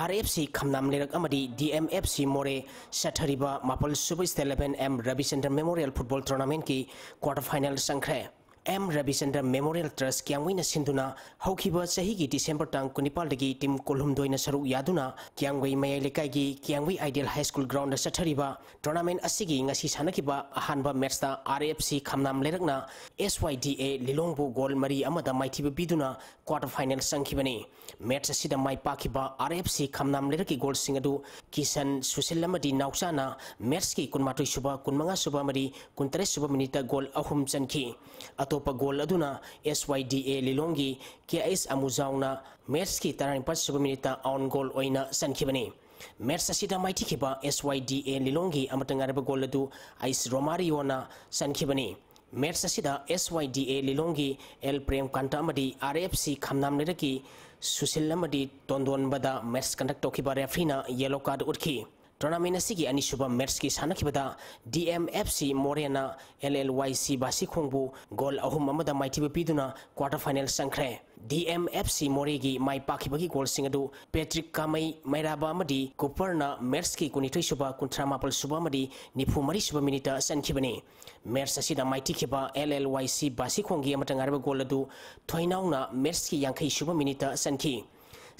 R F C ꯈꯝꯅꯥꯝ ꯂꯩꯔꯛ ꯑꯃꯗꯤ D M F C ꯃꯣꯔꯦ ꯆꯠꯊꯔꯤꯕ ꯃꯥꯄꯜ ꯁꯨꯕ State Level M ꯔꯕꯤꯆꯟꯗ꯭ꯔ Memorial Football Tournamentꯀꯤ quarter final ꯆꯪꯈ꯭ꯔꯦ꯫ M ꯔꯕꯤꯆꯟꯗ꯭ꯔ Memorial Trust ꯀꯤꯌꯥꯝꯒꯩꯅ ꯁꯤꯟꯗꯨꯅ ꯍꯧꯈꯤꯕ ꯆꯍꯤꯒꯤ December ꯇꯥꯡ ꯀꯨꯟꯅꯤꯄꯥꯜꯗꯒꯤ team ꯀꯨꯟꯍꯨꯝꯗꯣꯏꯅ ꯁꯔꯨꯛ ꯌꯥꯗꯨꯅ ꯀꯤꯌꯥꯝꯒꯩ ꯃꯌꯥꯏ ꯂꯩꯀꯥꯏꯒꯤ ꯀꯤꯌꯥꯝꯒꯩ Ideal High School groundꯗ ꯆꯠꯊꯔꯤꯕ tournament ꯑꯁꯤꯒꯤ ꯉꯁꯤ ꯁꯥꯟꯅꯈꯤꯕ ꯑꯍꯥꯟꯕ matchꯇ R F C ꯈꯝꯅꯥꯝ ꯂꯩꯔꯛꯅ S Y D A ꯂꯤꯂꯣꯡꯕꯨ goal ꯃꯔꯤ ꯑꯃꯗ ꯃꯥꯏꯊꯤꯕ ꯄꯤꯗꯨꯅ quarter final ꯆꯪꯈꯤꯕꯅꯤ꯫ Match ꯑꯁꯤꯗ ꯃꯥꯏ ꯄꯥꯛꯈꯤꯕ R F C ꯈꯝꯅꯥꯝ ꯂꯩꯔꯛꯀꯤ goalꯁꯤꯡ ꯑꯗꯨ ꯀꯤꯁꯟ, ꯁꯨꯁꯤꯜ ꯑꯃꯗꯤ ꯅꯥꯎꯆꯥꯅ matchꯀꯤ ꯀꯨꯟꯃꯥꯊꯣꯏ ꯁꯨꯕ, ꯀꯨꯟꯃꯉꯥ ꯁꯨꯕ ꯑꯃꯗꯤ ꯀꯨꯟꯇꯔꯦꯠ ꯁꯨꯕ minuteꯇ goal ꯑꯍꯨꯝ ꯆꯟꯈꯤ꯫ ꯑꯇꯣꯞꯄ goal ꯑꯗꯨꯅ S Y D A ꯂꯤꯂꯣꯡꯒꯤ K S ꯑꯃꯨꯖꯥꯎꯅ matchꯀꯤ ꯇꯔꯥꯅꯤꯄꯥꯜ ꯁꯨꯕ minuteꯇ own goal ꯑꯣꯏꯅ ꯆꯟꯈꯤꯕꯅꯤ꯫ Match ꯑꯁꯤꯗ ꯃꯥꯏꯊꯤꯈꯤꯕ S Y D A ꯂꯤꯂꯣꯡꯒꯤ ꯑꯃꯠꯇ ꯉꯥꯏꯔꯕ goal ꯑꯗꯨ ꯑꯩꯁ ꯔꯣꯃꯥꯔꯤꯌꯣꯅ ꯆꯟꯈꯤꯕꯅꯤ꯫ Match ꯑꯁꯤꯗ S Y D A ꯂꯤꯂꯣꯡꯒꯤ L ꯄ꯭ꯔꯦꯝꯀꯥꯟꯇ ꯑꯃꯗꯤ R F C ꯈꯝꯅꯥꯝ ꯂꯩꯔꯛꯀꯤ ꯁꯨꯁꯤꯜ ꯑꯃꯗꯤ ꯇꯣꯟꯗꯣꯟꯕꯗ match conduct ꯇꯧꯈꯤꯕ refereeꯅ yellow card ꯎꯠꯈꯤ꯫ Tournament ꯑꯁꯤꯒꯤ ꯑꯅꯤꯁꯨꯕ ꯃꯦꯠꯁꯀꯤ ꯁꯥꯟꯅꯈꯤꯕꯗ D M F C ꯃꯣꯔꯦꯅ L L Y C ꯕꯥꯁꯤꯈꯣꯡꯕꯨ ꯒꯣꯜ ꯑꯍꯨꯝ ꯑꯃꯗ ꯃꯥꯏꯊꯤꯕ ꯄꯤꯗꯨꯅ quarter final ꯆꯪꯈ꯭ꯔꯦ꯫ D M F C ꯃꯣꯔꯦꯒꯤ ꯃꯥꯏ ꯄꯥꯛꯈꯤꯕꯒꯤ ꯒꯣꯜꯁꯤꯡ ꯑꯗꯨ ꯄꯦꯇ꯭ꯔꯤꯛ ꯀꯥꯃꯩ, ꯃꯩꯔꯥꯕ ꯑꯃꯗꯤ ꯀꯨꯄꯔꯅ ꯃꯦꯠꯁꯀꯤ ꯀꯨꯟꯅꯤꯊꯣꯏ ꯁꯨꯕ, ꯀꯨꯟꯊ꯭ꯔꯥ ꯃꯥꯄꯜ ꯁꯨꯕ ꯑꯃꯗꯤ ꯅꯤꯐꯨ ꯃꯔꯤ ꯁꯨꯕ ꯃꯤꯅꯤꯠꯇ ꯆꯟꯈꯤꯕꯅꯤ꯫ ꯃꯦꯠꯁ ꯑꯁꯤꯗ ꯃꯥꯏꯊꯤꯈꯤꯕ L L Y C ꯕꯥꯁꯤꯈꯣꯡꯒꯤ ꯑꯃꯠꯇ ꯉꯥꯏꯔꯕ ꯒꯣꯜ ꯑꯗꯨ ꯊꯣꯏꯅꯥꯎꯅ ꯃꯦꯠꯁꯀꯤ ꯌꯥꯡꯈꯩ ꯁꯨꯕ ꯃꯤꯅꯤꯠꯇ ꯆꯟꯈꯤ꯫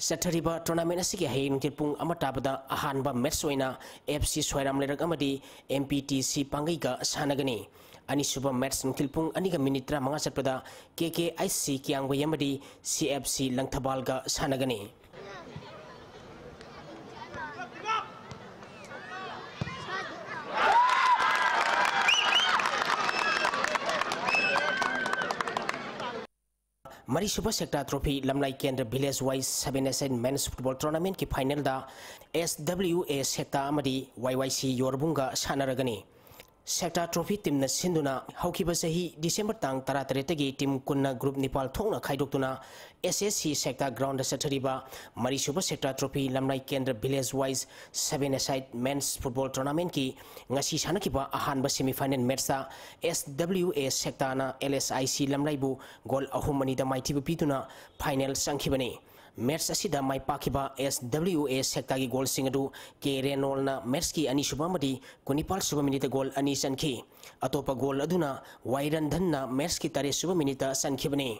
ꯆꯠꯊꯔꯤꯕ tournament ꯑꯁꯤꯒꯤ ꯍꯌꯦꯡ ꯅꯨꯡꯊꯤꯜ ꯄꯨꯡ ꯑꯃ ꯇꯥꯕꯗ ꯑꯍꯥꯟꯕ ꯃꯦꯠꯁ ꯑꯣꯏꯅ F C ꯁ꯭ꯋꯥꯏꯔꯥꯝ ꯂꯩꯔꯛ ꯑꯃꯗꯤ M P T C ꯄꯥꯡꯒꯩꯒ ꯁꯥꯟꯅꯒꯅꯤ꯫ ꯑꯅꯤꯁꯨꯕ ꯃꯦꯠꯁ ꯅꯨꯡꯊꯤꯜ ꯄꯨꯡ ꯑꯅꯤꯒ ꯃꯤꯅꯤꯠ ꯇꯔꯥꯃꯉꯥ ꯆꯠꯄꯗ K K H C ꯀꯤꯌꯥꯡꯕꯩ ꯑꯃꯗꯤ C F C ꯂꯪꯊꯕꯥꯜꯒ ꯁꯥꯟꯅꯒꯅꯤ꯫ ꯃꯔꯤꯁꯨꯕ ꯁꯦꯛꯇꯥ ꯇ꯭ꯔꯣꯐꯤ ꯂꯝꯂꯥꯏ ꯀꯦꯟꯗ꯭ꯔ village wise seven-a-side men's football tournamentꯀꯤ finalꯗ S W A ꯁꯦꯛꯇꯥ ꯑꯃꯗꯤ Y Y C ꯌꯣꯔꯕꯨꯡꯒ ꯁꯥꯟꯅꯔꯒꯅꯤ꯫ ꯁꯦꯛꯇꯥ ꯇ꯭ꯔꯣꯐꯤ ꯇꯤꯝꯅ ꯁꯤꯟꯗꯨꯅ ꯍꯧꯈꯤꯕ ꯆꯍꯤ ꯗꯤꯁꯦꯝꯕꯔ ꯇꯥꯡ ꯇꯔꯥꯇꯔꯦꯠꯇꯒꯤ ꯇꯤꯝ ꯀꯨꯟꯅ ꯒ꯭ꯔꯨꯞ ꯅꯤꯄꯥꯜ ꯊꯣꯛꯅ ꯈꯥꯏꯗꯣꯛꯇꯨꯅ S S C ꯁꯦꯛꯇꯥ ꯒ꯭ꯔꯥꯎꯟꯗ ꯆꯠꯊꯔꯤꯕ ꯃꯔꯤꯁꯨꯕ ꯁꯦꯛꯇꯥ ꯇ꯭ꯔꯣꯐꯤ ꯂꯝꯂꯥꯏ ꯀꯦꯟꯗ꯭ꯔ village wise seven-a-side men's football tournamentꯀꯤ ꯉꯁꯤ ꯁꯥꯟꯅꯈꯤꯕ ꯑꯍꯥꯟꯕ semifinal ꯃꯦꯠꯁꯇ S W A ꯁꯦꯛꯇꯥꯅ L S I C ꯂꯝꯂꯥꯏꯕꯨ ꯒꯣꯜ ꯑꯍꯨꯝ ꯑꯅꯤꯗ ꯃꯥꯏꯊꯤꯕ ꯄꯤꯗꯨꯅ final ꯆꯪꯈꯤꯕꯅꯤ꯫ ꯃꯦꯠꯁ ꯑꯁꯤꯗ ꯃꯥꯏ ꯄꯥꯛꯈꯤꯕ S W A ꯁꯦꯛꯇꯥꯒꯤ ꯒꯣꯜꯁꯤꯡ ꯑꯗꯨ K ꯔꯦꯅꯣꯜꯅ ꯃꯦꯠꯁꯀꯤ ꯑꯅꯤꯁꯨꯕ ꯑꯃꯗꯤ ꯀꯨꯟꯅꯤꯄꯥꯜ ꯁꯨꯕ ꯃꯤꯅꯤꯠꯇ ꯒꯣꯜ ꯑꯅꯤ ꯆꯟꯈꯤ꯫ ꯑꯇꯣꯞꯄ ꯒꯣꯜ ꯑꯗꯨꯅ ꯋꯥꯏ ꯔꯟꯙꯟꯅ ꯃꯦꯠꯁꯀꯤ ꯇꯔꯦꯠ ꯁꯨꯕ ꯃꯤꯅꯤꯠꯇ ꯆꯟꯈꯤꯕꯅꯤ꯫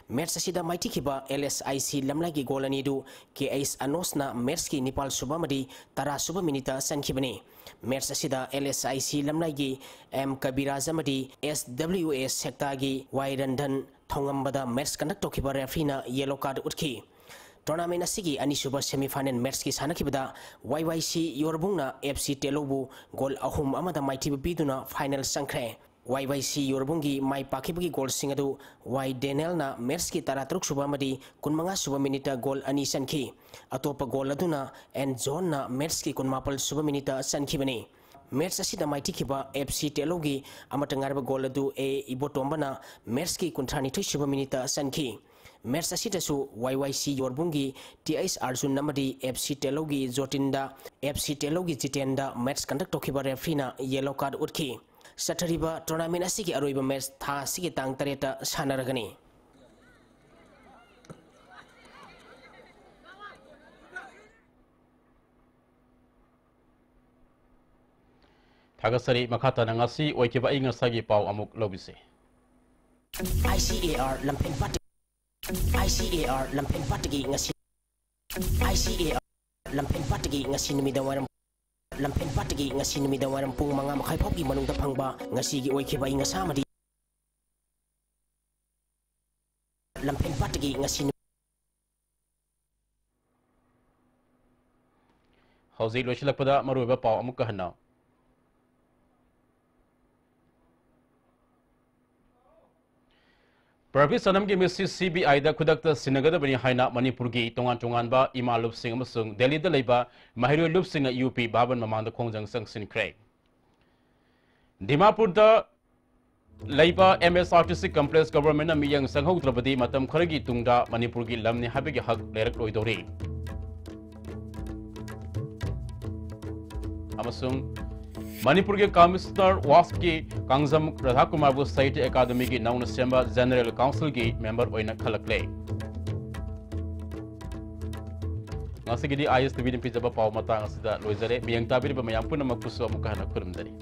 ꯃꯦꯠꯁ ꯑꯁꯤꯗ ꯃꯥꯏꯊꯤꯈꯤꯕ L S I C ꯂꯝꯂꯥꯏꯒꯤ ꯒꯣꯜ ꯑꯅꯤ ꯑꯗꯨ K H ꯑꯅꯣꯁꯅ ꯃꯦꯠꯁꯀꯤ ꯅꯤꯄꯥꯜ ꯁꯨꯕ ꯑꯃꯗꯤ ꯇꯔꯥ ꯁꯨꯕ ꯃꯤꯅꯤꯠꯇ ꯆꯟꯈꯤꯕꯅꯤ꯫ ꯃꯦꯠꯁ ꯑꯁꯤꯗ L S I C ꯂꯝꯂꯥꯏꯒꯤ M ꯀꯕꯤꯔꯥꯖ ꯑꯃꯗꯤ S W A ꯁꯦꯛꯇꯥꯒꯤ Y ꯔꯟꯙꯟ ꯊꯧꯉꯝꯕꯗ match conduct ꯇꯧꯈꯤꯕ ꯔꯦꯐ꯭ꯔꯤꯅ yellow card ꯎꯠꯈꯤ꯫ Tournament ꯑꯁꯤꯒꯤ ꯑꯅꯤꯁꯨꯕ semifinal ꯃꯦꯠꯁꯀꯤ ꯁꯥꯟꯅꯈꯤꯕꯗ Y Y C ꯌꯣꯔꯕꯨꯡꯅ F C ꯇꯦꯂꯧꯕꯨ ꯒꯣꯜ ꯑꯍꯨꯝ ꯑꯃꯗ ꯃꯥꯏꯊꯤꯕ ꯄꯤꯗꯨꯅ final ꯆꯪꯈ꯭ꯔꯦ꯫ Y Y C ꯌꯣꯔꯕꯨꯡꯒꯤ ꯃꯥꯏ ꯄꯥꯛꯈꯤꯕꯒꯤ ꯒꯣꯜꯁꯤꯡ ꯑꯗꯨ ꯋꯥꯏ ꯗꯦꯅꯦꯜꯅ ꯃꯦꯠꯁꯀꯤ ꯇꯔꯥꯇꯔꯨꯛ ꯁꯨꯕ ꯑꯃꯗꯤ ꯀꯨꯟꯃꯉꯥ ꯁꯨꯕ ꯃꯤꯅꯤꯠꯇ ꯒꯣꯜ ꯑꯅꯤ ꯆꯟꯈꯤ꯫ ꯑꯇꯣꯞꯄ ꯒꯣꯜ ꯑꯗꯨꯅ ꯑꯦꯟ ꯖꯣꯟꯅ ꯃꯦꯠꯁꯀꯤ ꯀꯨꯟꯃꯥꯄꯜ ꯁꯨꯕ ꯃꯤꯅꯤꯠꯇ ꯆꯟꯈꯤꯕꯅꯤ꯫ ꯃꯦꯠꯁ ꯑꯁꯤꯗ ꯃꯥꯏꯊꯤꯈꯤꯕ F C ꯇꯦꯂꯧꯒꯤ ꯑꯃꯠꯇ ꯉꯥꯏꯔꯕ ꯒꯣꯜ ꯑꯗꯨ A ꯏꯕꯣꯇꯣꯝꯕꯅ ꯃꯦꯠꯁꯀꯤ ꯀꯨꯟꯊ꯭ꯔꯥꯅꯤꯊꯣꯏ ꯁꯨꯕ ꯃꯤꯅꯤꯠꯇ ꯆꯟꯈꯤ꯫ Match ꯑꯁꯤꯗꯁꯨ Y Y C ꯌꯣꯔꯕꯨꯡꯒꯤ T H Arjun ꯑꯃꯗꯤ F C ꯇꯦꯂꯧꯒꯤ ꯖꯣꯇꯤꯟꯗ, F C ꯇꯦꯂꯧꯒꯤ ꯖꯤꯇꯦꯟꯗ match conduct ꯇꯧꯈꯤꯕ refereeꯅ yellow card ꯎꯠꯈꯤ꯫ ꯆꯠꯊꯔꯤꯕ tournament ꯑꯁꯤꯒꯤ ꯑꯔꯣꯏꯕ match ꯊꯥ ꯑꯁꯤꯒꯤ ꯇꯥꯡ ꯇꯔꯦꯠꯇ ꯁꯥꯟꯅꯔꯒꯅꯤ꯫ ꯊꯥꯒꯠꯆꯔꯤ꯫ ꯃꯈꯥ ꯇꯥꯅ ꯉꯁꯤ ꯑꯣꯏꯈꯤꯕ ꯑꯏꯪ ꯑꯁꯥꯒꯤ ꯄꯥꯎ ꯑꯃꯨꯛ ꯂꯧꯕꯤꯁꯤ꯫ I C A R ꯂꯝꯐꯦꯜ ꯄꯥꯠ I C A R ꯂꯝꯐꯦꯜ ꯄꯥꯠꯇꯒꯤ ꯉꯁꯤ I C A R ꯂꯝꯐꯦꯜ ꯄꯥꯠꯇꯒꯤ ꯉꯁꯤ ꯅꯨꯃꯤꯗꯥꯡ ꯋꯥꯏꯔꯝ ꯂꯝꯐꯦꯜ ꯄꯥꯠꯇꯒꯤ ꯉꯁꯤ ꯅꯨꯃꯤꯗꯥꯡ ꯋꯥꯏꯔꯝ ꯄꯨꯡ ꯃꯉꯥ ꯃꯈꯥꯏ ꯐꯥꯎꯒꯤ ꯃꯅꯨꯡꯗ ꯐꯪꯕ ꯉꯁꯤꯒꯤ ꯑꯣꯏꯈꯤꯕ ꯑꯏꯪ ꯑꯁꯥ ꯑꯃꯗꯤ ꯂꯝꯐꯦꯜ ꯄꯥꯠꯇꯒꯤ ꯉꯁꯤ ꯅꯨ- ꯍꯧꯖꯤꯛ ꯂꯣꯏꯁꯤꯜꯂꯛꯄꯗ ꯃꯔꯨꯑꯣꯏꯕ ꯄꯥꯎ ꯑꯃꯨꯛꯀ ꯍꯟꯅ꯫ ꯄ꯭ꯔꯚꯤ ꯁꯅꯝꯒꯤ ꯃꯤꯠꯁꯤ C B I ꯗ ꯈꯨꯗꯛꯇ ꯁꯤꯟꯅꯒꯗꯕꯅꯤ ꯍꯥꯏꯅ ꯃꯅꯤꯄꯨꯔꯒꯤ ꯇꯣꯉꯥꯟ ꯇꯣꯉꯥꯟꯕ ꯏꯃꯥ ꯂꯨꯞꯁꯤꯡ ꯑꯃꯁꯨꯡ ꯗꯦꯜꯂꯤꯗ ꯂꯩꯕ ꯃꯍꯩꯔꯣꯏ ꯂꯨꯞꯁꯤꯡꯅ U P ꯚꯕꯟ ꯃꯃꯥꯡꯗ ꯈꯣꯡꯖꯪ ꯆꯪꯁꯤꯟꯈ꯭ꯔꯦ꯫ ꯗꯤꯃꯥꯄꯨꯔꯗ ꯂꯩꯕ M S R T C complex governmentꯅ ꯃꯤꯠꯌꯦꯡ ꯆꯪꯍꯧꯗ꯭ꯔꯕꯗꯤ ꯃꯇꯝ ꯈꯔꯒꯤ ꯇꯨꯡꯗ ꯃꯅꯤꯄꯨꯔꯒꯤ ꯂꯝꯅꯤ ꯍꯥꯏꯕꯒꯤ ꯍꯛ ꯂꯩꯔꯛꯂꯣꯏꯗꯧꯔꯤ꯫ ꯑꯃꯁꯨꯡ ꯃꯅꯤꯄꯨꯔꯒꯤ Commissioner Westꯀꯤ ꯀꯥꯡꯖꯝ ꯔꯥꯙꯥꯀꯨꯃꯥꯔꯕꯨ ꯁꯥꯍꯤꯇ꯭ꯌ ꯑꯦꯀꯥꯗꯃꯤꯒꯤ ꯅꯧꯅ ꯁꯦꯝꯕ General Councilꯒꯤ member ꯑꯣꯏꯅ ꯈꯜꯂꯛꯂꯦ꯫ ꯉꯁꯤꯒꯤꯗꯤ I S T Vꯅ ꯄꯤꯖꯕ ꯄꯥꯎ ꯃꯇꯥꯡ ꯑꯁꯤꯗ ꯂꯣꯏꯖꯔꯦ꯫ ꯃꯤꯠꯌꯦꯡ ꯇꯥꯕꯤꯔꯤꯕ ꯃꯌꯥꯝ ꯄꯨꯝꯅꯃꯛꯄꯨꯁꯨ ꯑꯃꯨꯛꯀ ꯍꯟꯅ ꯈꯨꯔꯨꯝꯖꯔꯤ꯫